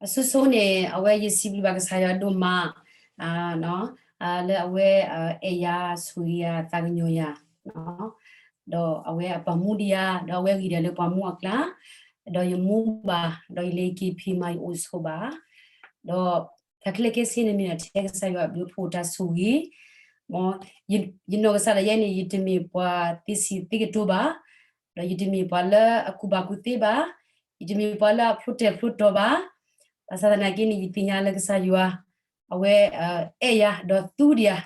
အဆိဆိန့ၣ် အဝဲယစံးဘျုးဘၣ်ကစၢ်ယွၤဒိၣ်မး လၢအဝဲအဲၣ်ယၤဆိၣ်ဂ့ၤယၤသးကညီၤယၤ ဒီးအဝဲအပာ်မူဒံးယၤ ဒီးအဝဲဂ့ၤဒၣ်လၢပှၤမူအကျါ ဒီးယမူဘၣ် ဒီးယလဲၤက့ၤဖံးမၤယအိၣ်ဆိးဘၣ် ဒီးတၢ်ခဲလၢာ်ခဲဆ့န့ၣ်မ့ၢ်ဒၣ်ထဲကစၢ်ယွၤအဘျုးအဖှိၣ် တၢ်ဆိၣ်ဂ့ၤ မ်ယနီၢ်ကစၢ်ဒၣ်ယဲန့ၣ် ယတမ့ၢ်ပှၤသ့စံးသ့ကတိၤဘၣ် ဒီးယတမ့ၢ်ပှၤလၢအကူၣ်ဘၣ်ကူၣ်သ့ဘၣ် ယတမ့ၢ်ပှၤလၢအဖျိတဲာ်ဖျိတီၤဘၣ် ဘၣ်ဆၣ်သနာ်က့န့ၣ် ယသ့ၣ်ညါလၢကစၢ်ယွၤ အဝဲအဲၣ်ယၤ ဒီးသူဒံးယၤ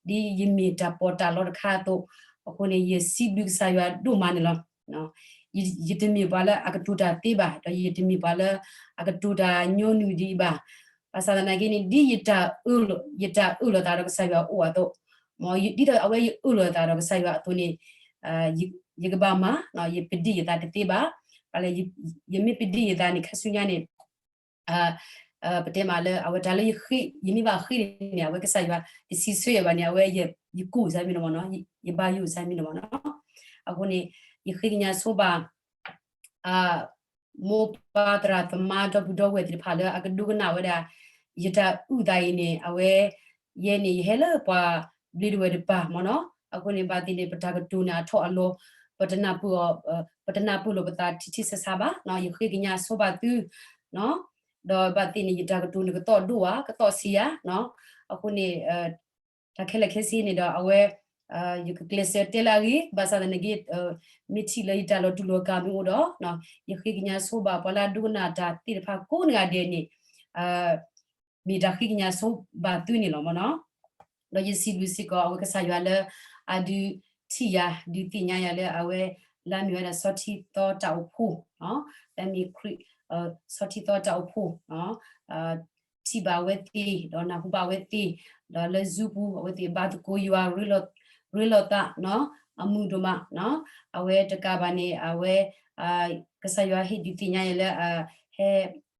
ဒ်ယမ့ၢ်တၢ်ပီးတၢ်လီတခါအသိး အဃိန့ၣ် ယစံးဘျုးကစၢ်ယွၤဒိၣ်မးန့ၣ်လီၤ. ယတမ့ၢ်ပှၤလၢအကတိၤတၢ်သ့ဘၣ် ဒီးယတမ့ၢ်ပှၤလၢအကတိၤတၢ်ညီနုၢ်ဒံးဘၣ်. ဘၣ်ဆၣ်သနာ်က့န့ၣ် ဒ်ယတၢ်အၢၣ်လီၤ ယတၢ်အၢၣ်လီၤသးဒီးကစၢ်ယွၤအအိၣ်အသိး, မ်ဒ်သိးအဝဲယအၢၣ်လီၤသးဒီးကစၢ်ယွၤအသိးန့ၣ် ယကဘၣ်မၤ ယပဒံၣ်ယသးတသ့ဘၣ်. ဘၣ်လဲၣ် ယမ့ၢ်ပဒံၣ်ယသးန့ၣ် ခါဆူညါန့ၣ် ပတဲမးလၢအဝဲတၢ်လၢယမ့ၢ်ဘၣ်ဃ့န့ၣ် အဝဲကစၢ်ယွၤတစံးဆၢယၤဘၣ်န့ၣ် အဝဲယကူၣ်စၢ်မ့ၢ်နီၢ်မ့ၢ်နီၢ်, ယဘၣ်ယိၣ်စၢ်မ့ၢ်နီၢ်မ့ၢ်နီၢ်. အဃိန့ၣ် ယဃ့ကညးဆိဘၣ် မိၢ်ပၢ်သရၣ်သမါဒီပုၢ်ဒီဝဲၢ်သ့ၣ်တဖၣ်လၢအကဒိကနၣ်ဝဲဒၣ် ယတၢ်အုၣ်သးအံၤန့ၣ် အဝဲ ယဲန့ၣ် ယဟဲလၢပှၤဘျ့ဒဝဲၢ်တပၤမ့ၢ်နီၢ်. အဃိန့ၣ် ဘၣ်သ့ၣ်န့ၣ် ပတၢ်ကတိၤန့ၣ်အထီၣ်အလီၤ ပတနၢ်ပၢၢ်အီၤ ပတနၢ်ပၢၢ်လိာ်ပသးထံထံဆးဆးဘၣ်. ယဃ့ကညးဆိဘၣ်သု ဒီးဘၣ်သ့ၣ်န့ၣ် ယတၢ်ကတိၤန့ၣ်ကသီၣ်ဒိၣ်ဧါ ကသီၣ်ဆံးဧါ. အဃိန့ၣ် တၢ်ခဲလၢာ်ခဲဆ့န့ၣ်ဒီး အဝဲ ယကကျဲးစၢးတဲလၢအဂ့ၤ ဘၣ်ဆၣ်သနာ်က့ မ့ၢ်ထံၣ်လၢယတၢ်လီၤတူာ်လီၤကာ်မ့ၢ်အိၣ်ဒီး ယဃ့ကညးဆိဘၣ်ပှၤလၢအဒိကနၣ်တၢ်သ့ၣ်တဖၣ်ကိးနဂၤဒဲးန့ၣ် မ့ၢ်တၢ်ဃ့ကညးဆိဘၣ်သုန့ၣ်လီၤမ့ၢ်နီၢ်. ဒီးယစံးဘျုးစ့ၢ်ကီးအဝဲကစၢ်ယွၤလၢ အဒုးထံၣ်ယၤ ဒုးသ့ၣ်ညါယၤလၢအဝဲ လၢအမ့ၢ်ဝဲဒၣ်ဆီထံသီတၢ်အိၣ်ဖှိၣ် လၢအမ့ၢ်ခရံာ် ဆီထံသီတၢ်အိၣ်ဖှိၣ် ထံၣ်ဘၣ်အဝဲသ့ၣ် ဒီးနၢ်ဟူဘၣ်အဝဲသ့ၣ် ဒီးလၢ Zoom ပူၤ အဝဲသ့ၣ်ဘါသကိးယွၤ ရ့လိာ်သး အမုာ်ဒိၣ်မး အဝဲတကးဘၣ်န့ၣ် အဝဲ ကစၢ်ယွၤဟ့ၣ်ဒုးသ့ၣ်ညါယၤလၢ ဟဲ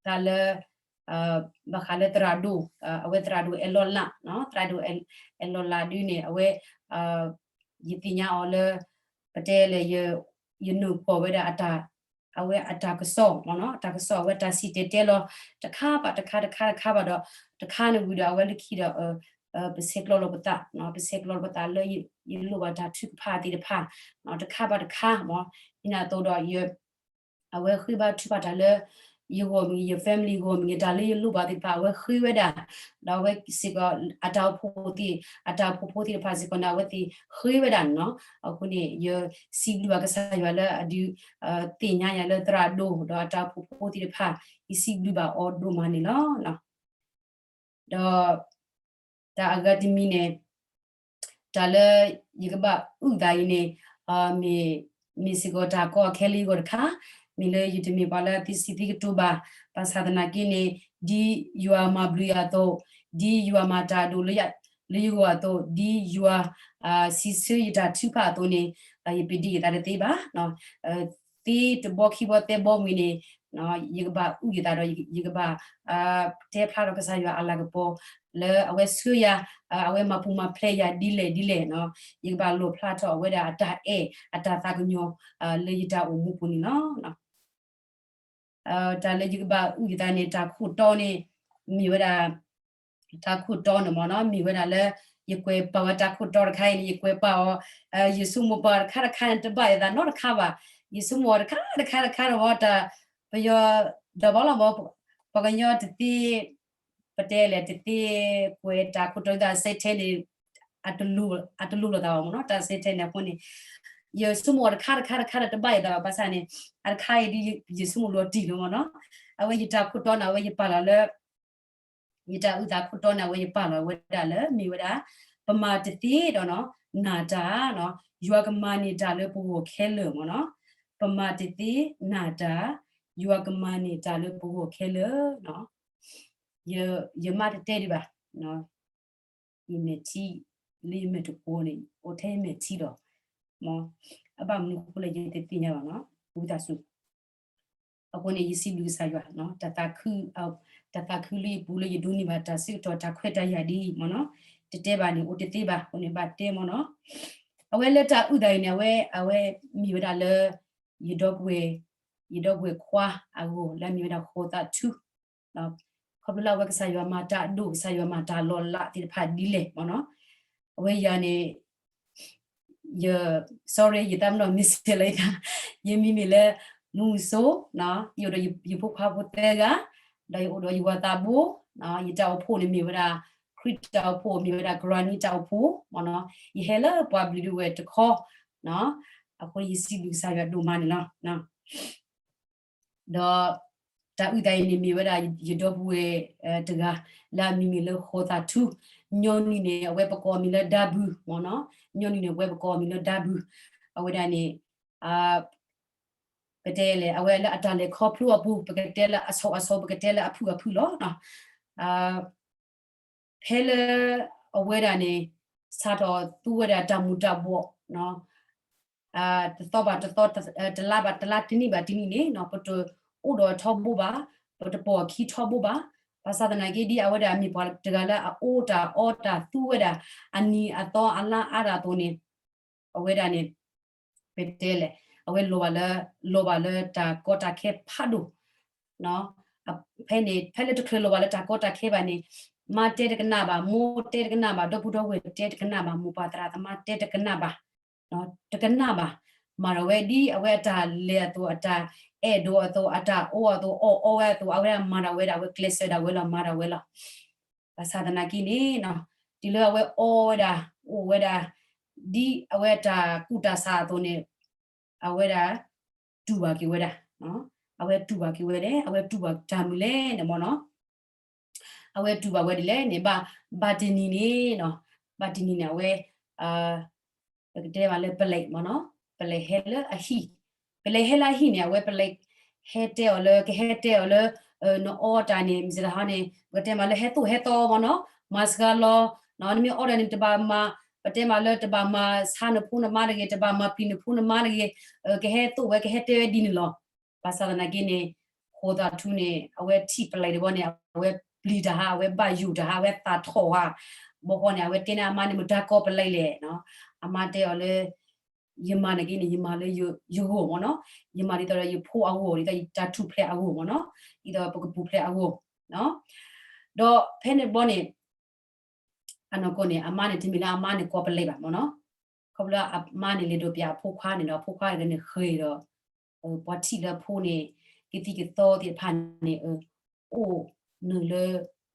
သးလၢ ဘၣ်ဃးလၢသရၣ်ဒိၣ် အဝဲသရၣ်ဒိၣ်အဲၣ်လီၤလး သရၣ်ဒိၣ်အဲၣ်လီၤလးဒုန့ၣ် အဝဲ ယသ့ၣ်ညါအီၤလၢ ပတဲလဲၣ် ယနုာ်ကွီၢ်ဝဲဒၣ် အဝဲအတၢ်ကစီၣ်မ့ၢ်နီၢ် အတၢ်ကစီၣ်အဝဲတၢ်စံၣ်တဲၤတဲလီၤ တခါဘၣ်တခါ တခါတခါဘၣ်ဒီး တခါန့ၣ်ဝံၤဒီး အဝဲလၢခံဒီး ပဆဲးကျိးလိာ်ပသး ပဆဲးကျိးလိာ်ပသးလၢ ယလိၣ်ဘၣ်တၢ်ထုကဖၣ်သ့ၣ်တဖၣ် တခါဘၣ်တခါမ့ၢ် ဒ်န့ၣ်အသိးဒီး အဝဲဃ့ဘါထုကဖၣ်တၢ်လၢ ယဂီၢ်မ့ၢ်ဂ့ၤ ယ family ဂီၢ်မ့ၢ်ဂ့ၤ တၢ်လၢယလိၣ်ဘၣ်သ့ၣ်တဖၣ် အဝဲဃ့ဝဲဒၣ် ဒီးအဝဲစ့ၢ်ကီး အတၢ်အိၣ်ဖှိၣ်သ့ၣ် အတၢ်အိၣ်ဖှိၣ်ဖိသ့ၣ်တဖၣ်စ့ၢ်ကီးန့ၣ် အဝဲသ့ၣ်ဃ့ဝဲဒၣ်န့ၣ်လီၤ. အဃိန့ၣ် ယစံးဘျုးဘၣ်ကစၢ်ယွၤလၢအဒုး သ့ၣ်ညါယၤလၢသရၣ်ဒိၣ် ဒီးအတၢ်အိၣ်ဖှိၣ်ဖိသ့ၣ်တဖၣ် ယစံးဘျုးဘၣ်အီၤဒိၣ်မးန့ၣ်လီၤ. ဒီး တၢ်အဂၤတမံၤန့ၣ် တၢ်လၢယကဘၣ်အုၣ်သးအံၤန့ၣ် မ့ၢ် မ့ၢ်စ့ၢ်ကီးတၢ်ကီအခဲလၢယဂီၢ်တခါ, မ့ၢ်လၢယတမ့ၢ်ပှၤလၢအသ့စံးသ့ကတိၤဘၣ်, ဘၣ်ဆၣ်သနာ်က့န့ၣ် ဒ်ယွၤမၤဘျုးယၤအသိး, ဒ်ယွၤမၤတၢ်အဒိၣ်လၢယ လၢယဂီၢ်အသိး, ဒ်ယွၤ စံးဆၢယတၢ်ထုကဖၣ်အသိးန့ၣ် ယပဒံၣ်ယသးတသ့ဘၣ်. သ့တဘီခံဘီသၢဘီဝံၤန့ၣ် ယကဘၣ်အုၣ်ယသးဒီး ယကဘၣ် တဲဖျါထီၣ်ကစၢ်ယွၤအလၤကပီၤ လၢအဝဲဆှၢယၤ အဝဲမၤပူၤမၤဖျဲးယၤဒ်လဲၣ်ဒ်လဲၣ်, ယကဘၣ်လီၣ်ဖျါထီၣ်အဝဲဒၣ်အတၢ်အဲၣ်အတၢ်သးကညီၤ လၢယတၢ်အိၣ်မူပူၤန့ၣ်လီၤ. တၢ်လၢယကဘၣ်အုၣ်ယသးန့ၣ် တၢ်ခိၣ်တီန့ၣ် မ့ၢ်ဝဲဒၣ် တၢ်ခိၣ်တီန့ၣ်မ့ၢ်နီၤ မ့ၢ်ဝဲဒၣ်လၢ ယကွဲးပာ်ဝဲတၢ်ခိၣ်တီတခါအံၤန့ၣ် ယကွဲးပာ်အီၤ ယဆိကမိၣ်ပာ်တခါတခါန့ၣ် တဘၣ်ယသးနီတခါဘၣ်. ယဆိကမိၣ်အီၤတခါတခါတခါန့ၣ် ပယီၤဒီးဘၣ်လီၤမး ပှၤကညီတသ့ ပတဲလဲၣ် တသ့ကွဲးတၢ်ခိၣ်တီသးစဲထဲန့ၣ် အတလိၤလိာ်သးဘၣ်မ့ၢ်နီၤ တၢ်စဲထဲန့ၣ်အဃိန့ၣ် ယဆိကမိၣ်အီၤတခါတခါတခါန့ၣ် တဘၣ်ယသးဘၣ် ဘၣ်ဆၣ်န့ၣ် အတခါအံၤဒ်ယဆိကမိၣ်လီၤတံၢ်လီၤမ့ၢ်နီၤ အဝဲယတၢ်ခိၣ်တီန့ၣ် အဝဲယပာ်လီၤလၢ ယတၢ်အုၣ်သးခိၣ်တီန့ၣ် အဝဲယပာ်လီၤဝဲဒၣ်လၢ မ့ၢ်ဝဲဒၣ် ပမၤတသ့ဒီးနီၤ နာ်တၢ်နီၤ ယွၤကမၤန့ၢ်တၢ်လၢပဂီၢ်ခဲလၢာ်မ့ၢ်နီၤ ပမၤတသ့နာ်တၢ် ယွၤကမၤန့ၢ်တၢ်လၢပဂီၢ်ခဲလၢာ် ယမါတတဲဒံးဘၣ် ယမဲာ်ထံ လၢယမဲာ်တကိးန့ၣ် အိၣ်ထဲယမဲာ်ထံလီၤ. အဘၣ်မနုၤအဃိလဲၣ်ယတသ့ၣ်ညါဘၣ်နီၤ ဝံသးစူၤ အဃိန့ၣ် ယစံးဘျုးကစၢ်ယွၤ တၢ်သးခု တၢ်သးခုလၢယပူၤလၢယဒိးန့ၢ်ဘၣ်တၢ်ဆၢကတီၢ်တၢ်ခွဲးတၢ်ယာ်ဒ်အံၤမ့ၢ်နီၤ တတဲဘၣ်န့ၣ် အိၣ်တသ့ဘၣ် အဃိန့ၣ်ဘၣ်တဲမ့ၢ်နီၤ အဝဲလၢတၢ်အုၣ်သးအံၤန့ၣ် အဝဲ အဝဲမ့ၢ်ဝဲဒၣ်လၢ ယဒီပုၢ်ဝဲၢ် ယဒီပုၢ်ဝဲၢ်ခွါအဂီၢ် လၢအမ့ၢ်ဝဲဒၣ်ဃိးသးထူ ခီဖျိလၢအဝဲကစၢ်ယွၤမၤတၢ်အဒိၣ် ကစၢ်ယွၤမၤတၢ်လီၤလးသ့ၣ်တဖၣ်ဒ်လဲၣ်မ့ၢ်နီၤ, အဝဲယၤန့ၣ် ယ sorry ယတၢ်မနီၤမ့ၢ်စဲးလၢယတၢ်, ယမံၤမ့ၢ်လၢ မူစိ, ယအိၣ်ဒီးယဖိခွါဖိသၢဂၤ, ဒီးယအိၣ်ဒီးယဝၤသးဘိ, ယတၢ်အိၣ်ဖှိၣ်န့ၣ်မ့ၢ်ဝဲဒၣ် ခရံာ်တၢ်အိၣ်ဖှိၣ် မ့ၢ်ဝဲဒၣ်ကရၢနံတၢ်အိၣ်ဖှိၣ်မ့ၢ်နီၤ, ယဟဲလၢပှၤဘျုးဒဝဲၢ်တခီ, အဃိယစံးဘျုးကစၢ်ယွၤဒိၣ်မးန့ၣ်လီၤ. ဒီးတၢ်အုၣ်သးအံၤန့ၣ်မ့ၢ်ဝဲဒၣ်ယဒီပုၢ်ဝဲၢ်တဂၤ လၢအမံၤမ့ၢ်လၢဃိးသးထူ, ညီနုၢ်န့ၣ် အဝဲပကိးအမံၤလၢဒါဘုမ့ၢ်နီၤ, ညီနုၢ်န့ၣ် အဝဲပကိးအမံၤလၢဒါဘု, အဝဲဒၣ်န့ၣ် ပတဲလဲၣ် အဝဲလၢအတၢ်လဲၤခီဖျိအပူၤ ပကတဲလၢအဆီအဆီ ပကတဲလၢအဖုအဖုလီၤ. ဖဲလၢအဝဲဒၣ်န့ၣ် စးထီၣ်သူဝဲဒၣ်တၢ်မူၤတၢ်ဘှီး တသီဘၣ်တသီ, တလါဘၣ်တလါ, တနံၣ်ဘၣ်တနံၣ်န့ၣ် ပတအိၣ်ဒီးထီဘိဘၣ်, ပတပိာ်အခံထီဘိဘၣ်. ဘၣ်ဆၣ်သနာ်က့ ဒ်အဝဲဒၣ်မ့ၢ်ပှၤတဂၤလၢအအီတၢ်အီတၢ်သူဝဲဒၣ် အနံၤအသီအလါအါတၢ်အသိးန့ၣ် အဝဲဒၣ်န့ၣ် ပတဲလဲၣ် အဝဲလီၤဘၣ်လၢ လီၤဘၣ်လၢတၢ်ကီတၢ်ခဲဖးဒိၣ် ဖဲန့ၣ် ဖဲလၢတချုးလီၤဘၣ်လၢတၢ်ကီတၢ်ခဲဘၣ်န့ၣ် မါတဲတကနၣ်ဘၣ်, မိၢ်တဲတကနၣ်ဘၣ်, ဒီပုၢ်ဒီဝဲၢ်တဲတကနၣ်ဘၣ်, မိၢ်ပၢ်သရၣ်သမါတဲတကနၣ်ဘၣ်, တကနၣ်ဘၣ်. မၤထီၣ်ဝဲဒ်အဝဲအတၢ်လဲၤအသိး, အတၢ်အဲၣ်ဒိးအသိး, အတၢ်အီအသိး, အီၣ်အီဝဲအသိး, အဝဲဒၣ်မၤထီၣ်ဝဲဒၣ်, အဝဲကျဲးစၢးဒၣ်ဝဲလီၤ, မၤထီၣ်ဝဲလီၤ. ဘၣ်ဆၣ်သနာ်က့န့ၣ် တုၤလၢအဝဲအီဝဲဒၣ်, အိၣ်ဝဲဒၣ်, ဒ်အဝဲတၢ်ကူၣ်တၢ်ဆးအသိးန့ၣ် အဝဲဒၣ် တူၢ်ဘၣ်က့ၤဝဲဒၣ်, အဝဲတူၢ်ဘၣ်က့ၤဝဲဒၣ်, အဝဲတူၢ်ဘၣ်တၢ်မနုၤလဲၣ်န့ၣ်မ့ၢ်နီၤ, အဝဲတူၢ်ဘၣ်ဝဲဒ်လဲၣ်န့ၣ် ဘၣ်, ဘၣ်တနံၤန့ၣ်, ဘၣ်တနံၤန့ၣ် အဝဲ ပကတဲမးလၢပလဲၤမ့ၢ်နီၤ, ပလဲၤဟဲလၢအဟံၣ်, ပလဲၤဟဲလၢအဟံၣ်န့ၣ် အဝဲပလဲၤဟဲတဲအီၤလၢ, ကဟဲတဲအီၤလၢ နအီတၢ်န့ၣ် မ့ၢ်စ့ၢ်တဟါန့ၣ် ပကတဲမးလၢဟဲသိၣ်ဟဲသီမ့ၢ်နီၤ, မၤစှၤလီၤ, နမ့ၢ်အီတၢ်န့ၣ် တဘၣ်မၤ, ပတဲမးလၢတဘၣ်မၤဆါနဖိနမါတဂ့ၤ, တဘၣ်မၤပျံၤနဖိနမါတဂ့ၤ, ကဟဲသိၣ်ဝဲ ကဟဲတဲဝဲဒ်န့ၣ်လီၤ. ဘၣ်ဆၣ်သနာ်က့န့ၣ် ဃိးသးထူန့ၣ် အဝဲထံၣ်ပလဲၤတဘီန့ၣ် အဝဲပျံၤတၢ်ဟါ, အဝဲဘၣ်ယိၣ်တၢ်ဟါ, အဝဲသးထီၣ်ဟါ, ဘီဃီန့ၣ် အဝဲတဲန့ၢ်အမါန့ၣ် မတၤကိးပလဲၤလဲၣ်, အမါတဲအီၤလၢ ယမၤန့ၣ်က့န့ၣ် ယမၤလၢယဂီၢ်မ့ၢ်နီၤ, ယမၤဒ်သိးဒီးယဖိအဂီၢ်, ဒ်သိးယတၢ်ထူၣ်ဖျဲးအဂီၢ်မ့ၢ်နီၤ, ဒ်သိးပကပူၤဖျဲးအဂီၢ်, ဒီးဖဲန့ၣ်တဘီန့ၣ် အနီၢ်ကီၢ်န့ၣ် အမါန့ၣ် တမ့ၢ်လၢအမါန့ၣ်ကိးပလဲၤဘၣ်မ့ၢ်နီၤ, ခီဖျိအမါန့ၣ် လဲၤဒိးပျးအဖိခွါန့ၣ်ဒီး အဖိခွါတဂၤန့ၣ်ဃ့ဒီး ပှၤထံၣ်လၢအဖိန့ၣ် ကသံၣ်ကသီသ့ၣ်တဖၣ်န့ၣ် အိၣ်နုာ်လၢ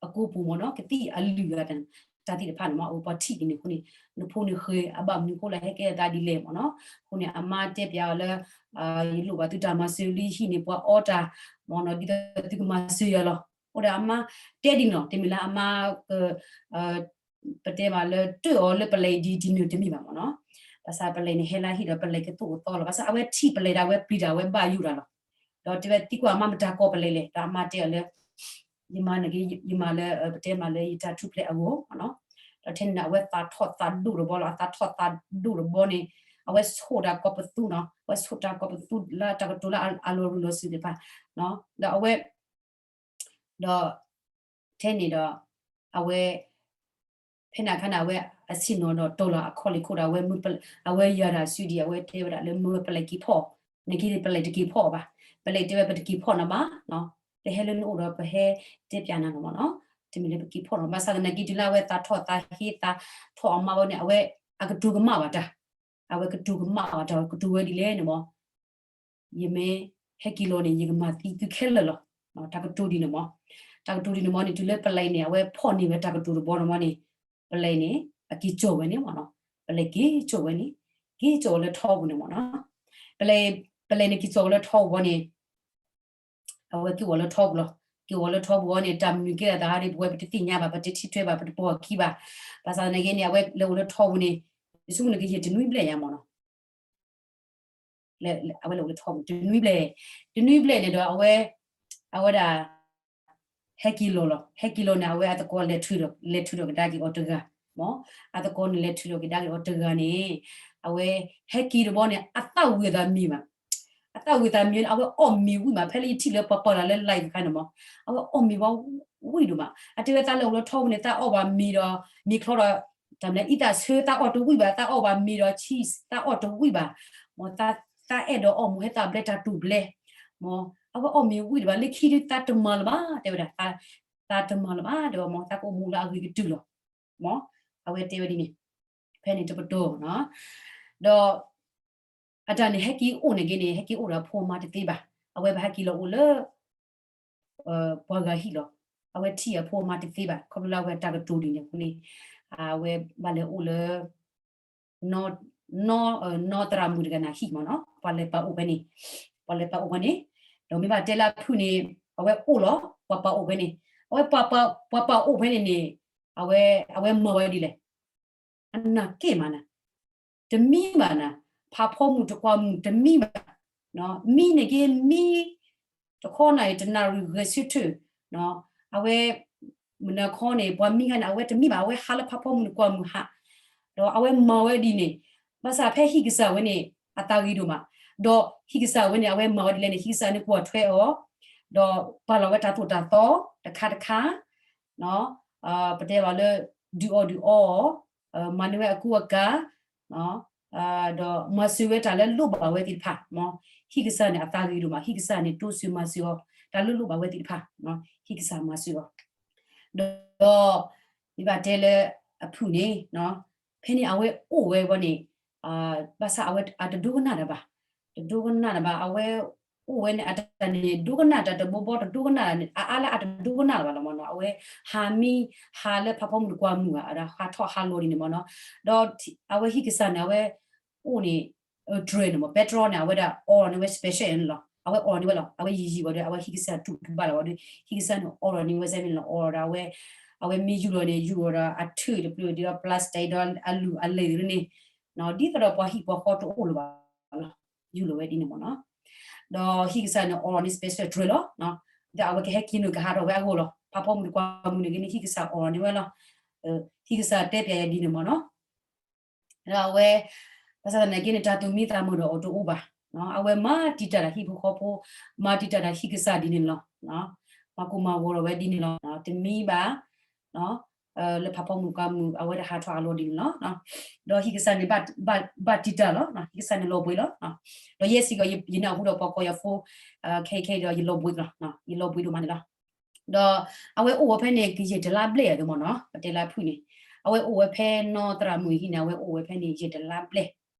အကိပူၤမ့ၢ်နီၤ, ကသံၣ်အလုၢ်အတၢ်သ့ၣ်တဖၣ်န့ၣ်မ့ၢ် ပှၤထံၣ်က့ၤန့ၣ်အဃိန့ၣ် နဖိန့ၣ်ဃ့ အဘၣ်မနုၤအဃိလၢဟဲကဲအသးဒ်လဲၣ်မ့ၢ်နီၤ, အဃိန့ၣ် အမါတဲပျးအီၤလၢ ယလိၣ်ဘၣ်သုတၢ်မၤစၢၤလၢယဟံၣ်န့ၣ် ပှၤအီတၢ်မ့ၢ်နီၤ, ဒ်သိးသုကမၤစၢၤယၤလီၤ. အိၣ်ဒီးအမါတဲဒ်န့ၣ်လီၤ, တမ့ၢ်လၢအမါ ပတဲမးလၢတၢၢ်အီၤလၢပလဲၤဒ်တနၢၤတမ့ၢ်ဘၣ်မ့ၢ်နီၤ, ဘၣ်ဆၣ်ပလဲၤန့ၣ်ဟဲလၢဟံၣ်ဒီးပလဲၤကသိၣ်ကသီလီၤ, ဘၣ်ဆၣ်အဝဲထံၣ်ပလဲၤဒီးအဝဲပျံၤတၢ် အဝဲဘၣ်ယိၣ်တၢ်လီၤ. ဒီးတဲဝဲသံကွၢ်အမါမတၤကိးပလဲၤလဲၣ်, ဒီးအမါတဲအီၤလၢ ယမၤန့ၣ်က့ ယမၤလၢ ပတဲမးလၢယတၢ်ထူၣ်ဖျဲးအဂီၢ်မ့ၢ်နီၤ, ဒီးထဲန့ၣ် အဝဲသးထီၣ်သးဒိၣ်တဘီလီၤ, အသးထီၣ်သးဒိၣ်တဘီန့ၣ် အဝဲဆိၣ်တၢ်ကိးပသူနီၤ, အဝဲဆိၣ်တၢ်ကိးပသူလၢတၢ်ကတိၤလၢအလီၤရူၤလီၤစၢၤသ့ၣ်တဖၣ်, ဒီးအဝဲ ဒီး ထဲန့ၣ်ဒီး အဝဲ ဖဲန့ၣ်အခါန့ၣ် အဝဲအဆ့ၣ်နီၤဒီးတီၤလီၤအခီၣ်လ့ၢ်ခိၣ်ဒီး အဝဲ အဝဲယၤတၢ်စုဒံး အဝဲတဲဝဲဒၣ်လၢမ့ၢ်ပလဲၤက့ၤဖီၣ်, နက့န့ၣ်ပလဲၤတက့ၤဖီၣ်အီၤဘၣ်, ပလဲၤတဲဝဲပတက့ၤဖီၣ်နၤဘၣ်, ပဟဲလၢနအိၣ်ဒီးပဟဲတဲပျးနၤလီၤမ့ၢ်နီၤ, တမ့ၢ်လၢပက့ၤဖီၣ်နီၤ, ဘၣ်ဆၣ်သနာ်က့တုၤလၢအဝဲသးထီၣ်သးဟ့ သးထီၣ်အမါဘီန့ၣ် အဝဲအကတိၤကမၣ်ဘၣ်တၢ်, အဝဲကတိၤကမၣ်ဘၣ်တၢ် ကတိၤဝဲဒ်လဲၣ်န့ၣ်မ့ၢ် ယမ့ၢ်ဟဲက့ၤလီၤန့ၣ် ယကမၤသံသုခဲလၢာ်လီၤ. တၢ်ကတိၤဒ်န့ၣ်မ့ၢ်, တၢ်ကတိၤဒ်န့ၣ်မ့ၢ်န့ၣ် တုၤလၢပလဲၤန့ၣ် အဝဲဖီၣ်န့ၢ်ဝဲတၢ်ကတိၤတဘီန့ၣ်မ့ၢ်န့ၣ်, ပလဲၤန့ၣ် အက့ၤစိာ်ဝဲန့ၣ်မ့ၢ်နီၤ, ပလဲၤက့ၤစိာ်ဝဲန့ၣ်, က့ၤစိာ်ဝဲလၢထီပူၤန့ၣ်မ့ၢ်နီၤ, ပလဲၤ, ပလဲၤန့ၣ်က့ၤစိာ်ဝဲလၢထီပူၤန့ၣ် အဝဲက့ၤဝီၤလၢထီပူၤလီၤ. က့ၤဝီၤလၢထီပူၤအီၤန့ၣ် တၢ်မနုၤကဲထီၣ်သးဟါဒီး ပဝဲပတသ့ၣ်ညါဘၣ်, ပတထံၣ်ထွဲဘၣ်, ပတပိာ်အခံဘၣ်. ဘၣ်ဆၣ်သနာ်က့န့ၣ် အဝဲလဲၤအိၣ်လၢထီပူၤန့ၣ် ယဆိကမိၣ်န့ၣ်ကယဲၢ်တနွံဘျဲၣ်ညါမ့ၢ်နီၤ. အဝဲလဲၤအိၣ်လၢထီပူၤ တနွံဘျဲၣ်, တနွံဘျဲၣ်န့ၣ်ဒီး အဝဲ, အဝဲဒၣ် ဟဲက့ၤလီၤလီၤ. ဟဲက့ၤလီၤန့ၣ် အဝဲအသကိးလဲၤထုး, လဲၤထုးထီၣ်ကဒါက့ၤအီၤတဂၤ, မ့ၢ်, အသကိးန့ၣ်လဲၤထုးထီၣ်ကဒါက့ၤအီၤတဂၤန့ၣ်, အဝဲဟဲက့ၤတဘျီန့ၣ် အသၣ်ဝံၤအသးမံဘၣ်. အသၣ်ဝံၤအသးမံန့ၣ် အဝဲအီၣ်မ့ၤဝံၣ်မး, ဖဲလၢယထံၣ်လၢပှၤပာ်လီၤလၢ live အခါန့ၣ်မ့ၢ်, အဝဲအီၣ်မ့ၤဝံၣ်ဒိၣ်မး. အတဲဝဲသးလဲၤအိၣ်လၢထီပူၤန့ၣ် သးအီၣ်ဘၣ်မ့ၤဒီး မ့ၤချီဒီး တၢ်မနုၤ အံသၣ်ဆၢ သးအီၣ်တဝံၣ်ဘၣ်, သးအီၣ်ဘၣ်မ့ၤဒီး cheese သးအီၣ်တဝံၣ်ဘၣ်, မ့ၢ်, သးအဲၣ်ဒိးအီၣ်မ့ၤ ဟဲသးဘျဲတၢ်တိာ်ဘျဲ, မ့ၢ် အဝဲအီၣ်မ့ၤဝံၤတဘၣ် လၢခံဒုးသးတမၤလၢၤဘၣ် တဲဝဲဒၣ်, သးတမၤလၢၤဘၣ် တဲဝဲမ့ၢ် သးကအိၣ်မူလၢအဂ့ၤကတၢၢ်လီၤ. မ့ၢ် အဝဲတဲဝဲဒ်န့ၣ်, ဖဲန့ၣ်တပတီၢ်နီၤ, ဒီး အတၢ်န့ၣ် ဟဲက့ၤအိၣ်န့ၣ်က့န့ၣ် ဟဲက့ၤအိၣ်ဒီးအဖိအမါတသ့ဘၣ်. အဝဲဘၣ်ဟဲက့ၤလီၤအိၣ်လၢ ပှၤဂၤဟံၣ်လီၤ. အဝဲထံၣ်အဖိအမါတသ့ဘၣ် ခီဖျိလၢအဝဲတၢ်ကတိၤဒ်န့ၣ်အဃိန့ၣ်, အဝဲဘၣ်လဲၤအိၣ်လၢ နီၢ်သရၣ်မုၣ်တဂၤန့ၣ်ဟံၣ်မ့ၢ်နီၤ, ပှၤလဲၤပာ်အိၣ်ဖဲန့ၣ်, ပှၤလဲၤပာ်အိၣ်ဖဲန့ၣ်, ဒီးမ့ၢ်ဘၣ်တဲလၢအဖုၣ်န့ၣ် အဝဲအိၣ်လီၤ ပှၤပာ်အိၣ်ဖဲန့ၣ်, အဝဲ ပှၤပာ်အိၣ်ဖဲန့ၣ်န့ၣ်, အဝဲ အဝဲမၤဝဲဒ်လဲၣ် အနာ်က့ၢ်မးနၤ, တမံဘၣ်နၤ, ဖးဖီမုၢ်တကွၢ်မုၢ်တမံဘၣ်, မံန့ၣ်က့မံ, တခီနၤအံၤတနၣ်ရံၣ်ဂဲၤဆၢထၢၣ်, အဝဲ မနုၤခီန့ၣ် ပှၤမံခါန့ၣ် အဝဲတမံဘၣ် အဝဲဟးလၢဖးဖီမုၢ်တကွၢ်မုၢ်ဟး, ဒီးအဝဲမၤဝဲဒ်န့ၣ်, ဘၣ်ဆၣ်ဖဲဟံၣ်ကစၢ်ဝဲန့ၣ် အသးဂ့ၤဒိၣ်မး, ဒီးဟံၣ်ကစၢ်ဝဲန့ၣ် အဝဲမၤဝဲဒ်လဲၣ်န့ၣ် ဟံၣ်ကစၢ်န့ၣ်ကွၢ်ထွဲအီၤ, ဒီးပာ်လီၤဝဲတၢ်သိၣ်တၢ်သီတခါတခါ ပတဲဘၣ်လၢ ဒုးအီၣ်ဒုးအီအီၤ, မၤန့ၢ်ဝဲအကူအကၤ, ဒီးမၤစၢၤဝဲတၢ်လၢလိၣ်ဘၣ်ဝဲသ့ၣ်တဖၣ်, ဟံၣ်ကစၢ်န့ၣ်အသးဂ့ၤဒိၣ်မး ဟံၣ်ကစၢ်န့ၣ်တိစၢၤမၤစၢၤအီၤ, တၢ်လၢလိၣ်ဘၣ်ဝဲသ့ၣ်တဖၣ်, ဟံၣ်ကစၢ်မၤစၢၤအီၤ, ဒီး မ့ၢ်ဘၣ်တဲလၢအဖုၣ်န့ၣ်, ဖဲန့ၣ်အဝဲအိၣ်ဝဲဝဲန့ၣ်, ဘၣ်ဆၣ်အဝဲအတဒိကနၣ်တၢ်ဘၣ်, တဒိကနၣ်တၢ်ဘၣ် အဝဲ အိၣ်ဝဲန့ၣ်အတၢ်န့ၣ် ဒိကနၣ်တၢ်တဘီဘီ တဒိကနၣ်တၢ်န့ၣ် အအါလၢအတဒိကနၣ်လၢၤဘၣ်လီၤမ့ၢ်နီၤ, အဝဲဟးမံ ဟးလၢဖးဖီမုၢ်တကွၢ်မုၢ်ဧါ ဒီးဟးထီၣ်ဟးလီၤဒ်န့ၣ်မ့ၢ်နီၤ, ဒီးအဝဲဟံၣ်ကစၢ်န့ၣ် အဝဲ အိၣ်န့ၣ် တြဲၤန့ၣ်မ့ၢ် petrol န့ၣ် အဝဲဒၣ်အီလီၤန့ၢ်ဝဲ special န့ၣ်လီၤ, အဝဲအီလီၤန့ၢ်ဝဲလီၤ, အဝဲယံာ်ယံာ်ဝဲဒီး အဝဲဟံၣ်ကစၢ်တူၢ်တဘၣ်လၢၤဝဲဒီး ဟံၣ်ကစၢ်န့ၣ်အီလီၤန့ၢ်ဝဲစဲမ့ၢ်လီၤ အီလီၤဒီး အဝဲ အဝဲမ့ၢ်ယူၢ်လီၤန့ၣ် ယူၢ်လီၤဒီးအထၢၣ်တဖျၢၣ်ဒီး plastic ဒီးအလုၢ်အလၢ်န့ၣ် ဒ်သိးဒီးပှၤဟံၣ်ပှၤဃီတအိၣ်လၢၤဘၣ်လီၤ, ယူၢ်လီၤဝဲဒ်န့ၣ်မ့ၢ်နီၤ, ဒီးဟံၣ်ကစၢ်န့ၣ်အီလီၤန့ၢ် special တြဲၤလီၤ, ဒီးအဝဲကဟဲက့ၤနုာ်ကဟးထီၣ်ဝဲအဂီၢ်လီၤ, ဖးဖီမုၢ်တကွၢ်မုၢ်န့ၣ်ဂ့ၤန့ၣ် ဟံၣ်ကစၢ်အီလီၤန့ၢ်ဝဲလီၤ, ဟံၣ်ကစၢ်တဲပျဲယၤဒ်န့ၣ်မ့ၢ်နီၤ ဒီးအဝဲ ဘၣ်ဆၣ်သနာ်က့န့ၣ် တၢ်သူၣ်မံသးမုာ်ဒီးအီၤတအိၣ်ဘၣ်, အဝဲမၤတံာ်တာ်ဒီးဟံၣ်ဖိဃီဖိ, မၤတံာ်တာ်ဒီးဟံၣ်ကစၢ်ဒ်န့ၣ်လီၤ, မၤကိၢ်မၤဂီၤဒီးဝဲဒ်န့ၣ်လီၤ, တမံဘၣ်, လၢဖးဖီမုၢ်ကွၢ်မုၢ် အဝဲတဟးထီၣ်အလီၢ်ဒ်န့ၣ်လီၤ, ဒီးဟံၣ်ကစၢ်န့ၣ် ဘၣ်တံာ်တာ်လီၤ, ဟံၣ်ကစၢ်န့ၣ်လီၤဘှံးလီၤ, ဒီးယဲစ့ၢ်ကီး ယနၢ်ဟူဒီးပှၤကိးယၤဖိ ခဲအံၤခဲအံၤဒီးယလီၤဘှံးလီၤ, ယလီၤဘှံးဒိၣ်မးန့ၣ်လီၤ. ဒီးအဝဲအိၣ်ဝဲဖဲန့ၣ် ကယဲၢ်တလါဘျဲၣ်အသိးမ့ၢ်နီၤ, ပတဲလၢအဖုၣ်န့ၣ်, အဝဲအိၣ်ဝဲဖဲနီၢ်သရၣ်မုၣ်ဟံၣ်န့ၣ် အဝဲအိၣ်ဝဲဖဲန့ၣ်ယဲၢ်တလါဘျဲၣ်,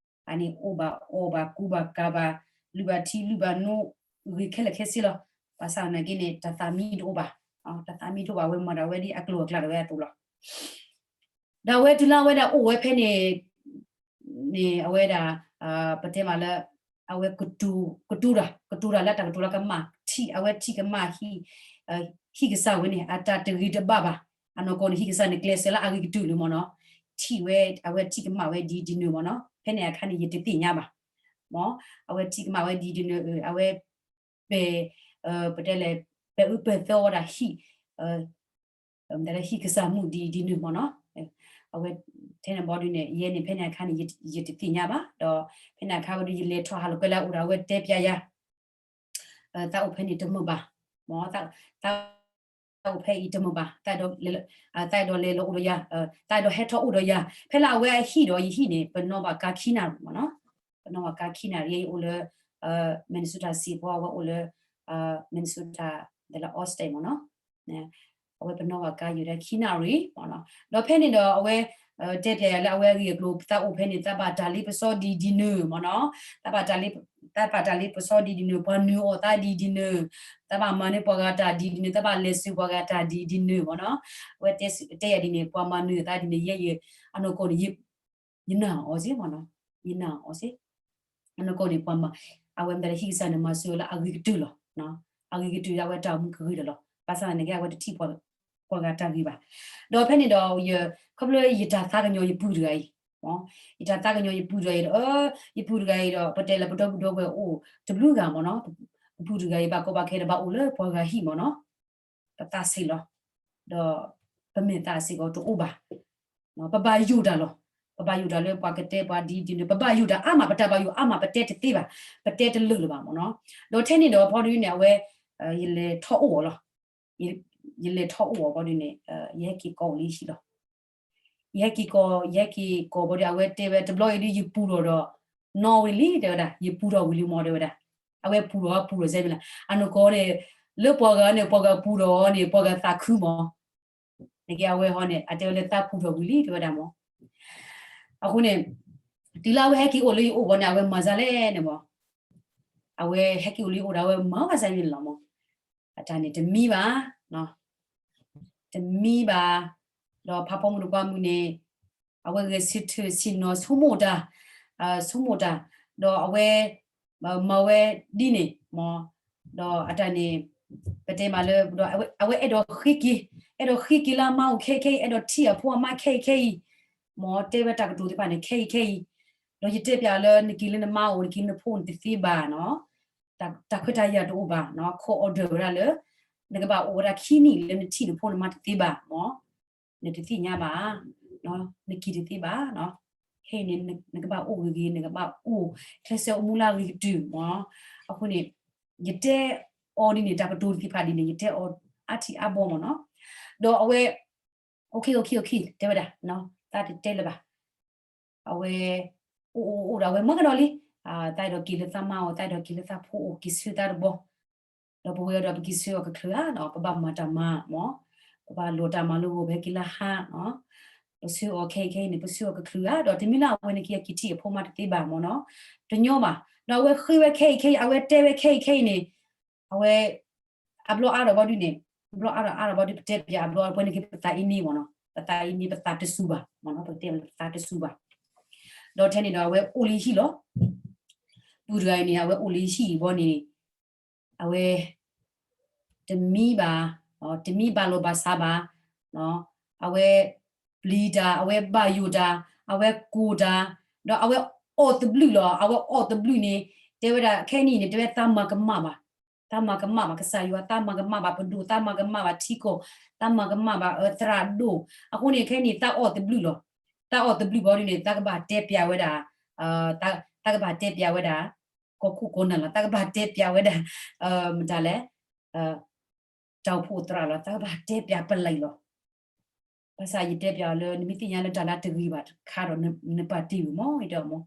အန့ၣ်အိၣ်ဘၣ်အီၣ်ဘၣ်ကူဘၣ်ကၤဘၣ်, လုၢ်ဘၣ်ထံလုၢ်ဘၣ်နိ, ဂ့ၤခဲလၢာ်ခဲဆ့လီၤ, ဘၣ်ဆၣ်သနာ်က့န့ၣ် တၢ်သးမံတအိၣ်ဘၣ်, တၢ်သးမံတအိၣ်ဘၣ် အဝဲမၤတၢ်ဝဲဒ်အကျိၤအကျဲဒၣ်ဝဲအသိးလီၤ. ဒီးအဝဲတုၤလၢအဝဲဒၣ်အိၣ်ဝဲဖဲန့ၣ် န့ၣ် အဝဲဒၣ် ပတဲမးလၢ အဝဲ ကတိၤတၢ် ကတိၤတၢ်လၢတၢ်ကတိၤလၢကမၣ် ထံၣ် အဝဲထံၣ်ကမၣ် ဟံၣ်ကစၢ်ဝဲန့ၣ် အတၢ်တဂ့ၤတဘၣ်ဘၣ်, အနီၢ်ကီၢ်န့ၣ် ဟံၣ်ကစၢ်န့ၣ် ကျဲးစၢးလၢအဂ့ၤကတၢၢ်လၢမ့ၢ်နီၤ, ထံၣ်ဝဲ အဝဲထံၣ်ကမၣ်ဝဲဒ်ဒ်န့ၣ်မ့ၢ်နီၤ, ဖဲန့ၣ်အခါန့ၣ် ယတသ့ၣ်ညါဘၣ်, မ့ၢ် အဝဲထံၣ်ကမၣ်ဝဲဒ်ဒ်န့ၣ် အဝဲ ပဲာ် ပတဲလဲၣ် ပဲာ်အၢပဲာ်သီဝဲဒၣ်ဟံၣ် မ့ၢ်တဲလၢဟံၣ်ကစၢ်မုၣ်ဒ်ဒ်န့ၣ်မ့ၢ်နီၤ, အဝဲ ထဲန့ၣ်ဘီဒုန့ၣ် ယဲန့ၣ် ဖဲန့ၣ်အခါန့ၣ် ယတသ့ၣ်ညါဘၣ်, ဒီးဖဲန့ၣ်အခါဝဲဒၣ် ယလဲၤထီၣ်ဟးလိာ်ကွဲလၢအအိၣ်ဒီး အဝဲတဲပျဲယၤ သးအိၣ်ဖဲန့ၣ်တမုာ်ဘၣ်, မ့ၢ် သးအိၣ်ဖဲအံၤတမုာ်ဘၣ်, သးအဲၣ်ဒိးလဲၤလီၤအိၣ်ဒီးယၤ, သးအဲၣ်ဒိးဟဲထီၣ်အိၣ်ဒီးယၤ, ဖဲလၢအဝဲအဟံၣ်ဒီးယဟံၣ်န့ၣ် ပနီၣ်ဘၣ်ကါခံနၣ်ရံၣ်မ့ၢ်နီၤ, ပနီၣ်ဘၣ်ကါခံနၣ်ရံၣ် ယအိၣ်လၢ Minnesota စ့ၢ်ကီး အဝဲအိၣ်လၢ Minnesota ဒီးလၢ Austin မ့ၢ်နီၤ, အဝဲပနီၣ်ဘၣ်ကါယံာ်ဒီးခံနၣ်ရံၣ်မ့ၢ်နီၤ, ဒီးဖဲန့ၣ်ဒီးအဝဲ တဲပျဲယၤလၢအဝဲအဂ့ၢ်အကျိၤ သးအိၣ်ဖဲန့ၣ် သးဘၣ်တၢ်လ့ပစီဒ်ဒ်န့ၣ်မ့ၢ်နီၤ, သးဘၣ်တၢ်လ့ပစီဒ်ဒ်န့ၣ် ပှၤနၢၤအီၣ်သးဒ်ဒ်န့ၣ်, သးဘၣ်မၤန့ၢ်ပှၤဂၤတၢ်ဒ်ဒ်န့ၣ်, သးဘၣ်လဲၤဆူပှၤဂၤတၢ်ဒ်ဒ်န့ၣ်မ့ၢ်နီၤ, အဝဲတဲယၤဒ်န့ၣ် ပှၤမၤနၢၤသးဒ်န့ၣ် ယဲယ အနီၢ်ကီၢ်န့ၣ် ယနာ်အီၤစ့ၢ်မ့ၢ်နီၤ, ယနာ်အီၤစ့ၢ် အနီၢ်ကီၢ်န့ၣ် ပှၤမၤ အဝဲမ့ၢ်တၢ်လၢဟံၣ်ကစၢ်န့ၣ် မၤစၢၤလၢအဂ့ၤကတၢၢ်လီၤ, အဂ့ၤကတၢၢ်လၢအဝဲတၢ်အိၣ်မူကဂ့ၤဒီးလီၤ, ဘၣ်ဆၣ်သနာ်က့ အဝဲတထံၣ်ပှၤဂၤတၢ်ဂ့ၤဘၣ်, ဒီးဖဲန့ၣ်ဒီး ခီဖျိယတၢ်သးကညီၤယပုၢ်တဂၤအံၤ, ယတၢ်သးကညီၤယပုၢ်တဂၤအံၤဒီး ယပုၢ်တဂၤအံၤဒီး ပတဲလၢပဒီပုၢ်ဒီဝဲၢ်အိၣ်တဘျုးဂၤမ့ၢ်နီၤ, ပပုၢ်တဂၤအံၤ ဘၣ်ကီဘၣ်ခဲဒီး ဘၣ်အိၣ်လၢပှၤဂၤဟံၣ်မ့ၢ်နီၤ, ပသးဆံးလီၤ, ဒီးပမဲာ်သးစ့ၢ်ကီးတအိၣ်ဘၣ်, ပဘၣ်ယိၣ်တၢ်လီၤ, ပဘၣ်ယိၣ်တၢ်လၢပှၤကတဲပှၤဒ်ဒ်န့ၣ် ပဘၣ်ယိၣ်တၢ်အါမး, ပတၢ်ဘၣ်ယိၣ်အါမး ပတဲတသ့ဘၣ်, ပတဲတလၢာ်လၢၤဘၣ်မ့ၢ်နီၤ, ဒီးထဲန့ၣ်ဒီး ဖီဒုန့ၣ် အဝဲ ယလဲၤထီၣ်အိၣ်အီၤလီၤ, ယလဲၤထီၣ်အိၣ်အီၤဖီဒုန့ၣ် ယဟဲက့ၤကိးအီၤလၢဟံၣ်လီၤ, ယဟဲက့ၤကိး ယဟဲက့ၤကိးဖီဒု အဝဲတဲဝဲ တဘျီအံၤဒုး ယပူၤထီၣ်ဒီး နီၣ်ဝံၤလံ တဲဝဲဒၣ်, ယပူၤထီၣ်ဝံၤလံမ့ၢ် တဲဝဲဒၣ်, အဝဲပူၤထီၣ်ပူၤထီၣ်စဲမ့ၢ်လၢ အနီၢ်ကီၢ်န့ၣ် လၢပှၤဂၤန့ၣ် ပှၤဂၤပူၤထီၣ်န့ၣ် ပှၤဂၤသးခုမး, နက့အဝဲဟီန့ၣ် အတဲဝဲလၢသးပူၤထီၣ်ဝံၤလံ တဲဝဲဒၣ်မး. အဃိန့ၣ် တုၤလၢအဝဲဟဲက့ၤအိၣ်လၢယအိၣ်ဘီန့ၣ် အဝဲမၤစၢၤလဲၣ်န့ၣ်မး, အဝဲဟဲက့ၤအိၣ်လၢယအိၣ်ဒီး အဝဲမၤဝဲစၢၤန့ၣ်လီၤမး. အတၢ်န့ၣ်တမံဘၣ်, တမံဘၣ်, ဒီးဖးဖီမုၢ်တကွၢ်မုၢ်န့ၣ် အဝဲဂဲၤဆၢထၢၣ်ဆ့ၣ်နီၤဆိကမိၣ်တၢ်, ဆိကမိၣ်တၢ်, ဒီးအဝဲ မၤဝဲဒ်န့ၣ်မး, ဒီးအတၢ်န့ၣ် ပတဲမးလၢ ဒီးအဝဲအဲၣ်ဒိးဃ့က့ၤ, အဲၣ်ဒိးဃ့က့ၤလၢအမါအိၣ်ခဲအံၤခဲအံၤ, အဲၣ်ဒိးထံၣ်အဖိအမါခဲအံၤခဲအံၤ, မ့ၢ်တဲဝဲတၢ်ကတိၤသ့ၣ်တဖၣ်န့ၣ် ခဲအံၤခဲအံၤ, ဒီးယတဲပျးလၢနက့ၤလၢနမါအိၣ် နက့ၤလၢနဖိန့ၣ်တသ့ဘၣ်နီၤ, တၢ်ခွဲးတၢ်ယာ်တအိၣ်ဘၣ်နီၤ, ခိး order ဝဲဒၣ်လၢ နကဘၣ်အိၣ်ဝဲဒၣ်ခံနံၣ်လၢနထံၣ်နဖိနမါတသ့ဘၣ်မး နတသ့ၣ်ညါဘၣ်, နက့ၤတသ့ဘၣ်, ခဲအံၤန့ၣ် နကဘၣ်အိၣ်ဂ့ၤဂ့ၤ နကဘၣ်အိၣ် ကျဲးစၢးအိၣ်မူလၢအဂ့ၤကတၢၢ်မး, အဃိန့ၣ် ယတဲအီၤဒ်န့ၣ် တၢ်ကတိၤသ့ၣ်တဖၣ်ဒ်န့ၣ် ယတဲအီၤအါထံၣ်အါဘီမးနီၤ, ဒီးအဝဲ okay okay okay တဲဝဲဒၣ်, သးတတဲလၢၤဘၣ်, အဝဲ အိၣ်အိၣ်အိၣ်ဒီးအဝဲမၤကဒီးလံ, သးအဲၣ်ဒိးက့ၤလၢသးမါအိၣ် သးအဲၣ်ဒိးက့ၤလၢသးဖိအိၣ် က့ၤဆၢသးတဘီ ဒီးပဝဲဒီးပက့ၤဆၢအီၤကချုးဧါနီၤ, ပဘၣ်မၤတၢ်မၤမး, ပဘၣ်လီၤတၢ်မၤလၢဂီၤဖဲက့ၤလၢဟါနီၤ, ပဆၢအီၤခဲအံၤခဲအံၤန့ၣ် ပဆၢအီၤကချုးဧါ, ဒီးတမ့ၢ်လၢအဝဲန့ၣ်က့ၤအက့ၤထံၣ်အဖိမါတသ့ဘၣ်မးနီၤ, တညီဘၣ်, ဒီးအဝဲဃ့ဝဲခဲအံၤခဲအံၤ အဝဲတဲဝဲခဲအံၤခဲအံၤန့ၣ်, အဝဲ အဘျီအါထီၣ်ဘီဒုန့ၣ်, အဘျီအါထီၣ်အါထီၣ်ဘီဒု ပတဲပျးအဘျီအါထီၣ်ဘီန့ၣ်က့ၤ ပသးအံၤန့ၢ်မးနီၤ, ပသးအံၤန့ၢ် ပသးတစူၤဘၣ်မးနီၤ, ပကတဲမးလၢပသးတစူၤဘၣ်, ဒီးထဲန့ၣ်ဒီးအဝဲအိၣ်လၢဟံၣ်လီၤ ပူၤတဂၤအံၤန့ၣ် အဝဲအိၣ်လၢဟံၣ်အံၤဘီန့ၣ် အဝဲ တမံဘၣ်, တမံဘၣ်လိာ်ဘၣ်စးဘၣ်, အဝဲ ပျံၤတၢ်, အဝဲဘၣ်ယိၣ်တၢ်, အဝဲကိၢ်တၢ်, ဒီးအဝဲအီၣ်သဘျုးလီၤ, အဝဲအီၣ်သဘျုးန့ၣ် တဲဝဲဒၣ်ခဲအံၤန့ၣ် တဲဝဲသးမၤကမၣ်ဘၣ်, သးမၤကမၣ်ဘၣ်ကစၢ်ယွၤ, သးမၤကမၣ်ဘၣ်ပဒိၣ်, သးမၤကမၣ်ဘၣ်ထံကီၢ်, သးမၤကမၣ်ဘၣ်သရၣ်ဒိၣ်, အဃိန့ၣ် ခဲအံၤန့ၣ် သးအီၣ်သဘျုးလီၤ, သးအီၣ်သဘျုးဘီဒုန့ၣ် သးကဘၣ်တဲပျးဝဲဒၣ် သးကဘၣ်တဲပျးဝဲဒၣ် ကီၢ်ခိၣ်ကီၢ်နၢ်လီၤ, သးကဘၣ်တဲပျးဝဲဒၣ် မတၤလဲၣ် တၢ်အိၣ်ဖှိၣ်သရၣ်လီၤ, သးကဘၣ်တဲပျးပလံးလီၤ, ဘၣ်ဆၣ်ယတဲပျးအီၤလၢ နမ့ၢ်သ့ၣ်ညါလၢတၢ်လၢတဂ့ၤဘၣ်တခါဒီး နပာ်တ့ၢ်ဝံၤမး ယတဲအီၤမး,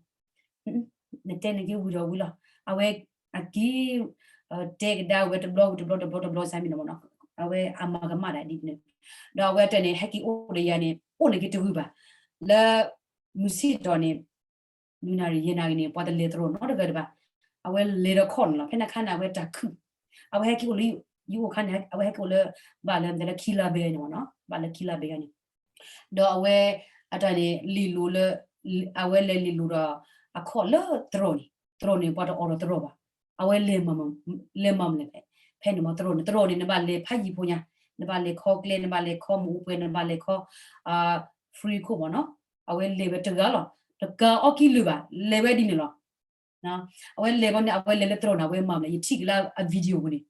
နတဲနက့ၤဝံၤဒီးဝံၤလီၤ, အဝဲအက့ၤ တဲကဒါဝဲတဘျီဝံၤတဘျီတဘျီတဘျီစ့ၢ်မ့ၢ်နီၤ, အဝဲအမၤကမၣ်ဒၣ်ဒ်န့ၣ်, ဒီးအဝဲအတၢ်န့ၣ် ဟဲက့ၤအိၣ်ဒီးယၤန့ၣ် အိၣ်န့ၣ်က့ၤတဂ့ၤဘၣ်, လၢ မုၢ်ဆ့ၣ်ထီၣ်န့ၣ် နွံနၣ်ရံၣ်ယဲၢ်နၣ်ရံၣ်န့ၣ် ပှၤတလဲၤသရိာ်နီတဂၤတဘၣ်, အဝဲလဲၤဒီးခီၣ်န့ၣ်လီၤ, ဖဲန့ၣ်အခါန့ၣ် အဝဲတၢ်ခုၣ်, အဝဲဟဲက့ၤအိၣ်လၢ ယအိၣ်အခါန့ၣ် အဝဲဟဲက့ၤအိၣ်လၢ ဘၣ်လၢမတၤလၢခံလါဘဲန့ၣ်မ့ၢ်နီၤ, ဘၣ်လၢခံလါဘဲန့ၣ်, ဒီးအဝဲ အတၢ်န့ၣ် လ့ၣ်လိၤလၢ အဝဲလဲၤလ့ၣ်လိၤဒီး အခီၣ်လၢသရိာ်န့ၣ်, သရိာ်န့ၣ် ပှၤတအိးထီၣ်သရိာ်ဘၣ်, အဝဲလဲၤမၤ လဲၤမၤမလဲၣ်ဖဲ ဖဲန့ၣ်မ့ၢ်သရိာ်န့ၣ်, သရိာ်န့ၣ် နဘၣ်လဲၤဖးယံၤဖိညါ, နဘၣ်လဲၤခီကျဲ နဘၣ်လဲၤခီမ့ၣ်အူပှဲၤ နဘၣ်လဲၤခီ free ခိၣ်မ့ၢ်နီၤ, အဝဲလဲၤဝဲတဂၤလီၤ, တကးအီၣ်ကံလုာ်ဘၣ်, လဲၤဝဲဒ်န့ၣ်လီၤ, အဝဲလဲၤဘီန့ၣ် အဝဲလဲၤလၢသရိာ်န့ၣ် အဝဲမၤမလဲၣ်, ယထံၣ်က့ၤလၢအ video ပူၤန့ၣ်,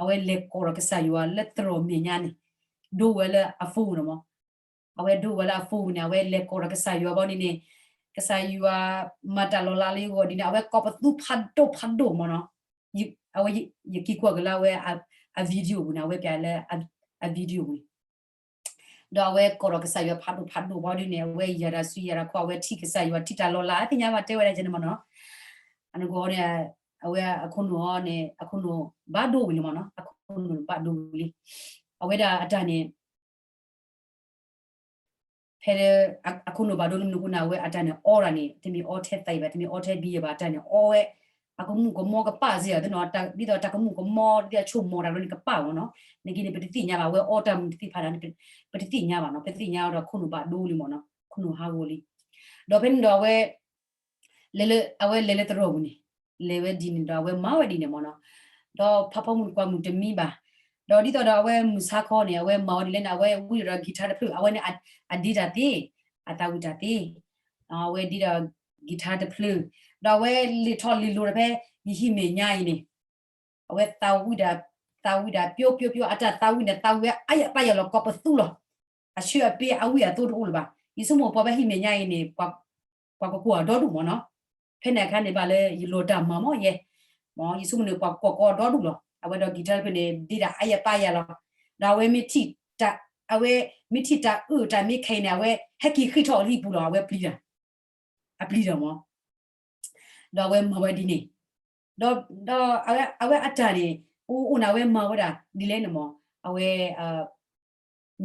အဝဲလဲၤကိးဒီးကစၢ်ယွၤလၢသရိာ်မဲာ်ညါန့ၣ်, ဒိဝဲလၢအ phone န့ၣ်မ့ၢ်, အဝဲဒိဝဲလၢအ phone ပူၤန့ၣ် အဝဲလဲၤကိးဒီးကစၢ်ယွၤဘီန့ၣ်န့ၣ်, ကစၢ်ယွၤမၤတၢ်လီၤလးလၢယဂီၢ်ဒ်န့ၣ် အဝဲကိးပသူဖးဒိၣ်ဖးဒိၣ်မ့ၢ်နီၤ, အဝဲ ယက့ၤကွၢ်က့ၤလၢအဝဲအ video ပူၤန့ၣ် အဝဲပျးလၢအ video ပူၤန့ၣ် ဒီးအဝဲကိးဒီးကစၢ်ယွၤဖးဒိၣ်ဖးဒိၣ်ဘီဒ်န့ၣ် အဝဲယၤတၢ်ဆူယၤတၢ်ခီ အဝဲထံၣ်ကစၢ်ယွၤ ထံၣ်တၢ်လီၤလး အသ့ၣ်ညါဘၣ်တဲဝဲဒၣ်ကဲန့ၣ်မ့ၢ်နီၤ, အနီၢ်ကီၢ်န့ၣ် အဝဲအခိၣ်နူာ်အီၤန့ၣ် အခိၣ်နူာ်ဘၣ်ဒိဝံၤလံမ့ၢ်နီၤ, အခိၣ်နူာ်ဘၣ်ဒိဝံၤလံ, အဝဲဒၣ်အတၢ်န့ၣ် ဖဲ အခိၣ်နူာ်ဘၣ်ဒိလၢမနုၤအဃိန့ၣ် အဝဲအတၢ်န့ၣ်အီဒၣ်န့ၣ် တမ့ၢ်အီထဲသးအံၤဘၣ် တမ့ၢ်အီထဲဘံယဲၢ်ဘၣ် အတၢ်န့ၣ်အီဝဲ အကမူၣ်ကမီကပၣ်စ့ၢ်ကီးသ့ၣ်နီၤ, ဒ်သိးတၢ်ကမူၣ်ကမီ ဒ်သိးအဆိကမိၣ်တၢ်လီၤန့ၣ်ကပၣ်မ့ၢ်နီၤ, နက့န့ၣ် ပတသ့ၣ်ညါဘၣ် အဝဲအီတၢ်မနုၤတသ့ၣ်တဖၣ်န့ၣ် ပတသ့ၣ်ညါဘၣ်နီၤ, ပသ့ၣ်ညါအီၤဒီးခိၣ်နူာ်ဘၣ်ဒိလံမ့ၢ်နီၤ, ခိၣ်နူာ်ဟးဂီၤလံ, ဒီးဖဲန့ၣ်ဒီးအဝဲ လဲၤလၢ အဝဲလဲၤလၢသရိာ်ပူၤန့ၣ် လဲၤဝဲဒ်န့ၣ်ဒီးအဝဲမၤဝဲဒ်န့ၣ်မ့ၢ်နီၤ, ဒီးဖးဖီမုၢ်တကွၢ်မုၢ်တမံဘၣ်, ဒီးဒ်သိးဒီးအဝဲမုၢ်ဆါခီန့ၣ် အဝဲမၤဝဲဒ်လဲၣ်န့ၣ် အဝဲဝံၤဒီး guitar တဖျၢၣ် အဝဲန့ၣ် အဒ့တၢ်သ့, အသးဝံၣ်တၢ်သ့, အဝဲဒ့ဒီး guitar တဖျၢၣ်, ဒီးအဝဲလဲၤထီၣ်လဲၤလီၤဒီးဖဲ ယဟံၣ်မဲာ်ညါအံၤန့ၣ် အဝဲသးဝံၣ်ဒၣ် သးဝံၣ်ဒၣ်ပျိပျိပျိ အတၢ်သးဝံၣ်န့ၣ် သးဝံၣ်ဝဲအါယၤပါယၤလီၤ ကိးပသူလီၤ, အဆၢအပ့အဝံၣ်အသိတအိၣ်လၢၤဘၣ်, ယဆိကမိၣ်ပှၤဖဲဟံၣ်မဲာ်ညါအံၤန့ၣ် ပှၤကကွၢ်အီၤဒီဒူၣ်မ့ၢ်နီၤ, ဖဲန့ၣ်အခါန့ၣ်ဘၣ်လၢယလီၤတၢ်မၤမ့ၢ်ယဲ, မ့ၢ်ယဆိကမိၣ်န့ၣ် ပှၤကွၢ်ကီအီၤဒီဒူၣ်လီၤ, အဝဲဒီး guitar တဖျၢၣ်န့ၣ် ဒ့ဒၣ်အါယၤပါယၤလီၤ, ဒီးအဝဲမ့ၢ်ထံၣ်တၢ် အဝဲမ့ၢ်ထံၣ်တၢ်အၢၣ်တၢ်မ့ၢ်ခဲအံၤန့ၣ် အဝဲဟဲက့ၤဃ့ၢ်ထီၣ်အလံာ်ပူၤလီၤ, အဝဲပျံၤတၢ်, အပျံၤတၢ်မ့ၢ် ဒီးအဝဲမၤဝဲဒ်န့ၣ်, ဒီး ဒီးအဝဲ အဝဲအတၢ်န့ၣ် အိၣ်အိၣ်န့ၣ် အဝဲမၤဝဲဒၣ်ဒ်လဲၣ်န့ၣ်မး အဝဲ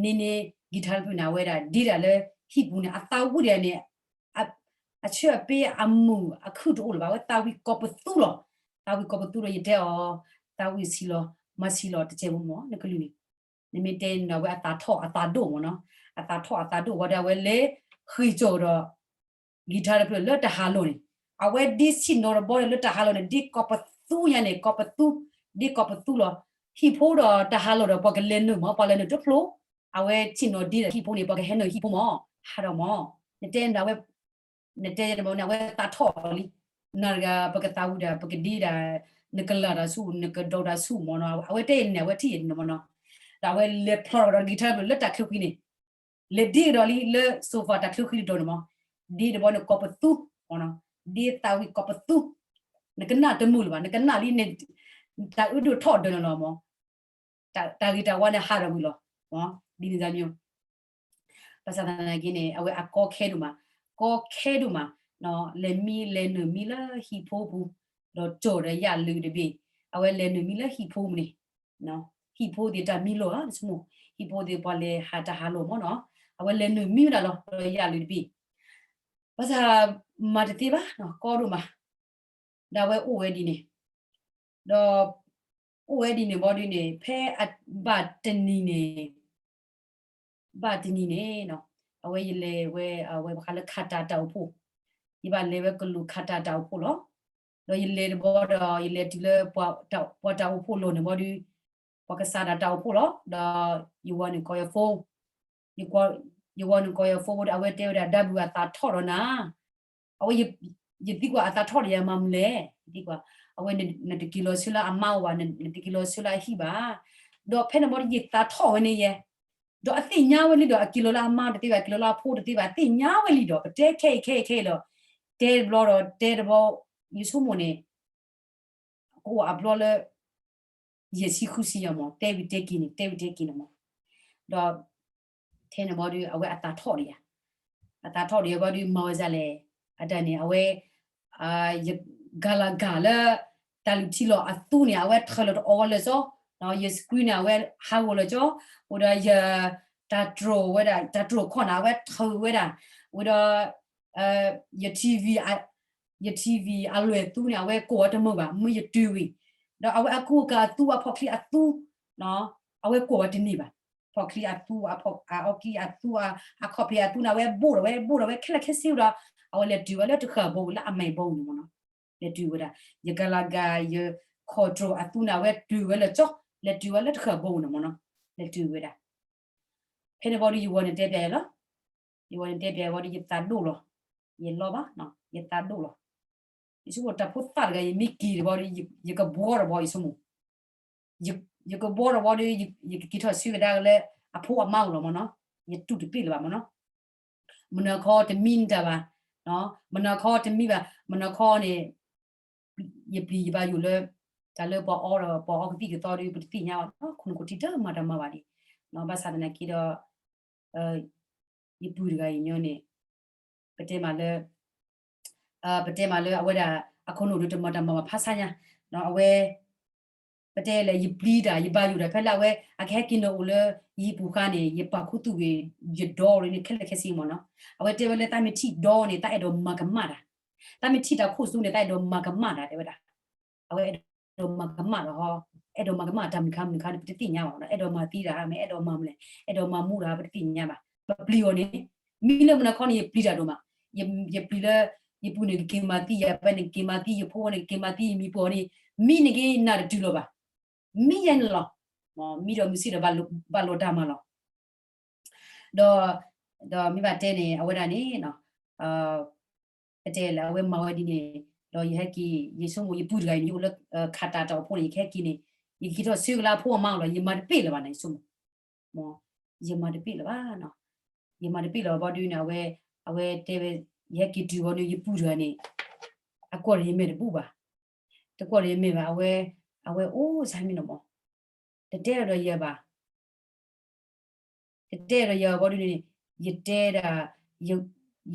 န့ၢ်န့ၢ် guitar တဖျၢၣ်န့ၣ် အဝဲဒၣ်ဒ့တၢ်လၢဟံၣ်ပူၤန့ၣ် အသးဝံၣ်ဒၣ်န့ၣ် အဆၢအပ့အမုာ်အခုၣ်တအိၣ်လၢၤဘၣ် အဝဲသးဝံၣ်ကိးပသူလီၤ. သးဝံၣ်ကိးပသူဒီး ယတဲအီၤ သးဝံၣ်ဆံးလီၤ မၤဆံးလီၤတစဲးဖိမး နကလုၢ်န့ၣ် နမ့ၢ်တဲန့ၣ်ဒီး အဝဲအသးထီၣ်အသးဒိၣ်မးနီၤ. အသးထီၣ်အသးဒိၣ်ဝံၤဒီး အဝဲလဲၤဃ့ၢ်ကၠီၣ်ကဒီး guitar တဖျၢၣ်လၢတၢ်ဟးလိာ်န့ၣ် အဝဲဒ့ဆ့ၣ်နီၤတဘီဒီးလၢတၢ်ဟးလိာ်န့ၣ် ဒ့ကိးပသူညါန့ၣ် ကိးပသူ ဒ့ကိးပသူလီၤ. ဟံၣ်ဖိဒီးတၢ်ဟးလိာ်ဒီး ပှၤကလဲၤနုာ်မး ပှၤလဲၤနုာ်တဖျိ အဝဲဆ့ၣ်နီၤဒ့ဒီးဟံၣ်ဖိန့ၣ် ပှၤကဟဲနုာ်ဟံၣ်ဖိမး ဟးဒီးမး နတဲန့ၣ်ဒီး အဝဲ နတဲယဲန့ၣ်မးန့ၣ် အဝဲသးထီၣ်လံ. နၤတဂၤ ပကသးဝံၣ်ဒၣ် ပကဒ့ဒၣ် နကလၤတၢ်ဆူၣ် နကဒီးတၢ်ဆူၣ်မးနီၤ အဝဲတဲယဲန့ၣ် အဝဲထံၣ်ယဲန့ၣ်မးနီၤ. ဒီးအဝဲလဲၤဖျီထီၣ်ကဒီး guitar တဖျၢၣ်လၢတၢ်ချၢဃံန့ၣ် လဲၤဒ့ကဒီးလံလၢ sofa တၢ်ချၢဃံတတီၤန့ၣ်မး ဒ့တဘီန့ၣ်ကိးပသူ ဒ့သးဝံၣ်ကိးပသူ နကနၣ်တမုာ်လၢၤဘၣ် နကနၣ်လံန့ၣ် တၢ်အုးဒိၣ်ထီၣ်ဒၢးန့ၣ်လီၤမး တၢ်ဂ့ၤတၢ်ဝါန့ၣ်ဟးထီၣ်ဝံၤလီၤ ဒ်န့ၣ်မး ဘၣ်ဆၣ်သနာ်က့န့ၣ် အဝဲအကီခဲဒိၣ်မး ကီခဲဒိၣ်မး လဲၤမံ လဲၤနုာ်မံလၢဟံၣ်ဖိပူၤ ဒီးကၠီၣ်ဒီးယၣ်လုာ်တဘ့ၣ် အဝဲလဲၤနုာ်မံလၢဟံၣ်ဖိပူၤန့ၣ် ဟံၣ်ဖိသ့ၣ်တၢ်မံလိာ်ဧါ ဆိကမိၣ် ဟံၣ်ဖိသ့ၣ်ပှၤလဲၤဟးတၢ်ဟးလိာ်မးနီၤ အဝဲလဲၤနုာ်မံဝဲဒၣ်လီၤ ဒီးယၣ်လုာ်တဘ့ၣ် ဘၣ်ဆၣ်မၤတသ့ဘၣ် ကီဒိၣ်မး ဒီးအဝဲအိၣ်ဝဲဒ်န့ၣ် ဒီး အိၣ်ဝဲဒ်န့ၣ်ဘီဒ်န့ၣ် ဖဲအဘၣ်တနံၤန့ၣ် ဘၣ်တနံၤန့ၣ်နီၤ အဝဲယလဲၤဝဲ အဝဲဘၣ်ဃးလၢခးတၢ်တၢ်အိၣ်ဖှိၣ် ယဘၣ်လဲၤဝဲကလူးခးတၢ်တၢ်အိၣ်ဖှိၣ်လီၤ. ဒီးယလဲၤတဘီဒီး ယလဲၤတုၤလၢ ပှၤတၢ်အိၣ်ဖှိၣ်လီၢ်န့ၣ်ဘီဒ် ပှၤကစးတၢ်တၢ်အိၣ်ဖှိၣ်လီၤ. ဒီးယဝၤန့ၣ်ကိးယ phone ယဝၤန့ၣ်ကိးယ phone ဒီး အဝဲတဲဝဲဒၣ် ဒါဘုၣ်အသးထီၣ်ဒီးနၤ အဝဲ ယသံကွၢ်အသးထီၣ်ဒီးယၤမၤမနုၤလဲၣ် ယသံကွၢ် အဝဲ နတက့ၤလီၤဆၢလၢအမါအိၣ်ဘၣ် နတက့ၤလီၤဆၢလၢအဟံၣ်ဘၣ် ဒီးဖဲန့ၣ်ဘီဒ်ယသးထီၣ်ဝဲန့ၣ်ယဲ ဒီးအသ့ၣ်ညါဝဲလံဒီး အက့ၤလီၤလၢအမါတသ့ဘၣ် အက့ၤလီၤလၢအဖိတသ့ဘၣ် အသ့ၣ်ညါဝဲလံဒီး ပတဲခဲအံၤခဲအံၤခဲအံၤဒီး တဲတဘျီဒီးတဲတဘျီ ယဆိကမိၣ်န့ၣ် ကအိၣ်အဘျီလၢ ယဲၢ်ဆံဃုဆံယၤမး တဲဝံၤတဲက့ၤန့ၣ် တဲဝံၤတဲက့ၤန့ၣ်မး ဒီး ထဲန့ၣ်ဘီဒ် အဝဲအသးထီၣ်ဒီးယၤ အသးထီၣ်ဒီးယၤဘီဒ် မၤဝဲဒ်လဲၣ် အတၢ်န့ၣ် အဝဲ ယကၤလၤကၤလၢ တၢ်လုၢ်ထံလီၤအသူန့ၣ် အဝဲထၢၣ်လီၤတအီၣ်ဝဲလၢာ်ကၠီ ယ screen န့ၣ် အဝဲဟးဂီၤလၢာ်ကၠီ ဝံၤဒီးယ တၢ်တြိာ်ဝဲဒၣ် တၢ်တြိာ်ခီၣ်န့ၣ် အဝဲထၢၣ်ဝဲဒၣ် ဝံၤဒီး ယ TV ယ TV အလွဲၢ်သူန့ၣ် အဝဲကိးဝဲတမုာ်ဘၣ် မ့ၢ်ယတုၤဝံၤ ဒီးအဝဲအကူအကၤအသူ အဖီၣ်ချံအသူ အဝဲကိးဝဲတန့ၢ်ဘၣ် ဖီၣ်ချံအသူ အအီၣ်ကံအသူ အခီၣ်ဖံးအသူန့ၣ် အဝဲဘိၣ်ဒီးဝဲ ဘိၣ်ဒီးဝဲခဲလၢာ်ခဲဆ့ဒီး အဝဲလဲၤတုၤဝဲလၢတဃၢ်ဘီပူၤ လၢအမဲာ်ဘီပူၤန့ၣ်မးနီၤ လဲၤတုၤဝဲဒၣ် ယကၤလၤကၤ ယ control အသူန့ၣ် အဝဲတုၤဝဲလၢာ်ကၠီ လဲၤတုၤဝဲလၢတဃၢ်ဘီပူၤန့ၣ်မးနီၤ လဲၤတုၤဝဲဒၣ် ဖဲန့ၣ်ဘီဒ်ယဝၤန့ၣ်တဲပျးယၤလီၤ ယဝၤန့ၣ်တဲပျးယၤဘီဒ် ယသးဒိၣ်လီၤ ယလီၤဘၣ် ယသးဒိၣ်လီၤ ယဆိကမိၣ်တၢ်ဖိသၣ်တဂၤ ယမ့ၢ်က့ၤတဘီဒီး ယကဘှီတဘီ ယဆိကမိၣ် ယကဘှီတဘီဒီး ယကက့ၤထီၣ်ဆၢကဒါက့ၤလၢ အဖိအမါအိၣ်လီၤမးနီၤ ယတူၢ်တပ့ၢ်လၢၤဘၣ်မးနီၤ မနၤခီတမံတၢ်ဘၣ် မနၤခီတမံဘၣ် မနၤခီန့ၣ် ယပျံၤယဘၣ်ယိၣ်လၢ တၢ်လၢပှၤအီဒီး ပှၤအီကသံၣ်ကသီဒီး ပတသ့ၣ်ညါဘၣ် ခိၣ်နူာ်ခိၣ်ထံတမၤတၢ်မၤဘၣ်ဒံး ဘၣ်ဆၣ်သနာ်က့ဒီး ယပုၢ်တဂၤအံၤညီန့ၣ် ပတဲမးလၢ ပတဲမးလၢအဝဲဒၣ် အခိၣ်နူာ်ဒီးတမၤတၢ်မၤဘၣ်ဖးဆါညါ အဝဲ ပတဲလဲၣ် ယပျံၤတၢ် ယဘၣ်ယိၣ်တၢ် ဖဲလၢအဝဲ အကဟဲက့ၤနုာ်အိၣ်လၢ ယဟံၣ်ပူၤဃါန့ၣ် ယပာ်ခူသူၣ်ဂ့ၤ ယဒီရ့န့ၣ် ခဲလၢာ်ခဲဆ့မးနီၤ အဝဲတဲဝဲလၢ သးမ့ၢ်ထံၣ်ဒီန့ၣ် သးအဲၣ်ဒိးမၤကမၣ်တၢ် သးမ့ၢ်ထံၣ်တၢ်ခိၣ်စူန့ၣ် သးအဲၣ်ဒိးမၤကမၣ်တၢ် တဲဝဲဒၣ် အဝဲအဲၣ်ဒိးမၤကမၣ်ဒီး အဲၣ်ဒိးမၤကမၣ်တၢ်မနုၤခါမနုၤခါန့ၣ် ပတသ့ၣ်ညါဘၣ်နီၤ အဲၣ်ဒိးမၤသံတၢ် မ့ၢ်အဲၣ်ဒိးမၤမလဲၣ် အဲၣ်ဒိးမၤမူတၢ် ပတသ့ၣ်ညါဘၣ် ပပျံၤအီၤန့ၣ် မ့ၢ်လၢမနၤခီန့ၣ် ယပျံၤတၢ်ဒိၣ်မး ယပျံၤလၢ ယပုၢ်န့ၣ်ကက့ၤမၤသံ ယပဲန့ၣ်ကက့ၤမၤသံ ယဖိန့ၣ်ကက့ၤမၤသံ ယမံၤပှီၤန့ၣ် မံန့ၣ်က့ၤနၢ်တတုၤလီၤဘၣ် မံယဲန့ၣ်လီၤ မံဒီးမုၢ်ဆ့ၣ်ဒီးဘၣ်လိာ်တၢ်မၤလီၤ ဒီး ဒီးမ့ၢ်ဘၣ်တဲန့ၣ် အဝဲဒၣ်န့ၣ် ပတဲလၢအဝဲမၤဝဲဒ်န့ၣ် ဒီးယဟဲက့ၤ ယဆိကမိၣ် ယပုၢ်တဂၤအံၤန့ၣ် ယအိၣ်လၢ ခးတၢ်တၢ်အိၣ်ဖှိၣ်န့ၣ် ယကဟဲက့ၤန့ၣ် ယကက့ၤထီၣ်ဆၢကလါဖိအမါအိၣ်လီၤ ယမၤတပ့ၢ်လၢၤဘၣ်န့ၣ် ယဆိကမိၣ် မ် ယမၤတပ့ၢ်လၢၤဘၣ်နီၤ ယမၤတပ့ၢ်လၢၤဘၣ်ဘီဒုန့ၣ် အဝဲ အဝဲတဲဝဲ ယဟဲက့ၤတုၤဘီဒု ယပုၢ်တဂၤန့ၣ် အကွၢ်ဒီးယမဲာ်တဘူၣ်ဘၣ် တကွၢ်ဒီးယမဲာ်ဘၣ် အဝဲ အဝဲအိၣ်စၢ်မံနီၤမး တတဲဒီးယၤဘၣ် တတဲဒီးယၤဘီဒုန့ၣ် ယတဲဒၣ်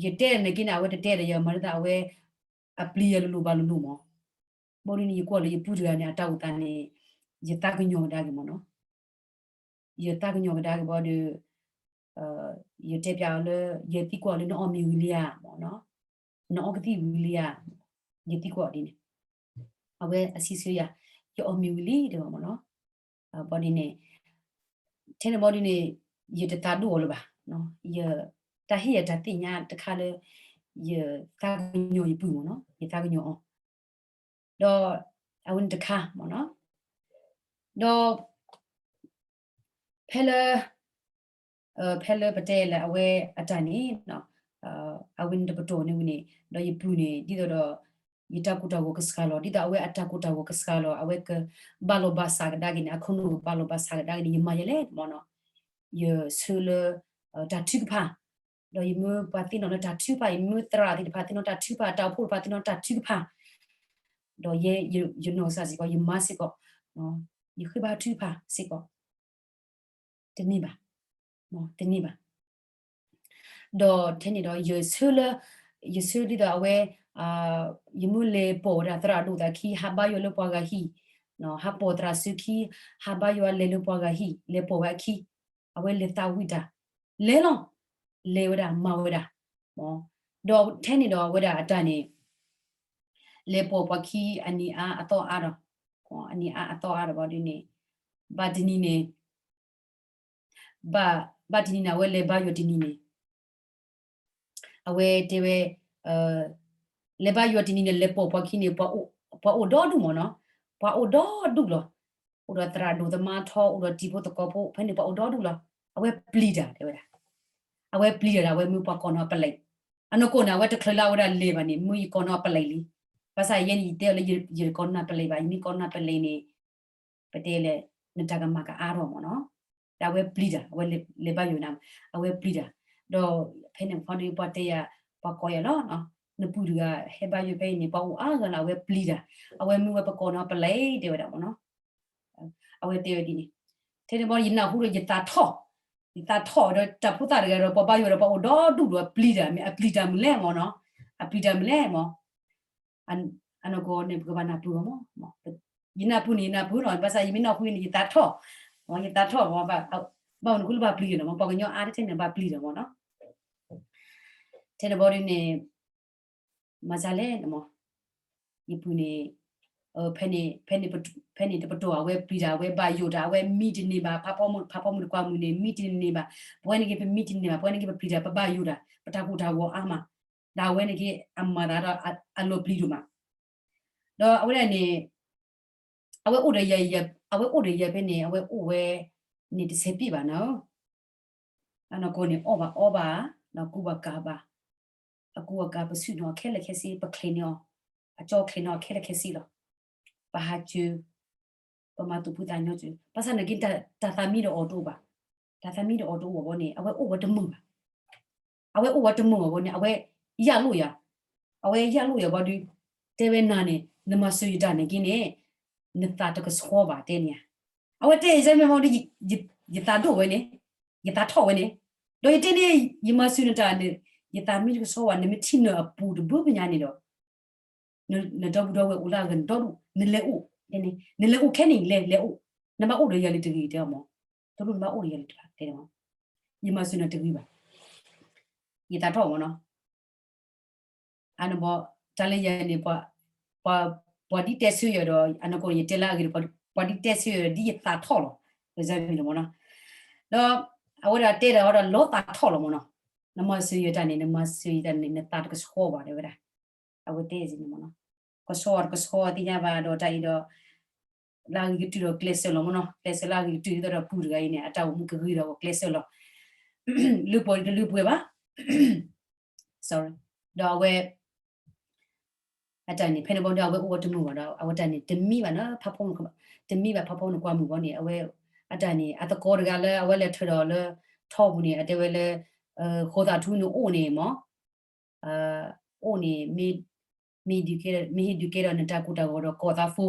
ယတဲနာ်က့န့ၣ် အဝဲတတဲဒီးယၤ မၤတသးအဝဲ အပျံၤယၤလိၤလိၤဘၣ်လိၤလိၤမး ဘၣ်ဒ်န့ၣ် ယကွၢ်လၢယပုၢ်တဂၤန့ၣ် အတၢ်အိၣ်သးန့ၣ် ယသးကညီၤကဒါက့ၤမ့ၢ်နီၤ. ယသးကညီၤကဒါက့ၤဘၣ်ဒီး ယတဲပျးအီၤလၢ ယသံကွၢ်အီၤလၢနအီၣ်မ့ၤဝံၤလံဧါမ့ၢ်နီၤ, နအီၣ်ကသံၣ်ဝံၤလံဧါ, ယသံကွၢ်အီၤဒ်န့ၣ်, အဝဲအစံးဆၢယၤ, ယအီၣ်မ့ၤဝံၤလံတဲဝဲမ့ၢ်နီၤ. ဘၣ်ဒ်န့ၣ် ထဲန့ၣ်ဘၣ်ဒ်န့ၣ် ယတသးဒိၣ်အီၤလၢၤဘၣ်, ယ တၢ်ဟ့ၣ်ယၤတၢ်သ့ၣ်ညါတခါလၢ ယသးကညီၤယပုၢ်မ့ၢ်နီၤ, ယသးကညီၤအီၤ ဒီး အဝဲန့ၣ်တခါမ့ၢ်နီၤ, ဒီး ဖဲလၢ ဖဲလၢပတဲလၢအဝဲအတၢ်န့ၣ် အဝဲန့ၣ်တပတီၢ်န့ၣ်ဝံၤန့ၣ် ဒီးယပုၢ်န့ၣ် ဒ်သိးဒီး ယတၢ်ကိၢ်တၢ်ဂီၤကစှၤလီၤ, ဒ်သိးအဝဲအတၢ်ကိၢ်တၢ်ဂီၤကစှၤလီၤ, အဝဲကဘၣ်လိာ်ဘၣ်စးကဒါက့ၤန့ၣ် အခိၣ်နူာ်ကဘၣ်လိာ်ဘၣ်စးကဒါက့ၤန့ၣ် ယမၤယဲလဲၣ်မ့ၢ်နီၤ, ယဆၢလၢ တၢ်ထုကဖၣ်, ဒီးယမ့ၢ်ပှၤသ့ၣ်နီၣ်လၢတၢ်ထုကဖၣ်, ယမ့ၢ်သရၣ်သ့ၣ်တဖၣ်သ့ၣ်နီၣ်တၢ်ထုကဖၣ်, တၢ်အိၣ်ဖှိၣ်တဖၣ်သ့ၣ်နီၣ်တၢ်ထုကဖၣ်, ဒီးယဲ ယနီၢ်ကစၢ်စ့ၢ်ကီး ယမါစ့ၢ်ကီး ယဃ့ဘါထုကဖၣ်စ့ၢ်ကီး တန့ၢ်ဘၣ်, တန့ၢ်ဘၣ်. ဒီးထဲန့ၣ်ဒီး ယဆၢလၢ ယဆၢဒ်သိးအဝဲ ယမ့ၢ်လဲၤပိာ်ဝဲဒၣ်သရၣ်ဒိၣ်သးခံ ဟးဘါယွၤလၢပှၤဂၤဟံၣ်, ဟးပိာ်သရၣ်စုခံ ဟးဘါယွၤလဲၤလၢပှၤဂၤဟံၣ် လဲၤပိာ်ဝဲအခံ, အဝဲလဲၤသးဝံၣ်တၢ်, လဲၤလီၤ, လဲၤဝဲဒၣ်မၤဝဲဒၣ်, ဒီးထဲန့ၣ်ဒီးအဝဲဒၣ်အတၢ်န့ၣ် လဲၤပိာ်ပှၤခံအနံၤအါအသီအါဒီး, အနံၤအါအသီအါဒီးဘၣ်ဒ်န့ၣ်, ဘၣ်တနံၤန့ၣ် ဘၣ် ဘၣ်တနံၤန့ၣ် အဝဲလဲၤဘါယွၤတနံၤန့ၣ်, အဝဲတဲဝဲ လဲၤဘါယွၤတနံၤန့ၣ် လဲၤပိာ်ပှၤခံန့ၣ် ပှၤအိၣ်ဒီဒူၣ်မ့ၢ်နီၤ, ပှၤအိၣ်ဒီဒူၣ်လီၤ, အိၣ်ဒီးသရၣ်ဒိၣ်သမါထီ အိၣ်ဒီးတံၤဖိသကိးဖိ ဖဲန့ၣ်ပှၤအိၣ်ဒီဒူၣ်လီၤ, အဝဲပျံၤတၢ်တဲဝဲဒၣ်, အဝဲပျံၤတၢ်ဒီး အဝဲမ့ၢ်ပှၤကိးနီၢ်ပလဲၤ, အနီၢ်ကီၢ်န့ၣ် အဝဲတချုးလၢအဝဲဒၣ်လဲၤဘၣ်န့ၣ် မ့ၢ်ယကိးနီၢ်ပလဲၤလံ, ဘၣ်ဆၣ်ယဲန့ၣ် ယတဲအီၤလၢယတကိးနီၢ်ပလဲၤဘၣ်, ယမ့ၢ်ကိးနီၢ်ပလဲၤန့ၣ် ပတဲလဲၣ် နတၢ်ကမၣ်ကအါထီၣ်မ့ၢ်နီၤ, ဒီးအဝဲပျံၤတၢ်, အဝဲလဲၤဘါယွၤန့ၣ် အဝဲပျံၤတၢ်, ဒီးဖဲန့ၣ်ဖီဒု ပှၤတဲယၤ, ပှၤကိးယၤလီၤ, နပုၢ်တဂၤဟဲဘါယွၤဖဲအံၤန့ၣ် ပှၤအိၣ်အါဂၤလီၤ အဝဲပျံၤတၢ်, အဝဲမ့ၢ်ဝဲပကိးနီၢ်ပလဲၤတဲဝဲဒၣ်မ့ၢ်နီၤ, အဝဲတဲဝဲဒ်န့ၣ်, ထဲန့ၣ်ဘီယနၢ်ဟူဒီးယသးထီၣ်, ယသးထီၣ်ဒီးတၢ်ဖိသၣ်တဂၤဒီး ပှၤဘါယွၤဒီးပှၤအိၣ်ဒီဒူၣ်ဒီးပျံၤတၢ်, မ့ၢ်အပျံၤတၢ်မနုၤလဲၣ်မ့ၢ်နီၤ, အပျံၤတၢ်မနုၤလဲၣ်မ့ၢ် အနီၢ်ကီၢ်န့ၣ် ပကဘၣ်နၢ်ပၢၢ်အီၤမ့ၢ်, ယနၢ်ပၢၢ်န့ၣ် ယနၢ်ပၢၢ်လီၤ, ဘၣ်ဆၣ်ယမ့ၢ်နၢ်ဟူန့ၣ် ယသးထီၣ်, ယသးထီၣ်, ဘၣ်မနုၤဃိလၢဘၣ်ပျံၤတၢ်န့ၣ်မ့ၢ် ပှၤကညီအါတထဲန့ၣ် ဘၣ်ပျံၤတၢ်မ့ၢ်နီၤ, ထဲန့ၣ်ဘီဒုန့ၣ် မၤစၢ်လဲၣ်န့ၣ်မ့ၢ်, ယပုၢ်န့ၣ် ဖဲန့ၣ် ဖဲန့ၣ်တပတီၢ် အဝဲပျံၤတၢ် အဝဲဘၣ်ယိၣ်တၢ် အဝဲမံတန့ၢ်ဘၣ် ဖးဖီမုၣ် ဖးဖီမုၣ်တကွၢ်မုၣ်န့ၣ် မံတန့ၢ်ဘၣ်, ပဝဲန့ၣ်က့ၤ ပမံတန့ၢ်ဘၣ် ပဝဲန့ၣ်က့ၤ ပပျံၤတၢ် ပဘၣ်ယိၣ်တၢ် ပတၢ်ကိၢ်တၢ်ဂီၤအါမး, ဒီးအဝဲန့ၣ်က့ၤ အမၤသးဒီးအလီၤပျံၤဒိၣ်မး, ဒီးအဝဲဒၣ်န့ၣ် အဝဲအိၣ်ဒီးယၤ အဝဲအိၣ်ဒီးယၤဖဲန့ၣ် အဝဲအိၣ်ဝဲန့ၣ်တဆဲးပ့ၣ်ဘၣ်နီၤ, အနီၢ်ကီၢ်န့ၣ် အီၣ်ဘၣ်အီဘၣ်, ဒီးကူဘၣ်ကၤဘၣ်, အကူအကၤ ပဆူၣ်န့ၢ်အီၤခဲလၢာ်ခဲဆ့ ပချ့န့ၢ်အီၤ, အကၠီချ့န့ၢ်အီၤခဲလၢာ်ခဲဆ့လီၤ, ပဟးစၢၤ, ပမၤသူၣ်ဖှံသးညီစၢၤ ဘၣ်ဆၣ်နာ်က့ တၢ်သးမံဒီးအီၤတအိၣ်ဘၣ်, တၢ်သးမံဒီးအီၤတအိၣ်ဘၣ်ဘီန့ၣ် အဝဲအိၣ်ဝဲတမုာ်ဘၣ် အဝဲအိၣ်ဝဲတမုာ်ဘၣ်ဘီန့ၣ် အဝဲယၢ်လိာ်ယၤ, အဝဲယၢ်လိာ်ယၤဘီဒုး, တဲဝဲနၤန့ၣ် နမၤစၢၤယတၢ်န့ၣ်က့န့ၣ်, နသးတကဆှီဘၣ်တဲန့ၣ်ဧါ, အဝဲတဲယၤမ့ၢ်ဘီဒုး, ယသးဒိၣ်ဝဲန့ၣ်, ယသးထီၣ်ဝဲန့ၣ်, ဒီးယတဲန့ၣ် ယမၤစၢၤနတၢ်န့ၣ်, ယသးမံတကဆှီဘၣ် နမ့ၢ်ထံၣ်နၢၤအပူၤတဘျီညါန့ၣ်ဒီး နဒီပုၢ်ဒီဝဲၢ်အိၣ်လၢအဂၤနဒီဒူၣ် နလဲၤအိၣ်, နလဲၤအိၣ်ခဲန့ၣ် လဲၤ လဲၤအိၣ်, နဘၣ်အိၣ်ဒီးယၤလၢတဂ့ၤတဲအီၤမး, တလိၣ်နဘၣ်အိၣ်ဒီးယၤလၢတဂ့ၤတဲအီၤမး, ယမၤစၢၤနၤတဂ့ၤဘၣ်, ယသးထီၣ်မးနီၤ, အန့ၣ်ဘီ, တၢ်လၢယၤန့ၣ် ပှၤဒ်တဲဆၢယၤဒီး အနီၢ်ကီၢ်န့ၣ် ယတဲလၢအဂ့ၤဒီး ပှၤဒ်တဲဆၢယၤဒီး ဒ်ယသးထီၣ်လီၤ, ပစၢ်မံၤလီၤမးနီၤ, ဒီးအဝဲဒၣ်တဲဒၣ်ဝဲဒီးလီၤသးထီၣ်လီၤမးနီၤ, နမၤစၢၤယၤတၢ်န့ၣ် နမၤစၢၤယၤတၢ်န့ၣ် နသးတကဆှီဘၣ်တဲဝဲဒၣ်, အဝဲတဲန့ၣ်မးနီၤ, ကဆှီတကဆှီသ့ၣ်ညါဘၣ်ဒီးတၢ်အံၤဒီး လၢအဂ့ၤကတုၢ်ဒီးကျဲးစၢးလီၤမးနီၤ, ကျဲးစၢးလၢအဂ့ၤကတုၢ် ဒ်သိးဒီးပုၢ်တဂၤအံၤန့ၣ် အတၢ်အိၣ်မူကဂ့ၤဒီးကျဲးစၢးလီၤ, လၢပှဲၤတလၢပှဲၤဘၣ်, ဒီးအဝဲ အတၢ်န့ၣ် ဖဲန့ၣ်ဘီဒီးအဝဲအိၣ်ဝဲတမုာ်ဘၣ်ဒီး အဝဲတၢ်န့ၣ် တမံဘၣ်နီၤ, ဖးဖီမုၢ် တမံဘၣ်ဖးဖီမုၢ်နကွၢ်မုၢ်ဘီန့ၣ် အဝဲ အတၢ်န့ၣ် အသကိးတဂၤလၢအဝဲလဲၤထၢၣ်ဒီးလၢ ထီပူၤန့ၣ် အတဲဝဲလၢ ဃိးသးထူန့ၣ်အိၣ်န့ၣ်မး အိၣ်န့ၣ် မ့ၢ် မ့ၢ်ဟ့ၣ်ဒုးကဲဒီးနတၢ်ကိၢ်တၢ်ဂီၤဒီးကိးသးဖိ,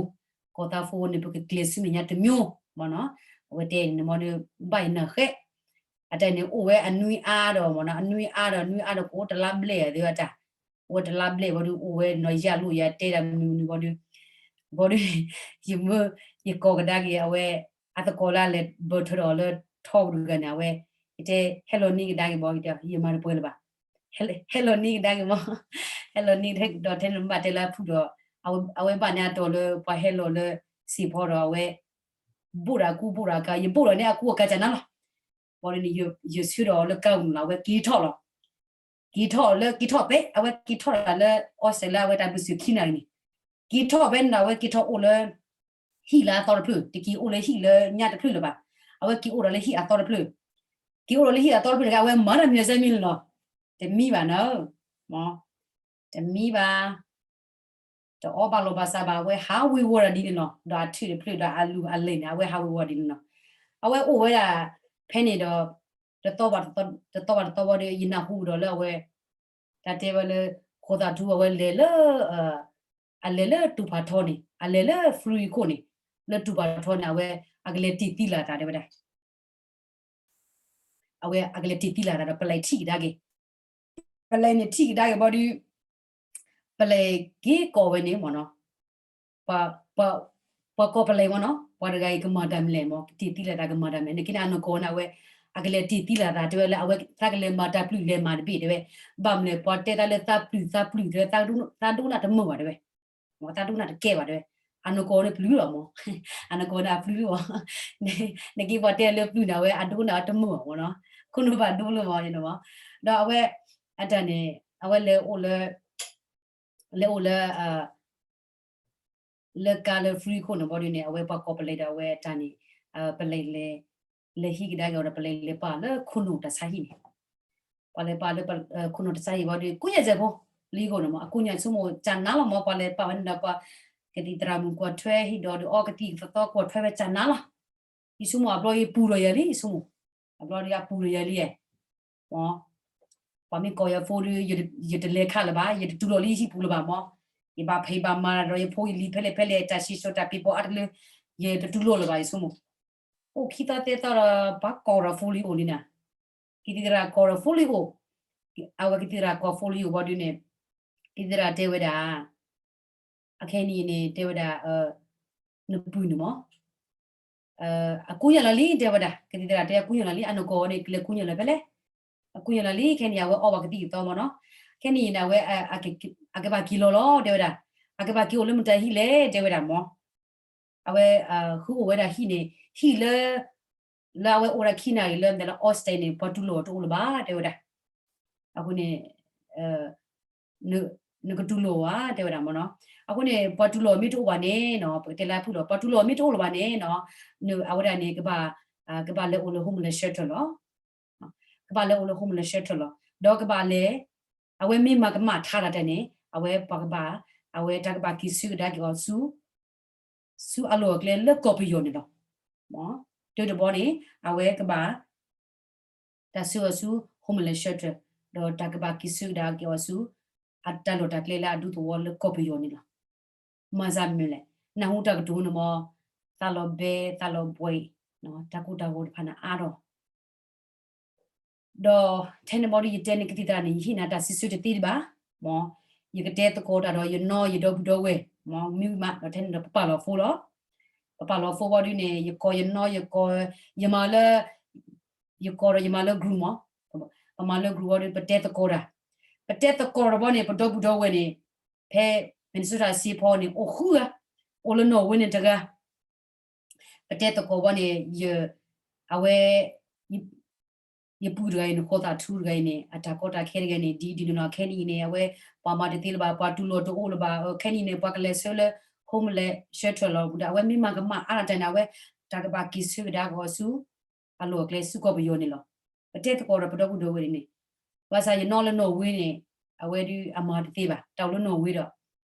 ကိးသးဖိန့ၣ် ပကကျဲးစၢးမဲာ်ညါတမျိုးမးနီၤ, အဝဲတဲန့ၣ်မးဒီး ဘၣ်ယနၢ်ဃဲ, အတၢ်န့ၣ်အိၣ်ဝဲအနွံအါဒီးမးနီၤ, အနွံအါဒီးနွံအါဒီးကအိၣ်တလါဘျဲၣ်အသးအတၢ်, အိၣ်ဝဲတလါဘျဲၣ်ဘီဒီး အိၣ်ဝဲနီၤယၢ်လိာ်ယၤတဲဒၣ်မနုၤမနုၤဘီဒီး ဘၣ်ဒီး ယမၢ ယကိးကဒါက့ၤအဝဲ အသကိးလၢအလဲၤဘၢၣ်ထၢဒီးလၢထီပူၤတဂၤန့ၣ် အဝဲ ယတဲ ဟဲလီၤန့ၢ်ကဒါက့ၤဘၣ် ယတဲ ယမၤတပှဲၤလၢၤဘၣ်, ဟဲလီၤန့ၢ်ကဒါက့ၤမး, ဟဲလီၤန့ၢ်ဒီးထဲန့ၣ်ဘၣ်တဲလၢအဖုၣ်ဒီး အဝဲဘၣ်န့ၣ်အတီၤလၢပှၤဟဲလီၤလၢစံာ်ဖီဒီးအဝဲ ဘိၣ်ဒီးအကူဘိၣ်ဒီးအကါ ယဘိၣ်ဒီးန့ၣ်အကူအကါကနၤလီၤ. ဘၣ်ဒီးန့ၣ် ယဆှၢဒီးအီၤလၢကါပူၤန့ၣ်လီၤ အဝဲက့ၤထီၣ်လီၤ. က့ၤထီၣ်လၢက့ၤထီၣ်ဖဲ အဝဲက့ၤထီၣ်တၢ်လၢ Australia အဝဲတၢ်ဘျုးစၢၤခံနၣ်ရံၣ်န့ၣ်, က့ၤထီၣ်ဖဲန့ၣ်ဒီး အဝဲက့ၤထီၣ်အိၣ်လၢ ဟံၣ်လၢအသီတဖျၢၣ်, တက့ၤအိၣ်လၢဟံၣ်လၢညါတဖျၢၣ်လၢၤဘၣ်, အဝဲက့ၤအိၣ်ဒီးလၢဟံၣ်အသီတဖျၢၣ်, က့ၤအိၣ်ဒီးလၢဟံၣ်အသီတဖျၢၣ်တခါ အဝဲမၤတၢ်မံၤစဲမံၤလီၤ. တမံဘၣ်နၤ, တမံဘၣ် တအီဘၣ်လီၤဘၣ်စးဘၣ် အဝဲဟးဝ့ၤဝီၤတၢ်ဒ်န့ၣ်လီၤ. ဒီးအထၢၣ်တဖျၢၣ်ဒီးအလူၢ်အလဲၢ်န့ၣ် အဝဲဟးဝ့ၤဝီၤဒ်န့ၣ်လီၤ. အဝဲအိၣ်ဝဲဒၣ် ဖဲန့ၣ်ဒီး တသီဘၣ်တသီဘၣ်ဒီး ယနၢ်ဟူဒီးလၢအဝဲ တၢ်တဲဝဲလၢ ခိၣ်သၣ်ထူအဝဲလဲၤလၢ အလဲၤလၢတူၢ်ဖးထီန့ၣ် အလဲၤလၢ free ခိၣ်န့ၣ် လၢတူၢ်ဖးထီန့ၣ် အဝဲ အကလဲၤတ့ၢ်သံလၢ်သးတဲဝဲဒၣ် အဝဲအကလဲၤတ့ၢ်သံလၢ်သးဒီး ပလဲၤထံၣ်ကဒါက့ၤ, ပလဲၤန့ၣ်ထံၣ်ကဒါက့ၤဘၣ်ဒီး ပလဲၤက့ၤကိးဝဲန့ၣ်မ့ၢ်နီၤ, ပှၤကိးပလဲၤမ့ၢ်နီၤ ပှၤတဂၤအံၤကမၤတၢ်မလဲၣ်မ့ၢ် ကတ့ၢ်သံလၢ်သးကမၤတၢ်မလဲၣ် နက့န့ၣ်အနီၢ်ကီၢ်န့ၣ် အဝဲ အကလဲၤတ့ၢ်သံလၢ်သးတဲဝဲလၢအဝဲသးကလဲၤမၤတၢ်ပျုၢ်လဲၤမၤတဘ့ၣ်တဲဝဲ, ဘၣ်မလဲၣ် ပှၤတဲသးလၢသးပျုၢ်သးပျုၢ်တဲဝဲ သးဒိကနၣ်တမုာ်ဘၣ်တဲဝဲ သးဒိကနၣ်တကဲဘၣ်တဲဝဲ, အနီၢ်ကီၢ်န့ၣ်ပျုၢ်လီၤမ့ၢ်, အနီၢ်ကီၢ်န့ၣ်အပျုၢ်လီၤမ့ၢ်, နက့ပှၤတဲလၢပျုၢ်န့ၣ် အဝဲအဒိကနၣ်တမုာ်ဘၣ်မ့ၢ်နီၤ, ခိၣ်နူာ်ဘၣ်ဒိလၢမ့ၢ်န့ၣ်မ့ၢ်, ဒီးအဝဲ အတၢ်န့ၣ် အဝဲလဲၤအိၣ်လၢ လဲၤအိၣ်လၢ လၢကါလၢ free ခိၣ်န့ၣ်ဘၣ်ဒီးန့ၣ် အဝဲပှၤကိးပလဲၤဒီးအဝဲတၢ်န့ၣ် ပလဲၤလဲၤ လဲၤဟံးကဒါက့ၤအီၤဒီး ပလဲၤလဲၤပာ်လၢခိၣ်နူာ်တၢ်ဆါဟံၣ်န့ၣ်, ပှၤလဲၤပာ်လၢခိၣ်နူာ်တၢ်ဆါဟံၣ်ဘၣ်ဒီး ကူညါစဲးဖိ လံအီၤန့ၣ်မ့ၢ် အကူညါဆိကမိၣ်ကနါလီၤမ့ၢ် ပှၤလဲၤပာ်ဝဲန့ၣ်ဒီးပှၤ ကသံၣ်သရၣ်မုၣ်ကွၢ်ထွဲဟံၣ်ဒီးဒီးအီကသံၣ်ကသီကွၢ်ထွဲဝဲကနါလီၤ, ယဆိကမိၣ်အဘျီယပူၤဒီးယၤလံ ယဆိကမိၣ်, အဘျီဒီးယပူၤဒီးယၤလံ ပှၤမ့ၢ်ကိးယၤဖိဒီး ယတလဲၤခးလၢၤဘၣ် ယတတူၢ်လိာ်လံဟံၣ်ပူၤလၢၤဘၣ်မ့ၢ်, ယဘၣ်ဖံးဘၣ်မၤဒီးယဖိယလံၤဖဲလဲၣ်ဖဲလဲၣ် တၢ်စံၣ်စိၤတၢ်ပ့ၤပီအါတလၢ ယတတူၢ်လိာ်လၢၤဘၣ် ယဆိကမိၣ်, အိၣ်ခံသီသၢသီဒီး ပှၤကိးဒီးဖိလံအိၣ်လံနၤ, ကသံၣ်သရၣ်ကိးဒီးဖိလံအိၣ်, အဝဲကသံၣ်သရၣ်ကိးဖိလံအိၣ်ဘၣ်ဒီးန့ၣ် ကသံၣ်သရၣ်တဲဝဲဒၣ် အခဲနံၣ်အံၤန့ၣ် တဲဝဲဒၣ် နပုၢ်န့ၣ်မ့ၢ် အကူညါလီၤလံ တဲဝဲဒၣ် ကသံၣ်သရၣ်တဲအကူညါလီၤလံ အနီၢ်ကီၢ်န့ၣ် ကလဲၤကူညါလီၤဖဲလဲၣ်, အကူညါလီၤလံ ခဲနံၣ်အံၤ အဝဲအီဘၣ်ကသံၣ်ကသီမ့ၢ်နီၤ, ခဲနံၣ်အံၤန့ၣ် အဝဲ အကဘၣ်က့ၤလီၤလီၤ တဲဝဲဒၣ်, အကဘၣ်က့ၤအိၣ်လၢမတၤဟံၣ်လဲၣ် တဲဝဲဒၣ်မ့ၢ်, အဝဲ ဃုအိၣ်ဝဲဒၣ်ဟံၣ်န့ၣ် ဟံၣ်လၢ လၢအဝဲအိၣ်ဒၣ်ခံနၣ်ရံၣ်လၢမတၤလၢ Austin န့ၣ် ပှၤတူၢ်လိာ်အီၤတအိၣ်လၢၤဘၣ် တဲဝဲဒၣ်, အဃိန့ၣ် နကတူၢ်လိာ်ဘၣ် တဲဝဲဒၣ်မ့ၢ်နီၤ, အဃိန့ၣ် ပှၤတူၢ်လိာ်မ့ၢ်တအိၣ်ဘၣ်န့ၣ်နီၤ ပကတဲလၢအဖုၣ်လီၤ ပှၤတူၢ်လိာ်မ့ၢ်တအိၣ်လၢၤဘၣ်န့ၣ်နီၤ, အဝဲဒၣ်န့ၣ် ကဘၣ်လဲၤအိၣ်လၢ homeless shelter လီၤ, ကဘၣ်လဲၤအိၣ်လၢ homeless shelter လီၤ, ဒီးကဘၣ်လဲၤ အဝဲမ့ၢ်မၤကမၣ်ထါတၢ်တၢ်န့ၣ် အဝဲပှၤကဘၣ် အဝဲတၢ်ကဘၣ်က့ၤဆၢကဒါက့ၤအီၤဆူ ဆူအလီၢ်အကျဲလၢကီၢ်ပယီၤန့ၣ်လီၤ, တၢ်တဘီန့ၣ် အဝဲကဘၣ် တၢ်ဆှၢအီၤဆူ homeless shelter ဒီးတၢ်ကဘၣ်က့ၤဆၢကဒါက့ၤအီၤဆူ အတၢ်လီၢ်တၢ်ကျဲလၢအဒူသဝီလၢကီၢ်ပယီၤန့ၣ်လီၤ, မၤစၢၤမနုၤလဲၣ် နၢ်ဟူတၢ်ကတိၤန့ၣ်မ့ၢ် သးလီၤဘဲ သးလီၤဘှဲး တၢ်ကိၢ်တၢ်ဂီၤတဖၣ်န့ၣ်အါထီၣ် ဒီးထဲန့ၣ်ဘီဒီး ယတဲန့ၣ်ကသံၣ်သရၣ်န့ၣ် ယဟ့ၣ်နၤတၢ်စံးဆၢတသ့ဒံးဘၣ်, မ့ၢ် ယကတဲသကိးတၢ်ဒီးယနီၢ်ယဒီပုၢ်ဒီဝဲၢ်, မ့ၢ်မုာ်မး ဒီးထဲန့ၣ်ဒီးပပာ်လီၤဖိလီၤ, ပပာ်လီၤဖိဘီဒီးန့ၣ် ယကိးယနီၢ်ယကိး ယမၤ ယကိးဒီးယမၤလၢ group မ့ၢ်, ပမၤလၢ group ဘီဒီး ပတဲသကိးတၢ်, ပတဲသကိးတၢ်ဘီန့ၣ် ပဒီပုၢ်ဒီဝဲၢ်န့ၣ် ဖဲ Minnesota စ့ဖီန့ၣ် အိၣ်ဃုဂၤ, အိၣ်လၢနီၣ်ဝ့န့ၣ်တဂၤ ပတဲသကိးဘီန့ၣ် အဝဲ ယပုၢ်တဂၤအံၤန့ၣ် ဃိးသးထူတဂၤအံၤန့ၣ် အတၢ်ကီတၢ်ခဲတဂၤန့ၣ် ဒ်ဒ်န့ၣ်လီၤ. ခဲနံၣ်အံၤန့ၣ် အဝဲ ပှၤမၤတသ့လၢၤဘၣ်, ပှၤတူၢ်လိာ်တအိၣ်လၢၤဘၣ်, ခဲနံၣ်အံၤန့ၣ် ပှၤကလဲၤဆှၢလၢ homeless shelter လီၤ. ဒီးအဝဲမ့ၢ်မၤကမၣ်အါတၢ်န့ၣ် အဝဲ တၢ်ကဘၣ်က့ၤဆှၢကဒါက့ၤအီၤဆူ အလီၢ်အကျဲဆူကီၢ်ပယီၤန့ၣ်လီၤ. ပတဲသကိးဒီးပဒီပုၢ်ဒီဝဲၢ်န့ၣ်, ဘၣ်ဆၣ်ယနီၢ်လၢနီၣ်ဝ့န့ၣ် အဝဲဒုးအမၤတသ့ဘၣ်, တၢ်အိၣ်လၢနီၣ်ဝ့ဒီး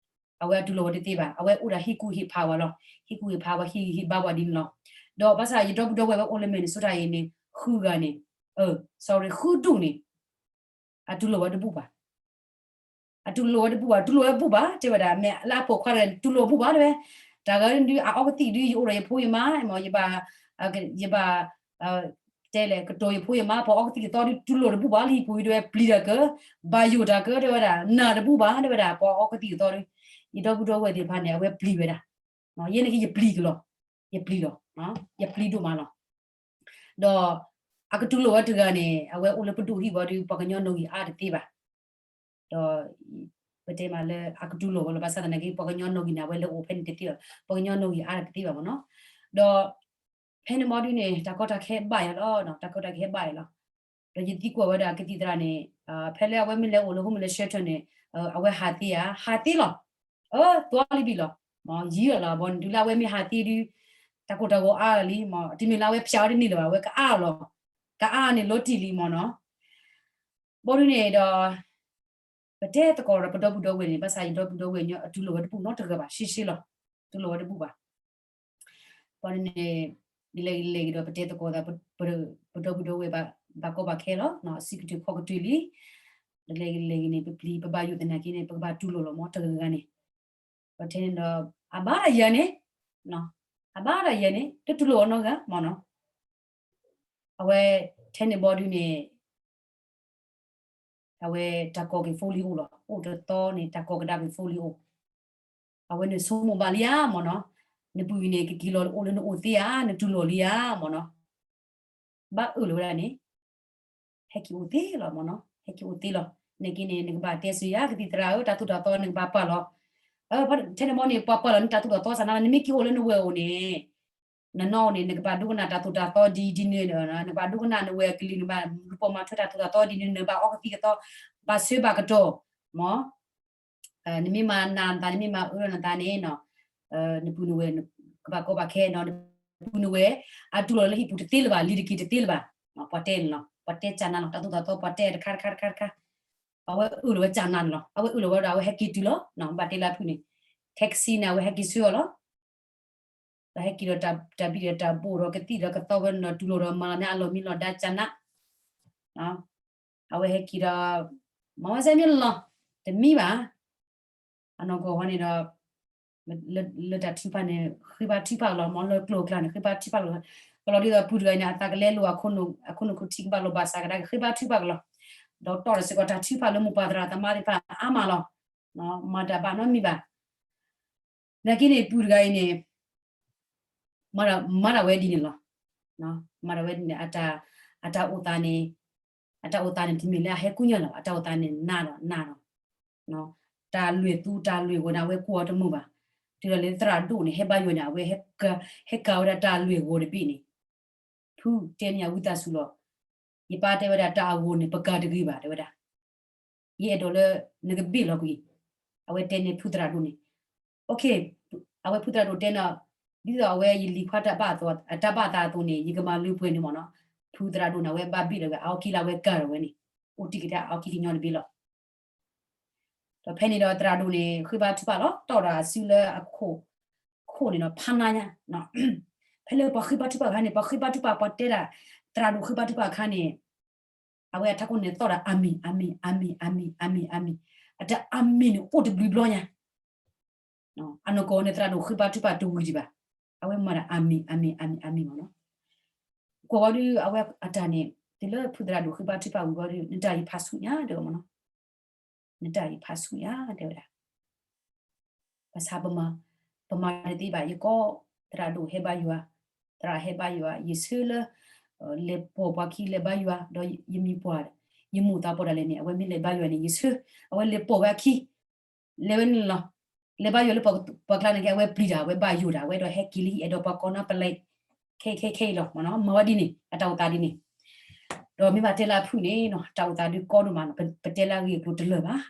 အဝဲအတူၢ်လိာ်ဝဲတသ့ဘၣ်, အဝဲအိၣ်ဒၣ်ဟ့ၣ်ကူၣ်ဟ့ၣ်ဖးဝဲလီၤ. ဟ့ၣ်ကူၣ်ဟ့ၣ်ဖးဝဲ ဟ့ၣ်ဂံၢ်ဟ့ၣ်ဘါဝဲဒ်န့ၣ်လီၤ. ဒီးဘၣ်ဆၣ်ယဒီပုၢ်ဒီဝဲၢ်ဝဲအိၣ်လၢ Minnesota အံၤန့ၣ် ဃုဂၤန့ၣ်, အၢ sorry ဃုဒူၣ်န့ၣ် အတူၢ်လိာ်ဝဲတဘူၣ်ဘၣ်. အတူၢ်လိာ်ဝဲတဘူၣ်ဘၣ်, တူၢ်လိာ်ဝဲတဘူၣ်ဘၣ် တဲဝဲဒၣ်, မ့ၢ်လၢအပိာ်ခွါတဂၤန့ၣ် တူၢ်လိာ်ဘူၣ်ဘၣ်တဲဝဲ. တၢ်ဂၤဒုး အအီကသံၣ်ဒုး ယအိၣ်ဒီးယဖိယမါ, မ့ၢ် ယဘၣ် ယဘၣ် တဲလဲၣ် ကတိၤယဖိယမါ ပှၤအီကသံၣ်ကသီဒုး တူၢ်လိာ်တဘူၣ်ဘၣ်လၢဟံၣ်ပူၤဒုး တဲဝဲ ပျံၤတၢ်ကၢ, ဘၣ်ယိၣ်တၢ်ကၢ တဲဝဲဒၣ်, နၢ်တဘူၣ်ဘၣ် တဲဝဲဒၣ်, ပှၤအီကသံၣ်ကသီဒုး, ယဒီပုၢ်ဒီဝဲၢ်သ့ၣ်တဖၣ်န့ၣ် အဝဲပျံၤဝဲဒၣ် ယဲန့ၣ်က့ယပျံၤကလီၤ, ယပျံၤလီၤ, ယပျံၤဒိၣ်မးလီၤ. ဒီးအကတူၢ်လိာ်ဝဲတဂၤန့ၣ် အဝဲအိၣ်လၢပဒိၣ်ဟံၣ်ဘီဒီး ပှၤကညီနီၣ်ဂံၢ်အါတသ့ဘၣ်. ဒီးပတဲမးလၢအကတူၢ်လိာ်ဝဲလီၤ, ဘၣ်ဆၣ်သနာ်က့ ပှၤကညီနီၣ်ဂံၢ်န့ၣ် အဝဲလဲၤအိၣ်ဖဲန့ၣ်တသ့ဘၣ်, ပှၤကညီနီၣ်ဂံၢ်အါတသ့ဘၣ်မ့ၢ်နီၤ. ဒီးဖဲန့ၣ်ဘီဒုန့ၣ် တၢ်ကီတၢ်ခဲဘၣ်ယၤလီၤ, တၢ်ကီတၢ်ခဲဘၣ်ယၤလီၤ. ဒီးယသံကွၢ်ဝဲဒၣ်ကသံၣ်သရၣ်န့ၣ် ဖဲလၢအဝဲမ့ၢ်လဲၤအိၣ်လၢ homeless shelter န့ၣ် အဝဲဟးသ့ဧါ, ဟးသ့လီၤ. အၢ သွါလံဘံၣ်လီၤ, ယံာ်လီၤလီၤ. ဘီဒုလၢအဝဲမ့ၢ်ဟးသ့ဒု တၢ်ကိၢ်တၢ်ဂီၤအါလံမ့ၢ်, တမ့ၢ်လၢအဝဲဖျါဝဲတန့ၢ်လၢၤဘၣ်, အဝဲကအါလီၤ, ကအါန့ၣ်လီၤတံၢ်လံမ့ၢ်နီၤ. ဘီဒုန့ၣ်ဒီး ပတဲသကိးဒီးပဒီပုၢ်ဒီဝဲၢ်န့ၣ်, ဘၣ်ဆၣ်ယဒီပုၢ်ဒီဝဲၢ်ညီအတူၢ်လိာ်ဝဲတဘူၣ်နီတဂၤဘၣ်, ရှဲရှဲလီၤ, တူၢ်လိာ်ဝဲတဘူၣ်ဘၣ်. ဘီဒုန့ၣ် ဒ်လဲၣ်ဒ်လဲၣ်ဂ့ၤဒီး ပတဲသကိးသး ပဒီပုၢ်ဒီဝဲၢ်ဘၣ်ကီဘၣ်ခဲလီၤ, အစုကတၢၢ်ခီၣ်ကတၢၢ်လံ. ဒ်လဲၣ်ဒ်လဲၣ်ဂ့ၤန့ၣ် ပပျံၤပဘၣ်ယိၣ်သနာ်က့န့ၣ် ပကဘၣ်တူၢ်လိာ်လီၤမ့ၢ်တဂၤဂၤန့ၣ်. ပတဲန့ၣ်ဒီး အဘၣ်ဒၣ်ယၤန့ၣ်, အဘၣ်ဒၣ်ယၤန့ၣ် တတူၢ်လိာ်အီၤနီတဂၤမ့ၢ်နီၤ. အဝဲထဲန့ၣ်ဘီဒုန့ၣ် အဝဲတၢ်ကိးက့ၤဖိလံအိၣ်လီၤ, အိၣ်တသီန့ၣ် တၢ်ကိးကဒါက့ၤဖိလံအိၣ်. အဝဲန့ၣ်ဆိကမိၣ်ဘၣ်လံဧါမ့ၢ်နီၤ, နပုၢ်အံၤန့ၣ် ကက့ၤလီၤအိၣ်လၢနအိၣ်သ့ဧါ, နတူၢ်လိာ်လံဧါမ့ၢ်နီၤ. ဘၣ်အၢၣ်လီၤဝဲဒၣ်န့ၣ် ဟဲက့ၤအိၣ်သ့လီၤမ့ၢ်နီၤ, ဟဲက့ၤအိၣ်သ့လီၤ. နာ်က့န့ၣ် နကဘၣ်တဲစၢၤယၤ ကသံၣ်သရၣ်ဧၢ, တၢ်သိၣ်တၢ်သီနကဘၣ်ပာ်လီၤ. ထဲန့ၣ်ဘီန့ၣ် ပှၤပာ်လီၤနတၢ်သိၣ်တၢ်သီစ့ၢ်နီၤ, နမ့ၢ်က့ၤအိၣ်လၢနဝဲၢ်အိၣ်န့ၣ် နနီၢ်အိၣ်န့ၣ် နကဘၣ်ဒိကနၣ်တၢ်သိၣ်တၢ်သီဒ်ဒ်န့ၣ်, နကဘၣ်ဒိကနၣ်နဝဲၢ်အကလုၢ်, နဘၣ်လူၤပိာ်မၤထွဲတၢ်သိၣ်တၢ်သီဒ်န့ၣ်, နဘၣ်အီကသံၣ်ကသီ, ဘၣ်ဆၢဘၣ်ကတီၢ်, မ့ၢ် နမ့ၢ်မၤနးနသး, နမ့ၢ်မၤအၢလီၤနသးန့ၣ်, နပုၢ်နဝဲၢ်ကဘၣ်ကီဘၣ်ခဲနီၤ, နပုၢ်နဝဲၢ် အတူၢ်လိာ်လၢဟံၣ်ပူၤတသ့လၢၤဘၣ်, လံၤတက့ၤတသ့လၢၤဘၣ်, ပှၤတဲန့ၣ်လီၤ, ပှၤတဲကနၤလီၤ, တၢ်သိၣ်တၢ်သီပှၤတဲတခါတခါတခါတခါ, အဝဲအၢၣ်လီၤဝဲကနၤန့ၣ်လီၤ, အဝဲအၢၣ်လီၤဝဲဒီး အဝဲဟဲက့ၤတုၤလီၤ, ဘၣ်တဲလၢအဖုၣ်န့ၣ်, ထဲကစံန့ၣ် အဝဲဟဲက့ၤဆှၢအီၤလီၤ. ဒီးဟဲက့ၤဒီးတၢ်ဘံၣ်ဒီးတၢ်ဘိၣ်ဒီးကသံၣ်ဒီးကသီဝဲန့ၣ်ဒီး တူၢ်လိာ်ဒီးမၤလီၤန့ၢ်အလီၢ်မံလီၤဒါကနး, အဝဲဟဲက့ၤဒီး မၤဝဲစဲမ့ၢ်လီၤ, တမံဘၣ်, အနီၢ်ကီၢ်ဝဲန့ၣ်ဒီး လၢတၢ်ထုကဖၣ်န့ၣ် ဃ့ဘါထုကဖၣ်လီၤ, မ့ၢ်လၢကျိၤကျါန့ၣ် ဃ့ဘါထုကဖၣ်လီၤ, ကလီၤဒ်သိးပုၢ်တဂၤအံၤန့ၣ် အသးကလဲလိာ်အခိၣ်နူာ်ခိၣ်ထံကဘၣ်လိာ်ဘၣ်ဆၣ်ကဒါက့ၤ ဃ့ဘါထုကဖၣ်ကလီၤ, ဒီးတီၢ်ဒီးစ့ၢ်ကီးတၢ်ထုကဖၣ်လၢမိၢ်ပၢ်သရၣ်သမါသ့ၣ်တဖၣ်အါမးလီၤ, မၤတၢ်ဘၣ်နီတမံၤဘၣ်. နာ်က့န့ၣ် ပုၢ်တဂၤအံၤန့ၣ် မၤဒၣ်ဝဲဒ်န့ၣ်လီၤ. မၤဒၣ်ဝဲဒ်န့ၣ် အတၢ်အိၣ်သးန့ၣ်, အတၢ်အိၣ်သးန့ၣ် တမ့ၢ်လၢအဟဲကူညီလီၤ, အတၢ်အိၣ်သးန့ၣ် နးလီၤနးလီၤ. တၢ်လွဲၢ်သူတၢ်လွဲၢ်ဂီၤန့ၣ် အဝဲကွၢ်အီၤတမုာ်ဘၣ်. တုၤလီၤလၢသရၣ်ဒိၣ်န့ၣ် ဟဲဘါယွၤန့ၣ် အဝဲ ဟဲကၤဝဲဒၣ်တၢ်လွဲၢ်ဂီၤတဘ့ၣ်န့ၣ်, ဖုတဲန့ၢ်အဝံသးစူၤလီၤ. ယပၢ်တဲဝဲဒၣ် တၢ်အဂီၤန့ၣ် ပကၤတဂ့ၤဘၣ် တဲဝဲဒၣ်. ယအဲၣ်ဒိးလၢ နကဘ့ၣ်လီၤကွံာ်, အဝဲတဲန့ၢ်ဖုသရၣ်ဒိၣ်န့ၣ်. အဝဲဖုသရၣ်ဒိၣ်တဲန့ၣ်, ဒ်သိးအဝဲယလံၤခွါတၢ်ဘၣ်အသး, အတၢ်ဘၣ်သးအသိးန့ၣ် ယကမၤလၢပှဲၤန့ၣ်မ့ၢ်နီၤ. ဖုသရၣ်ဒိၣ်န့ၣ် အဝဲဘၣ်ဘ့ၣ်လီၤဝဲ အအီခံလၢအဝဲကၤလီၤဝဲန့ၣ်, အိၣ်တ့ၢ်က့ၤတၢ်အအီခံကညီတဘ့ၣ်လီၤ. ဒီးဖဲန့ၣ်ဒီးသရၣ်ဒိၣ်န့ၣ် ဃ့ဘါထုကဖၣ်လီၤ, တီၢ်ဒီးအစုလၢအခိၣ်, ခိၣ်န့ၣ်ဒီးဖးနါညါ, ဖဲလၢပှၤဃ့ဘါထုကဖၣ်အခါန့ၣ် ပှၤဃ့ဘါထုကဖၣ် ပှၤတဲဒၣ်, သရၣ်ဒိၣ်ဃ့ဘါထုကဖၣ်အခါန့ၣ်, အဝဲအထးခိၣ်န့ၣ်သီၣ်ဒီး အၤမ့ၣ်, အၤမ့ၣ်, အၤမ့ၣ်, အၤမ့ၣ်, အၤမ့ၣ်, အတၢ်အၤမ့ၣ်န့ၣ် အိၣ်တဘျုးဘျီညါ. အနီၢ်ကီၢ်န့ၣ် သရၣ်ဒိၣ်ဃ့ဘါထုကဖၣ်တဝံၤဒံးဘၣ်, အဝဲမၤဒၣ်အၤမ့ၣ်, အၤမ့ၣ်, အၤမ့ၣ်, အၤမ့ၣ်မ့ၢ်နီၤ. ကွၢ်ဝဲဒီး အဝဲအတၢ်န့ၣ် တုၤလၢဖုသရၣ်ဒိၣ်ဃ့ဘါထုကဖၣ်ဝံၤဝဲဒီး နတၢ်အံၤဖးဆူၣ်ညါတဲဝဲမ့ၢ်နီၤ. နတၢ်အံၤဖးဆူၣ်ညါတဲဝဲဒၣ်. ဘၣ်ဆၣ် ပမၤတသ့ဘၣ်, ယကိးသရၣ်ဒိၣ်ဟဲဘါယွၤ, သရၣ်ဟဲဘါယွၤ, ယဆၢလၢ လဲၤပိာ်ပှၤခံလဲၤဘါယွၤ, ဒီးယမံၤပှၢ်, ယမိၢ်သးပှၢ်ဒၣ်လဲာ်န့ၣ် အဝဲမ့ၢ်လဲၤဘါယွၤန့ၣ် ယဆၢ အဝဲလဲၤပိာ်ဝဲအခံ, လဲၤဝဲန့ၣ်လီၤ. လဲၤဘါယွၤလၢပှၤကျါန့ၣ်က့ အဝဲပျံၤတၢ် အဝဲဘၣ်ယိၣ်တၢ် အဝဲဒီးဟဲက့ၤလၢဟံၣ် အဲၣ်ဒိးပှၤကိးနီၢ်ပလဲ ခဲခဲခဲအံၤလီၤမ့ၢ်နီၤ. မၤဝဲဒ်န့ၣ် အတၢ်အိၣ်သးဒ်န့ၣ်. ဒီးမ့ၢ်ဘၣ်တဲလၢအဖုၣ်န့ၣ်နီၤ တၢ်အိၣ်သးဒုးကီဒိၣ်မးနီၤ, ပတဲလၢအဂ့ၢ်အကျိၤတလၢာ်ဘၣ်.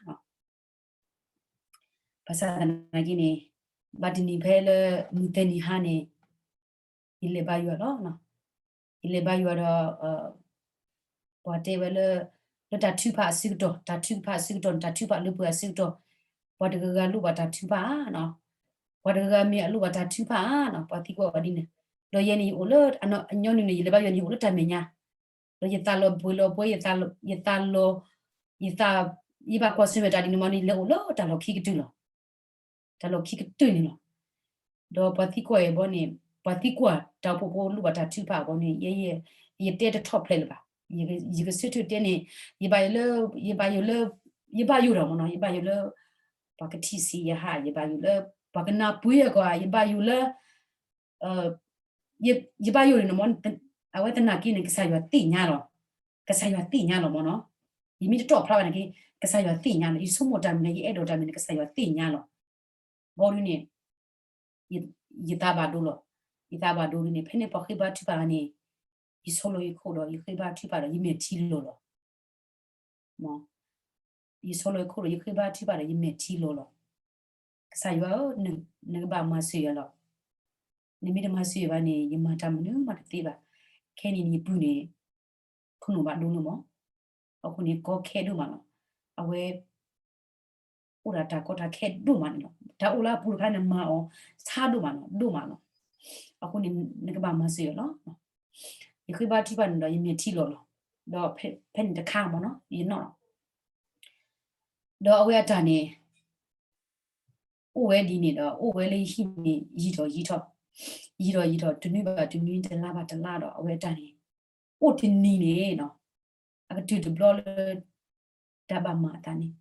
ဘၣ်ဆၣ်သနာ်က့န့ၣ် ဘၣ်တနံၤဖဲလၢမုၢ်သဲနံၤဟါန့ၣ် ယလဲၤဘါယွၤလီၤ. ယလဲၤဘါယွၤဒီး ပှၤတဲဝဲလၢ လၢတၢ်ထုကဖၣ်အဆၢကတီၢ်, တၢ်ထုကဖၣ်အဆၢကတီၢ်န့ၣ် တၢ်ထုကဖၣ်လၢပှဲၤအဆၢကတီၢ်, ပှၤတဂၤဂၤလိၣ်ဘၣ်တၢ်ထုကဖၣ်ဧါနီၤ, ပှၤတဂၤဂၤမ့ၢ်အလိၣ်ဘၣ်တၢ်ထုကဖၣ်ဧါနီၤ, ပှၤသံကွၢ်ဝဲဒ်န့ၣ်. ဒီးယဲန့ၣ် ယအိၣ်လၢ အညီနုၢ်န့ၣ် ယလဲၤဘါယွၤန့ၣ် ယအိၣ်လၢတၢ်မဲာ်ညါ, ဒီးယသးလီၤပှဲၤလီၤပှဲၤ, ယသးလီၤ, ယသး, ယဘၣ်ကွၢ်ဆၢၣ်မဲာ်တၢ်ဒ်န့ၣ်မ့ၢ်န့ၣ် လဲၤအိၣ်လၢတၢ်လီၢ်ခံကတၢၢ်လီၤ. တၢ်လီၢ်ခံကတၢၢ်န့ၣ်လီၤ. ဒီးပှၤသံကွၢ်အံၤဘီန့ၣ်, ပှၤသံကွၢ်တၢ်အိၣ်ဖှိၣ်ဖိလိၣ်ဘၣ်တၢ်ထုကဖၣ်အဘီန့ၣ် ယဲ, ယတဲတထီၣ်ဖျဲးလၢၤဘၣ်. ယကဆၢထၢၣ်တဲန့ၣ် ယဘၣ်ယိၣ်လၢ, ယဘၣ်ယိၣ်လၢ, ယဘၣ်ယိၣ်ဒီးမ့ၢ်နီၤ, ယဘၣ်ယိၣ်လၢ ပှၤကထံၣ်ဆံးယဟး, ယဘၣ်ယိၣ်လၢ ပှၤကနၢ်ပှ့ၤအဂီၢ် ယဘၣ်ယိၣ်လၢ ယဘၣ်ယိၣ်န့ၣ်မ့ၢ် အဝဲသနာ်က့န့ၣ် ကစၢ်ယွၤသ့ၣ်ညါလီၤ. ကစၢ်ယွၤသ့ၣ်ညါလီၤမ့ၢ်နီၤ. ယမ့ၢ်တတီၣ်ဖျါဘၣ်န့ၣ်က့ ကစၢ်ယွၤသ့ၣ်ညါလီၤ. ယဆိကမိၣ်တၢ်မနုၤ ယအဲၣ်ဒိးတၢ်မနုၤန့ၣ် ကစၢ်ယွၤသ့ၣ်ညါလီၤ. ဘီဒုန့ၣ် ယသးဘၣ်ဒိလီၤ. ယသးဘၣ်ဒိဒုန့ၣ် ဖဲန့ၣ်ပှၤဃ့ဘါထုကဖၣ်န့ၣ် ယဆီလီၤယခိၣ်ဒီး ယဃ့ဘါထုကဖၣ်ဒီး ယမဲာ်ထံလီၤလီၤ. ယဆီလီၤယခိၣ်ဒီး ယဃ့ဘါထုကဖၣ်ဒီး ယမဲာ်ထံလီၤလီၤ. ကစၢ်ယွၤဧၢ, နကဘၣ်မၤစၢၤယၤလီၤ. နမ့ၢ်တမၤစၢၤယၤဘၣ်န့ၣ် ယမၤတၢ်မနုၤမးတသ့ဘၣ်. ခဲအံၤန့ၣ် ယပုၢ်န့ၣ် ခိၣ်နူာ်ဘၣ်ဒိလီၤမး. အဃိန့ၣ် ကီခဲဒိၣ်မးလီၤ. အဝဲ အိၣ်ဒီးတၢ်ကီတၢ်ခဲဒိၣ်မးန့ၣ်လီၤ. တၢ်အိၣ်လၢအပူၤတခါန့ၣ် မၤအီၤဆါဒိၣ်မးလီၤ, ဒိၣ်မးလီၤ. အဃိန့ၣ် နကဘၣ်မၤစၢၤယၤလီၤ. ယဃ့ဘါထုကဖၣ်န့ၣ်ဒီး ယမဲာ်ထံလီၤလီၤ. ဒီးဖဲန့ၣ်တခါမ့ၢ်နီၤ ယနီၣ်လီၤ. ဒီးအဝဲအတၢ်န့ၣ် အိၣ်ဝဲဒ်န့ၣ်ဒီး အိၣ်ဝဲလၢယဟံၣ်န့ၣ် ယံာ်ထီၣ်ယံာ်ထီၣ်, ယံာ်ထီၣ်ယံာ်ထီၣ် တနွံဘၣ်တနွံ တလါဘၣ်တလါဒီး အဝဲအတၢ်န့ၣ် အိၣ်တနံၤန့ၣ်နီၤ အကတုၤတဘျီလၢ တၢ်ဘၣ်မၤအသးန့ၣ်,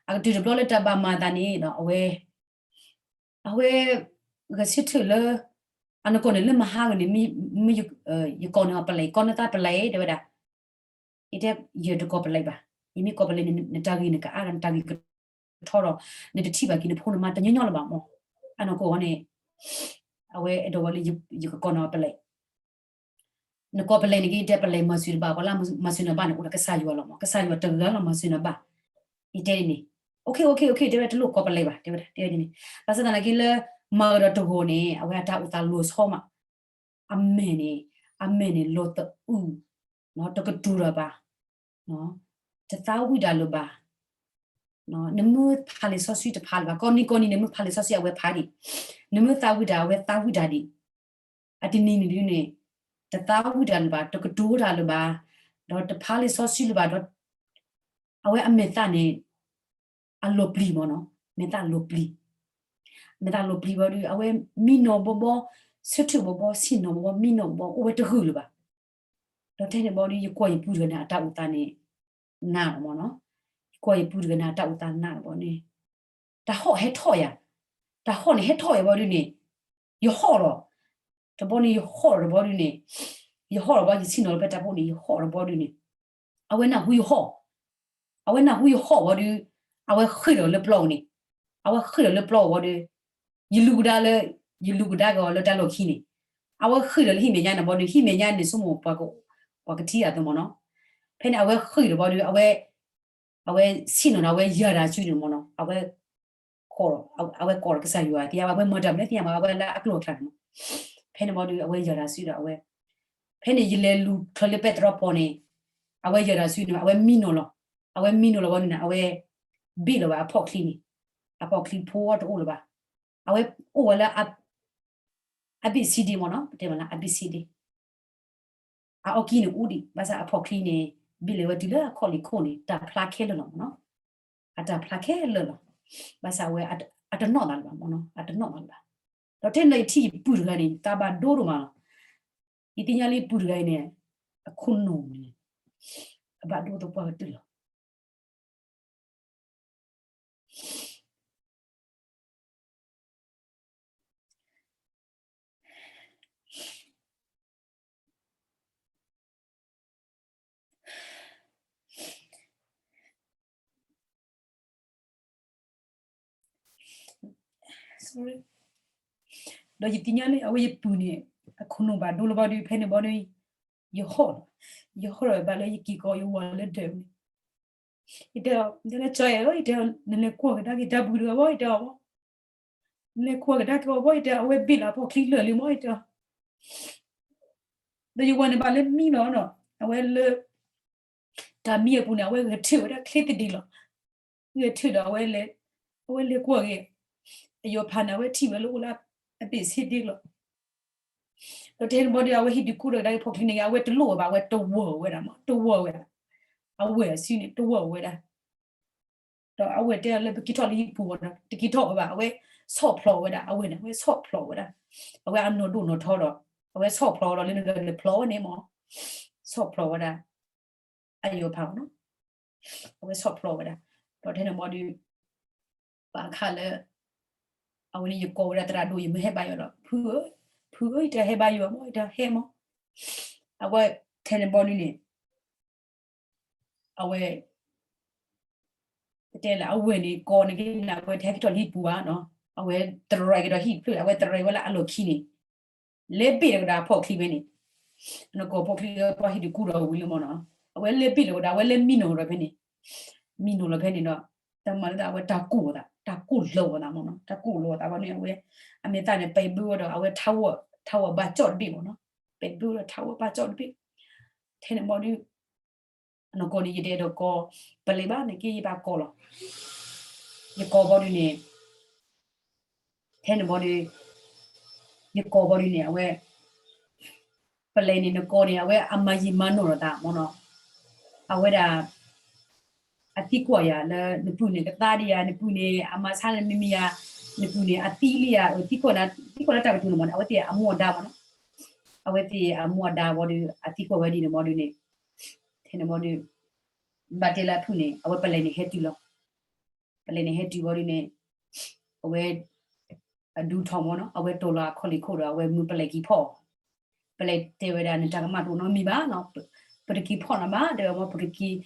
အကတုၤတဘျီလၢတၢ်ဘၣ်မၤအသးန့ၣ်ဒီး အဝဲ အဝဲ ဂဲၤဆၢထၢၣ်လၢ အနီၢ်ကီၢ်န့ၣ် လၢမဟါဂၤန့ၣ် မ့ၢ် ယကိးန့ၢ်အီၤပလဲၤ ကိးန့ၢ်သးပလဲၤ တဲဝဲဒၣ်, ယတဲ ယတကိးပလဲၤဘၣ်, ယမ့ၢ်ကိးပလဲၤန့ၣ် နတၢ်ဂ့ၢ်နကအါဒီး နတၢ်ဂ့ၢ်ကထီဒီး နတထံၣ်ဘၣ်က့ၤနဖိနမါတညီညီလၢၤဘၣ်မး, အနီၢ်ကီၢ်န့ၣ် အဝဲအဲၣ်ဒိးဝဲလၢ ယကကိးန့ၢ်အီၤပလဲၤ နကိးပလဲၤန့ၣ်က့ တဲပလဲၤမၤစၢၤတဘၣ် ပှၤလၢမၤစၢၤနၤဘၣ်န့ၣ် အိၣ်ဒီးကစၢ်ယွၤလီၤမး, ကစၢ်ယွၤတဂၤလီၤမၤစၢၤနၤဘၣ်, ယတဲဒ်န့ၣ်, အိၣ်ခ့ အိၣ်ခ့ အိၣ်ခ့ တဲဝဲ တလိၣ်ကိးပလဲၤဘၣ် တဲဝဲဒၣ် တဲဝဲဒ်န့ၣ်, ဘၣ်ဆၣ်သနာ်က့လၢ မၤကဒီးတဂီၤန့ၣ် အဝဲအတၢ်အိၣ်သးလီၤဆီမး, အမဲာ်န့ၣ် အမဲာ်န့ၣ်လီၤသအုး, တကတိၤတၢ်ဘၣ်, တသးဝံၣ်တၢ်လၢၤဘၣ် နမ့ၢ်ဖးလံာ်စီဆှံတဖးလၢၤဘၣ်, ကိးနံၤကိးနံၤန့ၣ် မ့ၢ်ဖးလံာ်စီဆှံအဝဲဖးဒံး, နမ့ၢ်သးဝံၣ်တၢ် အဝဲသးဝံၣ်တၢ်ဒံး, အတနံၤန့ၣ်ဒုန့ၣ် တသးဝံၣ်တၢ်လၢၤဘၣ်, တကတိၤတၢ်လၢၤဘၣ်, ဒီးတဖးလံာ်စီဆှံလၢၤဘၣ်ဒီး အဝဲအမဲာ်သၣ်န့ၣ် အလီၤပျံၤမ့ၢ်နီၤ, မဲာ်သၣ်လီၤပျံၤ, မဲာ်သၣ်လီၤပျံၤဘီဒု အဝဲမံနီၤဘီဘီ, ဆၢထၢၣ်ဘီဘီ, ဆ့ၣ်နီၤဘီဘီ, မံနီၤဘီဘီ အိၣ်ဝဲတဂ့ၤလၢၤဘၣ် ဒီးထဲန့ၣ်ဘီဒု ယကွၢ်ယပုၢ်တဂၤန့ၣ် အတၢ်အိၣ်သးန့ၣ် နးလီၤမ့ၢ်နီၤ, ယကွၢ်ယပုၢ်တဂၤန့ၣ် အတၢ်အိၣ်သးနးလီၤဘီန့ၣ်, တၢ်ဟီၣ်ဟဲထီၣ်ယၤ, တၢ်ဟီၣ်န့ၣ်ဟဲထီၣ်ယၤဘီဒုန့ၣ်, ယဟီၣ်လီၤ, တဘီန့ၣ်ယဟီၣ်လီၤတဘီဒုန့ၣ်, ယဟီၣ်လီၤဘီ ယဆ့ၣ်နီၤလၢဖဲတၢ်ဖိန့ၣ် ယဟီၣ်တဘီဒုန့ၣ်, အဝဲနၢ်ဟူယဟီၣ်, အဝဲနၢ်ဟူယဟီၣ်ဘီဒု, အဝဲဃ့ၢ်ဒီးလၢပျီန့ၣ်, အဝဲဃ့ၢ်ဒီးလၢပျီဘီဒု ယလူၤကဒါလၢ, ယလူၤကဒါက့ၤအီၤလၢတၢ်လီၢ်ခံန့ၣ်, အဝဲဃ့ၢ်ဒီးလၢဟံၣ်မဲာ်ညါန့ၣ်ဘီဒု ဟံၣ်မဲာ်ညါန့ၣ် ဆိကမိၣ် ပှၤကထံၣ်အသိးမ့ၢ်နီၤ, ဖဲန့ၣ် အဝဲဃ့ၢ်ဒီးဘီဒု အဝဲ, အဝဲဆ့ၣ်နီၤန့ၣ် အဝဲယၤတၢ်စုန့ၣ်မ့ၢ်နီၤ, အဝဲ, အဝဲကိးဒီးကစၢ်ယွၤ သ့ၣ်ညါဘၣ် အဝဲမၤတၢ်မနုၤသ့ၣ်ညါဘၣ် အဝဲလၢအကျိာ်အကျါန့ၣ်မ့ၢ်, ဖဲန့ၣ်ဘီဒု အဝဲယၤတၢ်စုဒီးအဝဲ, ဖဲန့ၣ် ယလဲၤလူၤချၢလၢပဲတြီပီၣ်န့ၣ်, အဝဲယၤတၢ်စုန့ၣ် အဝဲမံနီၤလီၤ, အဝဲမံနီၤလီၤဘီဒုန့ၣ် အဝဲ, ဘ့ၣ်လီၤဝဲအဖီၣ်ချံန့ၣ်, အဖီၣ်ချံဖိတအိၣ်လၢၤဘၣ်, အဝဲအိၣ်ဝဲလၢ အဘ့ၣ်ဆံဒ့မ့ၢ်နီၤ ပတဲမ့ၢ်လၢ အဘ့ၣ်ဆံဒ့, အအီၣ်ကံန့ၣ်အူဒံး ဘၣ်ဆၣ်အဖီၣ်ချံန့ၣ် ဘ့ၣ်လဲၤဝဲတုၤလၢအခီၣ်လံၤခိၣ်န့ၣ် တၢ်ဖျါခဲလၢာ်လီၤမ့ၢ်နီၤ, အတၢ်ဖျါခဲလၢာ်လီၤ, ဘၣ်ဆၣ်အဝဲ, အတနီၣ်သးလၢၤဘၣ်မ့ၢ်နီၤ အတနီၣ်သးလၢၤဘၣ်, ဒီးထဲန့ၣ်ယထံၣ်ယပုၢ်တဂၤန့ၣ် သးဘၣ်ဒိဒိၣ်မးလီၤ, ယသ့ၣ်ညါလၢယပုၢ်တဂၤအံၤန့ၣ်, အခိၣ်နူာ်န့ၣ်, အဘၣ်ဒိသပှၢ်ကတၢၢ်လီၤ. ဒီးယသ့ၣ်ညါလၢအဝဲယပုၢ်န့ၣ်, အခိၣ်နူာ်ဘၣ်ဒိလၢၤဘီဒု ဖဲန့ၣ်ဘီဒု, ယဟီၣ်လီၤ, ယဟီၣ်လီၤဘၣ်လၢယက့ၤကီးယဝၤလၢဒၢးန့ၣ်, ယတဲအီၤ ယတဲလၢကၠီအဲၣ်ဧၢ ယတဲအီၤ နလဲၤကွၢ်ကဒါက့ၤတၢ်ပုၢ်တဂၤဘီ ယတဲအီၤဘီ, နလဲၤကွၢ်ကဒါက့ၤအီၤဘီ ယတဲအီၤ အဝဲဘ့ၣ်လီၤအဖီၣ်ချံလၢာ်လံမး ယတဲအီၤ ဒီးယဝၤန့ၣ်ဘၣ်လၢမံလီၤနီၤ အဝဲလၢ တၢ်မံအပူၤန့ၣ် အဝဲဂဲၤထၢၣ်ဝဲဒၣ်ချ့သဒံးလီၤ. ဂဲၤထၢၣ်ဒီးအဝဲလဲၤ, အဝဲလဲၤကွၢ်က့ၤ အယီၤဖးန့ၣ် အဝဲထံၣ်ဝဲလၢအိၣ်လၢအဘ့ၣ်ဆံဒ့လီၤ. ဒီးထဲန့ၣ်ဘီဒုး အဝဲဟံၣ်ဒုးကိၢ်ဒီးကဒါက့ၤဖီၣ်ချံန့ၣ် အဝဲတလိၣ်ဝဲဘၣ် အဝဲတဝီၤဝဲဒၣ်မး တဝီၤဝဲဒၣ် အဝဲၢ်အစုန့ၣ် တဝီၤဝဲဒၣ် ဒီးအဝဲၢ်တဲလၢပက့ၤထီၣ်လၢဟံၣ်ပူၤဝဲဒီး တက့ၤထီၣ်ဝဲဘၣ် အဝဲဆီၣ်ဖျိးဝဲဒၣ် အဝဲၢ်န့ၣ် အဝဲဆီၣ်ဖျိးဝဲဒၣ် အဝဲအနီၢ်ဒိၣ်နီၢ်ထီဒီး အဝဲဆီၣ်ဖျိးဝဲဒီးလၢနဂၤလဲၤဖျိးဝဲန့ၣ်မး ဆီၣ်ဖျိးဝဲဒၣ် အယီၤဖးမးနီၤ အဝဲဆီၣ်ဖျိးဝဲဒၣ် ဒီးထဲန့ၣ်ဘီဒုး ဘၣ်ခါလၢ အဝဲန့ၣ်ယကိးဝဲဒၣ်သရၣ်ဒိၣ် ယမ့ၢ်ဟဲဘါယွၤဒီး ဖုဧၢ, ဖုဧၢ ယတဟဲဘါယွၤမး ယတဟဲမး. အဝဲထဲန့ၣ်ဘီဒုန့ၣ် အဝဲ ပတဲလၢအဝဲန့ၣ် ကိးန့ၣ်က့န့ၣ် အဝဲတဟဲက့ၤထီၣ်လၢဟံၣ်ပူၤဘၣ်နီၤ, အဝဲတရဲက့ၤဒီးဟံၣ်တဖျၢၣ် အဝဲတရဲဝဲလၢအလီၢ်ခံန့ၣ် လဲၤဘ့ၣ်လီၤကဒီးအဖီၣ်ချံဖဲန့ၣ်, နကိးဖီၣ်ချံ ဖီၣ်ဟံၣ်တကူဒီးဝံၤလၢမးနီၤ, အဝဲလဲၤဘ့ၣ်လီၤကဒီး အဝဲလဲၤမံနီၤကဒီးဖဲန့ၣ်, မံနီၤလီၤဖဲန့ၣ်ဒီး တၢ်မၤလၢအဝဲတၢ်ကူၣ်အသး တၢ်ကူၣ်လီၤအသးမးနီၤ, တၢ်ကူၣ်လီၤအသးဘီန့ၣ် အဝဲ အမဲာ်သၣ်န့ၣ် ပဲာ်ဘၢဝဲဒီး အဝဲထါဝဲ ထါဝဲဘၣ်ကၠီၣ်တဘ့ၣ်မးနီၤ, ပဲာ်ဘၢဝဲဒီးထါဝဲဘၣ်ကၠီၣ်တဘ့ၣ်. ထဲန့ၣ်ဘီဒု နကိးန့ၣ် ယတအဲၣ်ဒိးကိး ပလဲၤဘၣ်န့ၣ်က့ ယဘၣ်ကိးလီၤ. ယကိးဘီဒုန့ၣ် ထဲန့ၣ်ဘီဒု ယကိးဘီဒုန့ၣ် အဝဲ ပလဲၤန့ၣ် နကိးန့ၣ် အဝဲအမၤယံာ်မၤနီၢ်လိာ်သးမးနီၤ, အဝဲဒၣ် အသံကွၢ်ယၤလၢ နပုၢ်န့ၣ်ကသါဒံးယၤ, နပုၢ်န့ၣ် အမၤဆါန့ၣ်မံမံယၤ, နပုၢ်န့ၣ် အသံလံယၤ, သံကွၢ် သံကွၢ်လၢတၢ်ကတိၤန့ၣ်မးန့ၣ် အဝဲသ့ၣ်အမူအဒါမးနီၤ, အဝဲသ့ၣ်အမူအဒါဘီဒု အသံကွၢ်ဝဲဒ်န့ၣ်ဘီဒုန့ၣ်, ထဲန့ၣ်ဘီဒု ဘၣ်တဲလၢအဖုၣ်န့ၣ် အဝဲပလဲၤန့ၣ်ဟဲတုၤလီၤ. ပလဲၤန့ၣ်ဟဲတုၤဘီဒုန့ၣ် အဝဲ အဒူထီၣ်မးနီၤ, အဝဲတိာ်လီၤအခီၣ်လ့ၢ်ခိၣ်ဒီး အဝဲမုၢ်ပလဲၤက့ၤဖီၣ်အီၤ, ပလဲၤတဲဝဲဒၣ် နတၢ်ကမၣ်တအိၣ်နီတမံၤဘၣ်နီၤ, ပတက့ၤဖီၣ်နၤဘၣ် တဲဝဲမး, ပကက့ၤ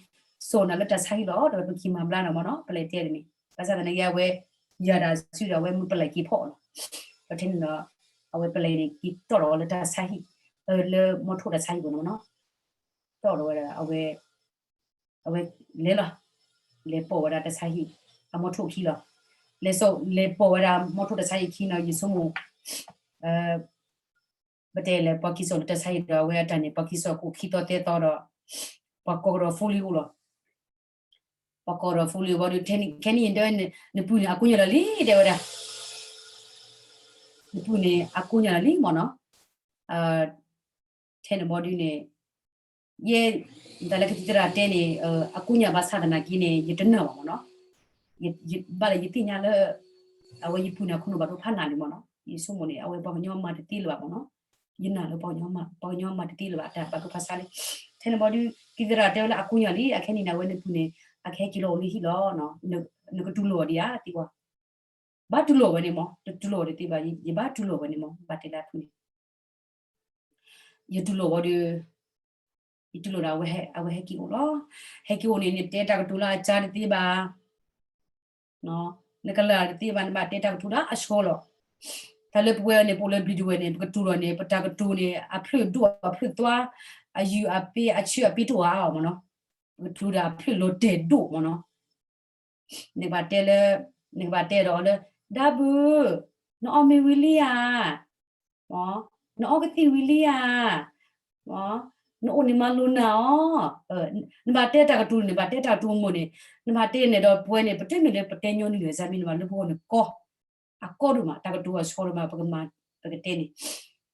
စိာ်နၤလၢတၢ်ဆါဟံၣ်လီၤ တဲဝဲ, ပက့ၤမၤဘျါနၤမးနီၤ, ပလဲၤတဲဒ်န့ၣ်, ဘၣ်ဆၣ်သနာ်က့ အဝဲ ယၤတၢ်စုဒီး အဝဲမုၢ်ပလဲၤက့ၤဖီၣ်အီၤလီၤ. ဒီးထဲန့ၣ်ဒီး အဝဲပလဲၤန့ၣ် က့ၤတီၣ်ဒီးအီၤလၢတၢ်ဆါဟံၣ်, လၢမီထိၣ်တၢ်ဆါဟံၣ်ပူၤန့ၣ်မးနီၤ, တီၣ်ဒီးဝဲဒီး အဝဲ အဝဲလဲၤလီၤ, လဲၤပိာ်ဝဲဒၣ်တၢ်ဆါဟံၣ် အမီထိၣ်ခံလီၤ. လဲၤစိာ် လဲၤပိာ်ဝဲဒၣ်မီထိၣ်တၢ်ဆါဟံၣ်ခံနီၤ, ယဆိကမိၣ် ပတဲလဲၣ်ပှၤက့ၤစိာ်လၢတၢ်ဆါဟံၣ်ဒီး အဝဲအတၢ်န့ၣ် ပှၤက့ၤစိာ်ကအိၣ်ခံသီသၢသီဒီး ပှၤကိးကဒီးဖိလံအိၣ်လီၤ. ပှၤကိးကဒီးဖိလံဘီဒု ခဲနံၣ်အံၤတဲဝဲ နပုၢ်န့ၣ် အကိညၢ်လီၤလံ တဲဝဲဒၣ်, နပုၢ်န့ၣ် အကိညၢ်လီၤလံမးနီၤ. ထဲန့ၣ်ဘီဒုန့ၣ် ယဲ တၢ်လၢကသံၣ်သရၣ်တဲန့ၣ် အကိညၢ်ဘၣ်ဆၣ်သနာ်က့န့ၣ် ယတနာ်ဘၣ်မးနီၤ. ဘၣ်လၢယသ့ၣ်ညါလၢ အဝဲယပုၢ်န့ၣ် အခိၣ်နူာ်ဘၣ်ဒိဖးနးလံမးနီၤ. ယဆိကမိၣ်န့ၣ် အဝဲပှၤကညီမၤတသ့လၢၤဘၣ်မးနီၤ. ယနာ်လၢပှၤကညီမၤ ပှၤကညီမၤတသ့လၢၤဘၣ် တၢ်ဘၣ်ဒိဖးဆါလံ. ထဲန့ၣ်ဘီဒု ကသံၣ်သရၣ်တဲဝဲလၢအကိညၢ်လံ အခဲနံၣ်န့ၣ် အဝဲနပုၢ်န့ၣ် အကဟဲက့ၤလီၤအိၣ်လၢဟံၣ်လီၤ. နကတူၢ်လိာ်အီၤဒံးဧါ သံကွၢ် ဘၣ်တူၢ်လိာ်ဝဲန့ၣ်မး တတူၢ်လိာ်အီၤတသ့ဘၣ် ယဘၣ်တူၢ်လိာ်ဝဲန့ၣ်မး ဘၣ်တဲလၢအဖုၣ်န့ၣ် ယတူၢ်လိာ်ဝဲဒီး ယတူၢ်လိာ်ဒီး အဝဲဟဲက့ၤအိၣ်လီၤ. ဟဲက့ၤအိၣ်န့ၣ် နတဲတၢ်ကတိၤလၢအကါတသ့ဘၣ်, နကလၢတသ့ဘၣ် နဘၣ်တဲတၢ်ကတိၤလၢအဆှီလီၤ. တၢ်လၢပဝဲန့ၣ် ပအိၣ်လၢဘျံးဒဝဲၢ်န့ၣ် ပကတိၤလီၤန့ၣ် ပတၢ်ကတိၤန့ၣ် အဖျၢၣ်ဒိၣ်အဖျၢၣ်သွါ အယုၢ်အပ့ၤ အဆၢအပ့ၤတအိၣ်အါအီၤမးနီၤ. ပကတိၤဒီးအဖျၢၣ်လီၤတဲာ်ဒိၣ်မးနီၤ. နကဘၣ်တဲလၢ နကဘၣ်တဲဒီးအီၤလၢ ဒါဘုး နအီၣ်မ့ၤဝံၤလံဧါ, နအီကသံၣ်ဝံၤလံဧါ, နအိၣ်န့ၣ်မၤလိနၤအီၤ, နဘၣ်တဲတၢ်ကတိၤန့ၣ် နဘၣ်တဲတၢ်ကတိၤမိၢ်န့ၣ်, နဘၣ်တဲန့ၣ်ဒီးပဝဲန့ၣ် ပတဲမ့ၢ်လၢပတဲညီနုၢ်လၢၤ စၢ်မံၤနဘၣ်လၢပဂီၢ်န့ၣ်ကီ အကီဒိၣ်မး တၢ်ကတိၤအဆီဒိၣ်မး ပကမၤ ပကတဲန့ၣ်,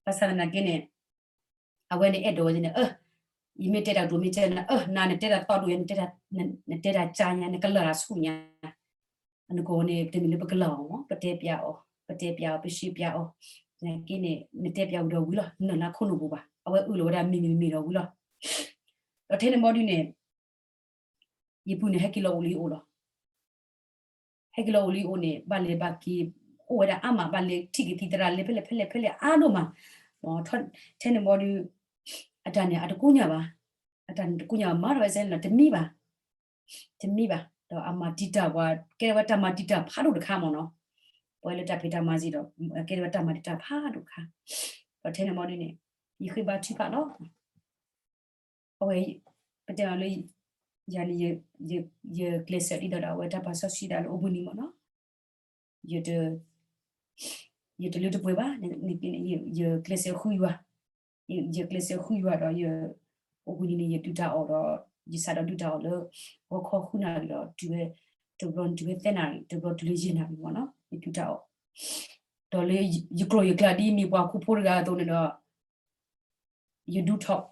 ဘၣ်ဆၣ်သနာ်က့န့ၣ် အဝဲန့ၣ်အဲၣ်ဒိးဝဲန့ၣ် အၢ ယမ့ၢ်တဲတၢ်ကတိၤမ့ၢ်ကဲနၤ အၢ နၤနတဲတၢ်သီဒိၣ်ညါ နတဲတၢ်ကၠါညါ နကလၢ်တၢ်ဆူၣ်ညါ, နကိးန့ၣ် တမ့ၢ်လၢပကလၢ်အီၤမး ပတဲပျးအီၤ ပတဲပျးအီၤ ပရှင်းပျးအီၤ, သနာ်က့န့ၣ် နတဲပျးဝံၤဒီးဝံၤလီၤ နနၢ်လၢခိၣ်နူာ်ပူၤဘၣ် အဝဲအၢၣ်လီၤဝဲဒၣ်မ့ၢ်မ့ၢ်မ့ၢ်ဒီးဝံၤလီၤ, ဒီးထဲန့ၣ်ဘီဒုန့ၣ် ယပုၢ်န့ၣ် ဟဲက့ၤလီၤအိၣ်လံအိၣ်လီၤ. ဟဲက့ၤလီၤအိၣ်လံအိၣ်န့ၣ် ဘၣ်လဲၤဘၣ်က့ၤ အိၣ်ဝဲဒၣ်အါမး ဘၣ်လဲၤထံၣ်က့ၤသံၣ်သရၣ်လဲၤဖဲလဲၣ်ဖဲလဲၣ်ဖဲလဲၣ်အါဒိၣ်မး, ထဲန့ၣ်ဘီဒု အတၢ်န့ၣ် အတကိညၢ်ဘၣ်, အတၢ်န့ၣ်တကိညၢ်ဘၣ် မၤထီၣ်ဝဲစဲန့ၣ် တမံဘၣ်, တမံဘၣ်, ဒီးအမၤတံာ်တာ်ပှၤ ကဲဝဲတၢ်မၤတံာ်တာ်ဖးဒိၣ်တခါမးနီၤ, ပဝဲလၢတၢ်ဖံးတၢ်မၤစ့ၢ်ဒီး ကဲဝဲတၢ်မၤတံာ်တာ်ဖးဒိၣ်တခါ, ဒီးထဲန့ၣ်ဘီဒုန့ၣ် ယဃ့ဘါထုကဖၣ်လီၤ. အဝဲ ပတဲမ့ၢ်လၢ ယၤန့ၣ် ယကျဲးစၢးဒ်သိးဒီး အဝဲတၢ်ပာ်စီဆှံဒၣ်လၢအိၣ်ဘှံးနံၤမ့ၢ်နီၤ, ယတ ယတလၢတပှဲၤဘၣ်, ယကျဲးစၢးဃုယွၤ, ယကျဲးစၢးဃုယွၤဒီး ယအိၣ်ဘှံးနံၤန့ၣ် ယဒုၣ်တၢ်အီၣ်ဒီး ယစးထီၣ်ဒုၣ်တၢ်အီၣ်လၢ ဂီၤခီဃုနၣ်ရံၣ်ဒီး တုၤဝဲ တဘျီန့ၣ်တုၤဝဲသၢနၣ်ရံၣ်, တဘျီတုၤလၢယဲၢ်နၣ်ရံၣ်မ့ၢ်နီၤ, ယဒုၣ်တၢ်အီၣ် ဒီးလၢယကျိာ်ယကျါဒ်မ့ၢ်ပှၤဟီၣ်ခိၣ်ဖိတဂၤအသိးန့ၣ်ဒီး ယဒုးထီၣ်,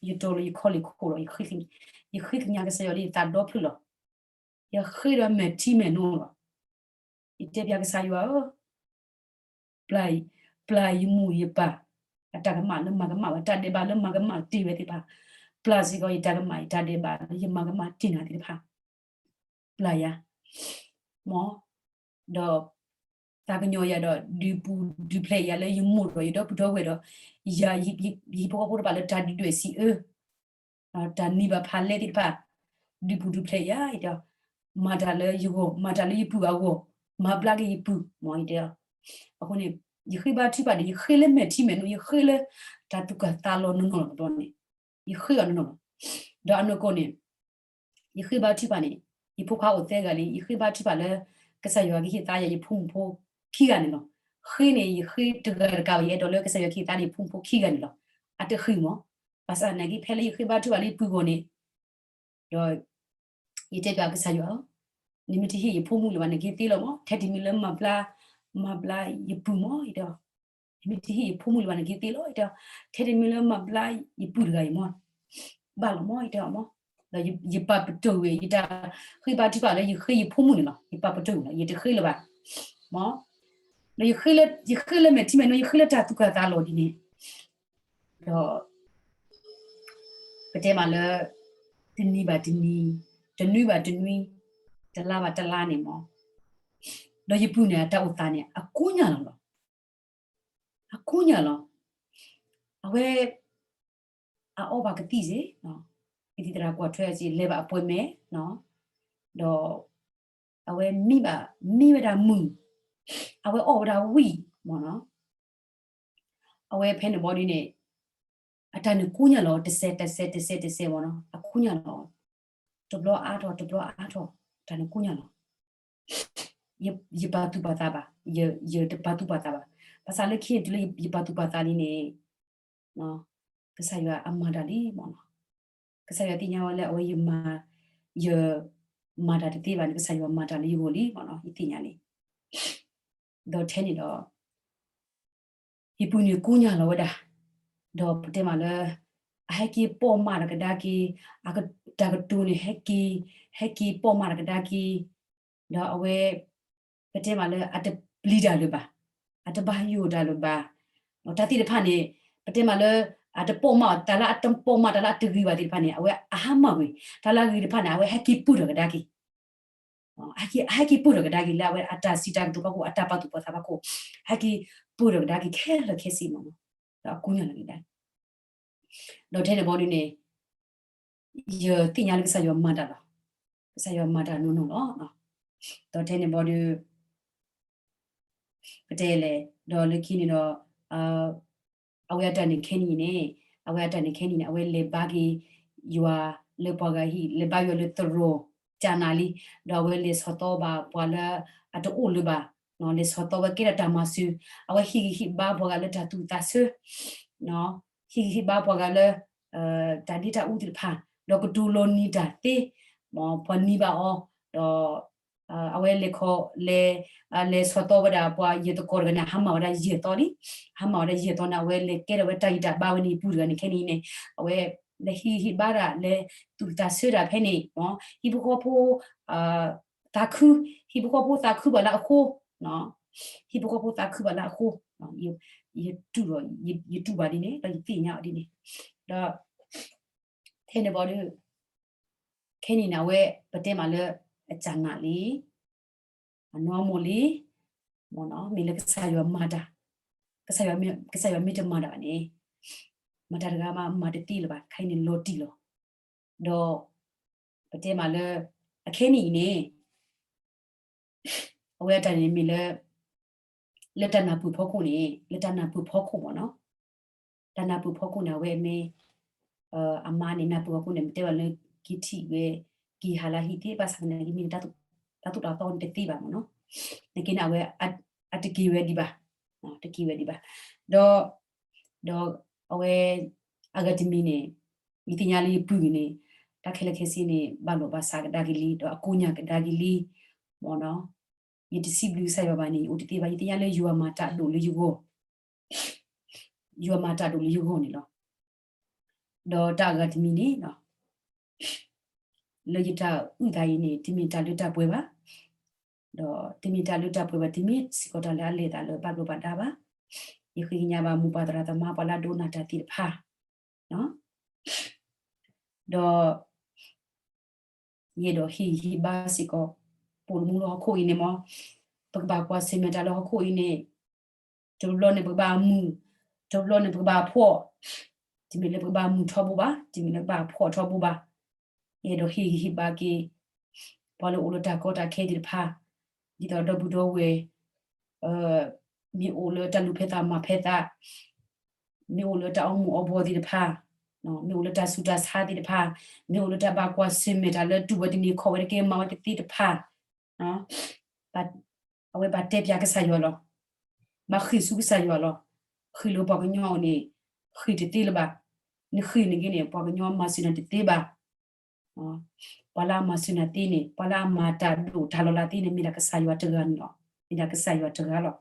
ယတီလီၤယခီၣ်လ့ၢ်ခိၣ်ဒီး ယဃ့ကညးကစၢ်ယွၤလၢယသးဒီဖျၢၣ်လီၤ. ယဃ့ဒီးမဲာ်ထံမဲာ်နိလီၤ. ယတဲပၠးကစၢ်ယွၤဧၢ, ပျၢ်, ပျၢ်ယမိၢ်ယပၢ် အတၢ်ကမၣ်လၢမၤကမၣ်ဝဲ တၢ်ဒဲးဘးလၢမၤကမၣ်တ့ၢ်ဝဲသ့ၣ်တဖၣ်, ပျၢ်စ့ၢ်ကီးယတၢ်ကမၣ် ယတၢ်ဒဲးဘးလၢယမၤကမၣ်တ့ၢ်နၤသ့ၣ်တဖၣ်, ပျၢ်ယၤ, မ်, ဒီး သးကညီၤယၤဒီး ဒုးပူၤဒုးဖျဲးယၤလၢယမိၢ်ဒီးယဒီပုၢ်ဒီဝဲၢ်ဒီး ယၤ ယဟံၣ်ဖိဃီဖိတဖၣ်လၢတၢ်ဒုၣ်ဒွဲၣ်စံးအၢ တၢ်နံၤဘၣ်ဖးလဲသ့ၣ်တဖၣ် ဒုးပူၤဒုးဖျဲးယၤ ယတဲအီၤ, မၤတၢ်လၢယဂီၢ် မၤတၢ်လၢယပုၢ်အဂီၢ် မၤဘျါက့ၤယပုၢ် မ်ယတဲအီၤ, အဃိန့ၣ် ယဃ့ဘါထုကဖၣ်န့ၣ် ယဃ့လၢမဲာ်ထံမဲာ်နိ ယဃ့လၢ တၢ်သူၣ်ကၢ်သးလီၤနီၢ်နီၢ်လီၤတဘျီန့ၣ်, ယဃ့အီၤနီၢ်နီၢ်လီၤ, ဒီးအနီၢ်ကီၢ်န့ၣ် ယဃ့ဘါထုကဖၣ်န့ၣ် ယဖိခွါအိၣ်သၢဂၤလံ ယဃ့ဘါထုကဖၣ်လၢ ကစၢ်ယွၤကဟ့ၣ်သါယၤယဖိမုၣ်ဖိခံဂၤန့ၣ်လီၤ, ဃ့န့ၣ် ယဃ့တဂၤတကးဘၣ် ယအဲၣ်ဒိးလၢကစၢ်ယွၤကဟ့ၣ်သါယဖိမုၣ်ဖိခံဂၤန့ၣ်လီၤ, အတဃံးမး, ဘၣ်ဆၣ်သနာ်က့ ဖဲလၢယဃ့ဘါထုကဖၣ်လၢယပုၢ်အဂီၢ်န့ၣ် ဒီး ယတဲဘၣ်ကစၢ်ယွၤလီၤ, နမ့ၢ်တဟ့ၣ်ယဖိမုၣ်လၢၤဘၣ်န့ၣ်က့ၤသ့လီၤမး, ထဲတမံၤလၢမၤဘျါ, မၤဘျါယပုၢ်မး ယတဲအီၤ, နမ့ၢ်တဟ့ၣ်ယဖိမုၣ်လၢၤဘၣ်န့ၣ်က့ၤသ့လီၤ ယတဲအီၤ, ထဲတမံၤလၢမၤဘျါယပုၢ်တဂၤအံၤမး, ဘၣ်လီၤမး ယတဲအီၤမး, ဒီးယပာ်ပတုာ်ဝဲ ယတၢ်ဃ့ဘါထုကဖၣ်လၢယဃ့ယဖိမုၣ်န့ၣ်လီၤ, ယပာ်ပတုာ်ဝဲလီၤ ယတဃ့လၢၤဘၣ်, မး, ဒီး ယဃ့လၢမဲာ်ထံမဲာ်နိ ယဃ့လၢတၢ်သူၣ်ကၢ်သးလီၤဒ်န့ၣ်, ဒီး ပတဲမးလၢ တနံၤဘၣ်တနံၤ, တနွံဘၣ်တနွံ, တလါဘၣ်တလါန့ၣ်မး, ဒီးယပုၢ်န့ၣ် အတၢ်အိၣ်သးန့ၣ် အကိးညၢ်လီၤလီၤ, အကိးညၢ်လီၤ, အဝဲ အအီၣ်ဘၣ်ကသံၣ်စ့ၢ်, ကသံၣ်သရၣ်ကွၢ်ထွဲစ့ၢ် လဲၤဘၣ်အပှဲၤမဲာ်, ဒီး အဝဲမံဘၣ်, မံဝဲဒၣ်မုၢ်, အဝဲအီၣ်ဝဲဒၣ်ဝံၣ်မးနီၤ, အဝဲဖဲန့ၣ်ဘီဒုန့ၣ် အတၢ်န့ၣ်ကိးညၢ်လီၤ တစဲးတစဲးတစဲးတစဲးမးနီၤ, အကိးညၢ်လီၤ, တဘျီအါထီၣ် တဘျီအါထီၣ်, တၢ်န့ၣ်ကိးညၢ်လီၤ, ယပာ်သူၣ်ပာ်သးဘၣ်, ယတပာ်သူၣ်ပာ်သးဘၣ်, ဘၣ်ဆၣ်လၢခံန့ၣ်တုၤလၢယပာ်သူၣ်ပာ်သးလံန့ၣ် ကစၢ်ယွၤအမၤတၢ်လံမးနီၤ, ကစၢ်ယွၤသ့ၣ်ညါဝဲလၢအဝဲယမၤ, ယမၤတၢ်တသ့ဘၣ်န့ၣ် ကစၢ်ယွၤမၤတၢ်လၢယဂီၢ်လံမးနီၤ, ယသ့ၣ်ညါလံ, ဒီးထဲန့ၣ်ဒီး ယပုၢ်န့ၣ်ကိးညၢ်လီၤဝဲဒၣ်, ဒီးပတဲမးလၢ အဟဲက့ၤပိာ်မၤတၢ်ကဒါက့ၤ, အတၢ်ကတိၤန့ၣ် ဟဲက့ၤပိာ်မၤတၢ်ကဒါက့ၤ, ဒီးအဝဲ ပတဲမးလၢအတပျံၤတၢ်လၢၤဘၣ်, အတဘၣ်ယိၣ်တၢ်လၢၤဘၣ်, တၢ်သ့ၣ်တဖၣ်န့ၣ် ပတဲမးလၢ အတပိာ်မၤအီၤ တၢ်လၢအတပိာ်မၤ တၢ်လၢအတဂ့ၤဘၣ်သ့ၣ်တဖၣ်န့ၣ် အဝဲအဟါမၢ်ကွံာ်, တၢ်လၢအဂ့ၤတဖၣ်န့ၣ် အဝဲဟဲက့ၤပၢၢ်ထီၣ်ကဒါက့ၤ အဟဲက့ၤပၢၢ်ထီၣ်ကဒါက့ၤလၢအဝဲအတၢ်စံးတၢ်ကတိၤဖီခိၣ် အတၢ်ပာ်သူၣ်ပာ်သးဖီခိၣ်, ဟဲက့ၤပၢၢ်ထီၣ်ကဒါက့ၤခဲလၢာ်ခဲဆ့မးနီၤ, ဒီးအကိးညၢ်လီၤက့ၤဒၣ်, ဒီးထဲန့ၣ်ဘီဒုန့ၣ် ယသ့ၣ်ညါလၢကစၢ်ယွၤမၤတၢ်လီၤ, ကစၢ်ယွၤမၤတၢ်နီၢ်နီၢ်လီၤ, ဒီးထဲန့ၣ်ဘီဒု ပတဲလဲၣ်, ဒီးလၢခံန့ၣ်ဒီး အဝဲအတၢ်န့ၣ်ခဲနံၤန့ၣ်, အဝဲအတၢ်န့ၣ်ခဲနံၤန့ၣ် အဝဲလဲၤဘါက့ၤယွၤလၢပှၤဂၤဟံၣ်, လဲၤဘါယွၤလၢသရိာ်ကၠးနးလံ, ဒီးအဝဲလဲၤဆီၣ်သီဘၣ်ပှၤလၢအတအိၣ်လၢၤဘၣ်, လဲၤဆီၣ်သီဝဲကဲထီၣ်တၢ်မၤစၢၤ, အဝဲဟ့ၣ်ဂံၢ်ဟ့ၣ်ဘါပှၤဂၤလၢတၢ်သူၣ်သးဆၢ, ဟ့ၣ်ဂံၢ်ဟ့ၣ်ဘါပှၤဂၤလၢ တၢ်ဒ့တၢ်အူသ့ၣ်တဖၣ်, ဒီးကတိၤလီၤနံၤတၢ်သ့, ပှၤနံၤဘၣ်အီၤ, ဒီး အဝဲလဲၤခီ, လဲၤ, လဲၤဆီၣ်သီဝဲဒၣ်ပှၤယဲၢ်သကိးတဂၤန့ၣ် ဟါမၢ်ဝဲဒၣ်ယဲၢ်သီလံ, ဟါမၢ်ဝဲဒၣ်ယဲၢ်သီန့ၣ် အဝဲလဲၤကဲထီၣ်ဝဲတၢ်ဂံၢ်တၢ်ဘါဝဲန့ၣ် ပူၤတဂၤန့ၣ်ခဲနံၤန့ၣ်, အဝဲလဲၤဟ့ၣ်ဂံၢ်ဟ့ၣ်ဘါတၢ် လဲၤသူၣ်တၢ်ဆၢတၢ်ဖဲန့ၣ်, ဟံၣ်ဖိဃီဖိ သးခု, ဟံၣ်ဖိဃီဖိသးခုဘၣ်လၢအဃိ, ဟံၣ်ဖိဃီဖိသးခုဘၣ်လၢအဃိ, ယတူၢ်, ယတူၢ်ဘၣ်ဒ်န့ၣ် ဒီးယသ့ၣ်ညါအီၤဒ်န့ၣ်, ဒီး ထဲန့ၣ်ဘီဒု ခဲနံၤန့ၣ် အဝဲပတဲမးလၢ အကၢ်နးလံ, အနီၢ်မိၢ်လံ, မ့ၢ်လၢကစၢ်ယွၤမၤတၢ်, ကစၢ်ယွၤမ့ၢ်တမၤတၢ်ဘၣ်န့ၣ်, မတၤတဂၤမးမၤတသ့လၢၤဘၣ်, ခဲအံၤန့ၣ်လီၤတံၢ်လီၤ, ဒီး ပတဲမးလၢ အခဲနံၤအံၤန့ၣ် အဝဲအတၢ်န့ၣ်မ့ၢ်လၢ လၢတၢ်နၢ်ပၢၢ်ဖီခိၣ်န့ၣ် လၢတၢ်နၢ်ပၢၢ်ဖီခိၣ်မ့ၢ်နီၤ, တၢ်နၢ်ပၢၢ်ဖီခိၣ်န့ၣ် အဝဲမ့ၢ် အမါန့ၣ် နၢ်ပၢၢ်ဖီခိၣ်န့ၣ် မ့ၢ်တဲဘၣ်လၢ က့ၤထံၣ်ဝဲ က့ၤဟးလၢဟံၣ်သ့ ဘၣ်ဆၣ်သနာ်က့ မ့ၢ်တၢ်သိၣ်တၢ်သီန့ၣ်တသ့ဘၣ်မ့ၢ်နီၤ, နက့န့ၣ် အဝဲ အတက့ၤဝဲဒံးဘၣ်, တက့ၤဝဲဒံးဘၣ်, ဒီး ဒီး အဝဲ အဂၤတမံၤန့ၣ် ယသ့ၣ်ညါလၢယပုၢ်ဂၤန့ၣ် တၢ်ခဲလၢာ်ခဲဆ့န့ၣ် ဘၣ်လိာ်ဘၣ်စးကဒါက့ၤလံ ဒီးအကိးညၢ်ကဒါက့ၤလံ မ့ၢ်နီၤ, ယတစံးဘျုးကစၢ်ယွၤဘၣ်န့ၣ် ယအိၣ်တသ့ဘၣ်, ယသ့ၣ်ညါလၢယွၤမၤတၢ်ဒိၣ်လၢယဂီၢ်, ယွၤမၤတၢ်ဒိၣ်လၢယဂီၢ်န့ၣ်လီၤ. ဒီးတၢ်အဂၤတမံၤန့ၣ် လၢယတၢ်အုၣ်သးအံၤန့ၣ် တမ့ၢ်တၢ်လၢတၢ်ပှဲၤဘၣ်, ဒီးတမ့ၢ်တၢ်လၢတၢ်ပှဲၤဘၣ်, တမ့ၢ်စ့ၢ်ကီးတၢ်လၢအလဲၤအသးလၢဘၣ်ဒိဘၣ်ဒါဘၣ်, ယဃ့ကညးဘၣ်မိၢ်ပၢ်သရၣ်သမါ ပှၤလၢအဒိကနၣ်တၢ်သ့ၣ်တဖၣ် ဒီး ယအဲၣ်ဒိးဟ့ၣ်ဂံၢ်ဟ့ၣ်ဘါစ့ၢ်ကီး ပိာ်မုၣ်လၢဟီၣ်ခိၣ်အံၤန့ၣ်မ့ၢ်, ပကဘၣ်ကွၢ်ဆၢၣ်မဲာ်တၢ်လၢဟီၣ်ခိၣ်အံၤန့ၣ်, တဘျီန့ၣ်ပကဘၣ်မုာ်, တဘျီန့ၣ်ပကဘၣ်ဖှီၣ်, တမ့ၢ်လၢပကဘၣ်မုာ်ထီဘိဘၣ်, တမ့ၢ်လၢပကဘၣ်ဖှီၣ်ထီဘိဘၣ်. အဲၣ်ဒိးဟ့ၣ်ဂံၢ်ဟ့ၣ်ဘါက့ၤ ပှၤလၢအိၣ်လၢတၢ်ကီတၢ်ခဲသ့ၣ်တဖၣ်, ဒ်သိးဒီပုၢ်ဒီဝဲၢ် မ့ၢ်အိၣ်လၢတၢ်လူၤဖဲသးမၤဖဲသး, မ့ၢ်အိၣ်လၢတၢ်အီမူၤအီဘှီသ့ၣ်တဖၣ်, မ့ၢ်အိၣ်လၢတၢ်ဆူးတၢ်ဆါသ့ၣ်တဖၣ်, မ့ၢ်အိၣ်လၢတၢ်ဘၣ်ကွၢ်ဆၢၣ်မဲာ်တၢ်လၢတူၢ်ဝဲတန့ၢ်ခီၣ်ဝဲတကဲမၤဝဲတသ့သ့ၣ်တဖၣ်, အဝဲဘၣ်တဲပၠးကစၢ်ယွၤလီၤ. ဘၣ်ဃ့ၢ်ဆူကစၢ်ယွၤလီၤ. ဃ့ၢ်လၢပှၤကညီအအိၣ်န့ၣ် ဃ့ၢ်တသ့လၢၤဘၣ်. နဃ့ၢ်န့ၣ်က့န့ၣ် ပှၤကညီမၤစၢၤနၤတသ့ဘၣ်. ပှၤလၢအမၤစၢၤနၤသ့န့ၣ် ပှၤလၢအမၤတၢ်ဒိၣ်တၢ်လီၤလးသ့န့ၣ် မ့ၢ်ဒၣ်ကစၢ်ယွၤတဂၤန့ၣ်လီၤ. မ့ၢ်ဒၣ်ကစၢ်ယွၤတဂၤလီၤ.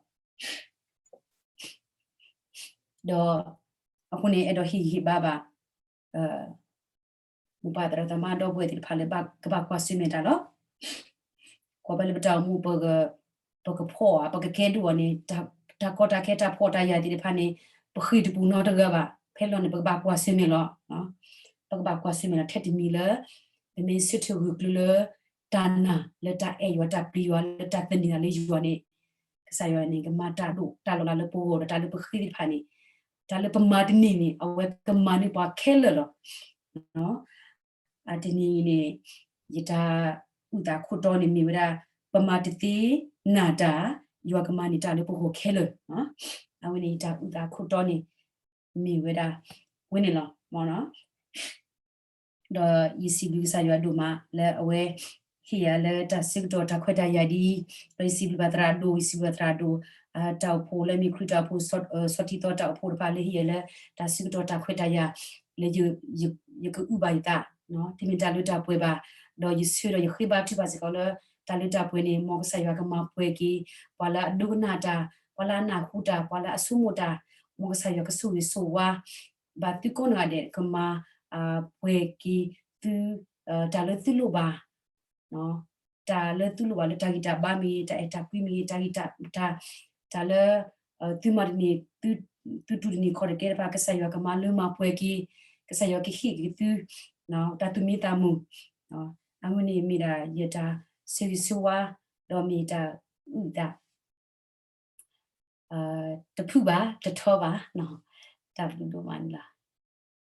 ဒီးအဃိန့ၣ် အဲၣ်ဒိးဟ့ၣ်ဂံၢ်ဟ့ၣ်ဘါဘၣ် မိၢ်ပၢ်သရၣ်သမါဒီပုၢ်ဝဲၢ်သ့ၣ်တဖၣ်လၢကဘၣ်ကွၢ်ဆၢၣ်မဲာ်တၢ်လီၤ. ကွၢ်ဘၣ်လၢပတၢ်အိၣ်မူ ပကဖှီၣ်ဧါ ပကကဲဒိၣ်ဧါန့ၣ် တၢ်ကီတၢ်ခဲတၢ်ဖှီၣ်တၢ်ယာ်သ့ၣ်တဖၣ်န့ၣ် ပဃ့ၢ်တပူၤနီတဂၤဘၣ်. ဖဲလီၤန့ၣ် ပကဘၣ်ကွၢ်ဆၢၣ်မဲာ်လီၤ. ပကဘၣ်ကွၢ်ဆၢၣ်မဲာ်လီၤ ထဲတမံၤလၢ ပမ့ၢ်ဆၢထၢၣ်ဂၢၢ်ကျၢၤလၢ တၢ်နာ်လၢတၢ်အဲၣ်ယွၤ တၢ်ပျံၤယွၤ လၢတၢ်သန့ၤတၢ်လၢယွၤန့ၣ် ကစၢ်ယွၤန့ၣ် ကမၤတၢ်ဒိၣ်တၢ်လီၤလးလၢပဂီၢ်ဒီးတၢ်လၢပဃ့သ့ၣ်တဖၣ်န့ၣ် တၢ်လၢပမၤတန့ၢ်န့ၣ် အဝဲကမၤန့ၢ်ပှၤခဲလၢာ်လီၤ. အတနံၤအံၤန့ၣ် ယတၢ်အုၣ်သးခိၣ်တီန့ၣ်မ့ၢ်ဝဲဒၣ် ပမၤတသ့နာ်တၢ် ယွၤကမၤန့ၢ်တၢ်လၢပဂီၢ်ခဲလၢာ်. အဝဲန့ၣ်ယတၢ်အုၣ်သးခိၣ်တီန့ၣ် မ့ၢ်ဝဲဒၣ် ဝဲန့ၣ်လီၤ. ဒီးယစံးဘျုးကစၢ်ယွၤဒိၣ်မးလၢအဝဲ ဟ့ၣ်ယၤလၢတၢ်ဆၢကတီၢ်တၢ်ခွဲးတၢ်ယာ်ဒ်အံၤ, ဒီးယစံးဘျုးဘၣ်သရၣ်ဒိၣ်, ယစံးဘျုးဘၣ်သရၣ်ဒိၣ်, တၢ်အိၣ်ဖှိၣ်လၢမ့ၢ်ခရံာ်တၢ်အိၣ်ဖှိၣ် ဆီထံသီတၢ်အိၣ်ဖှိၣ်တဖၣ်လၢဟ့ၣ်ယၤလၢ တၢ်ဆၢကတီၢ်တၢ်ခွဲးတၢ်ယာ် လၢ ယကအုၣ်ဘၣ်ယသး, တမ့ၢ်တၢ်လၢတၢ်ပှဲၤဘၣ်, ဒီးယဆၢဒီးယဃ့ဘါထုကဖၣ်စ့ၢ်ကီးလၢ တၢ်လၢတၢ်ပှဲၤန့ၣ် မ်ကစၢ်ယွၤကမၤပှဲၤက့ၤ ပှၤလၢအဒိကနၣ်တၢ်, ပှၤလၢအနၢ်ဟူတၢ်, ပှၤလၢအဆိကမိၣ်တၢ်, မ်ကစၢ်ယွၤကဆိၣ်ဂ့ၤဆိၣ်ဝါ ဘၣ်သုကိးဂၤဒဲး ကမၤပှဲၤက့ၤသု တၢ်လၢသုလိၣ်ဘၣ်, တၢ်လၢသုလိၣ်ဘၣ်လၢတၢ်ဂံၢ်တၢ်ဘါမ့ၢ်ဂ့ၤ, တၢ်အဲၣ်တၢ်ကွံမ့ၢ်ဂ့ၤ, တၢ်ဂံၢ်တၢ်, တၢ်လၢ သုမၤတန့ၢ်, သုတူၢ်တန့ၢ်ခီၣ်တကဲတဖၣ် ကစၢ်ယွၤကမၤလၢမၤပှဲၤက့ၤ, ကစၢ်ယွၤကဟ့ၣ်က့ၤသု တၢ်သူၣ်မံသးမုာ်, အဝဲန့ၣ်မ့ၢ်ဒၣ်ယတၢ်ဆၢဂ့ၤဆၢဝါ, ဒီးမ့ၢ်ယတၢ်အုၣ်သး တဖုၣ်ဘၣ် တထီဘၣ်, တၢ်ဘျုးဒိၣ်မးန့ၣ်လီၤ.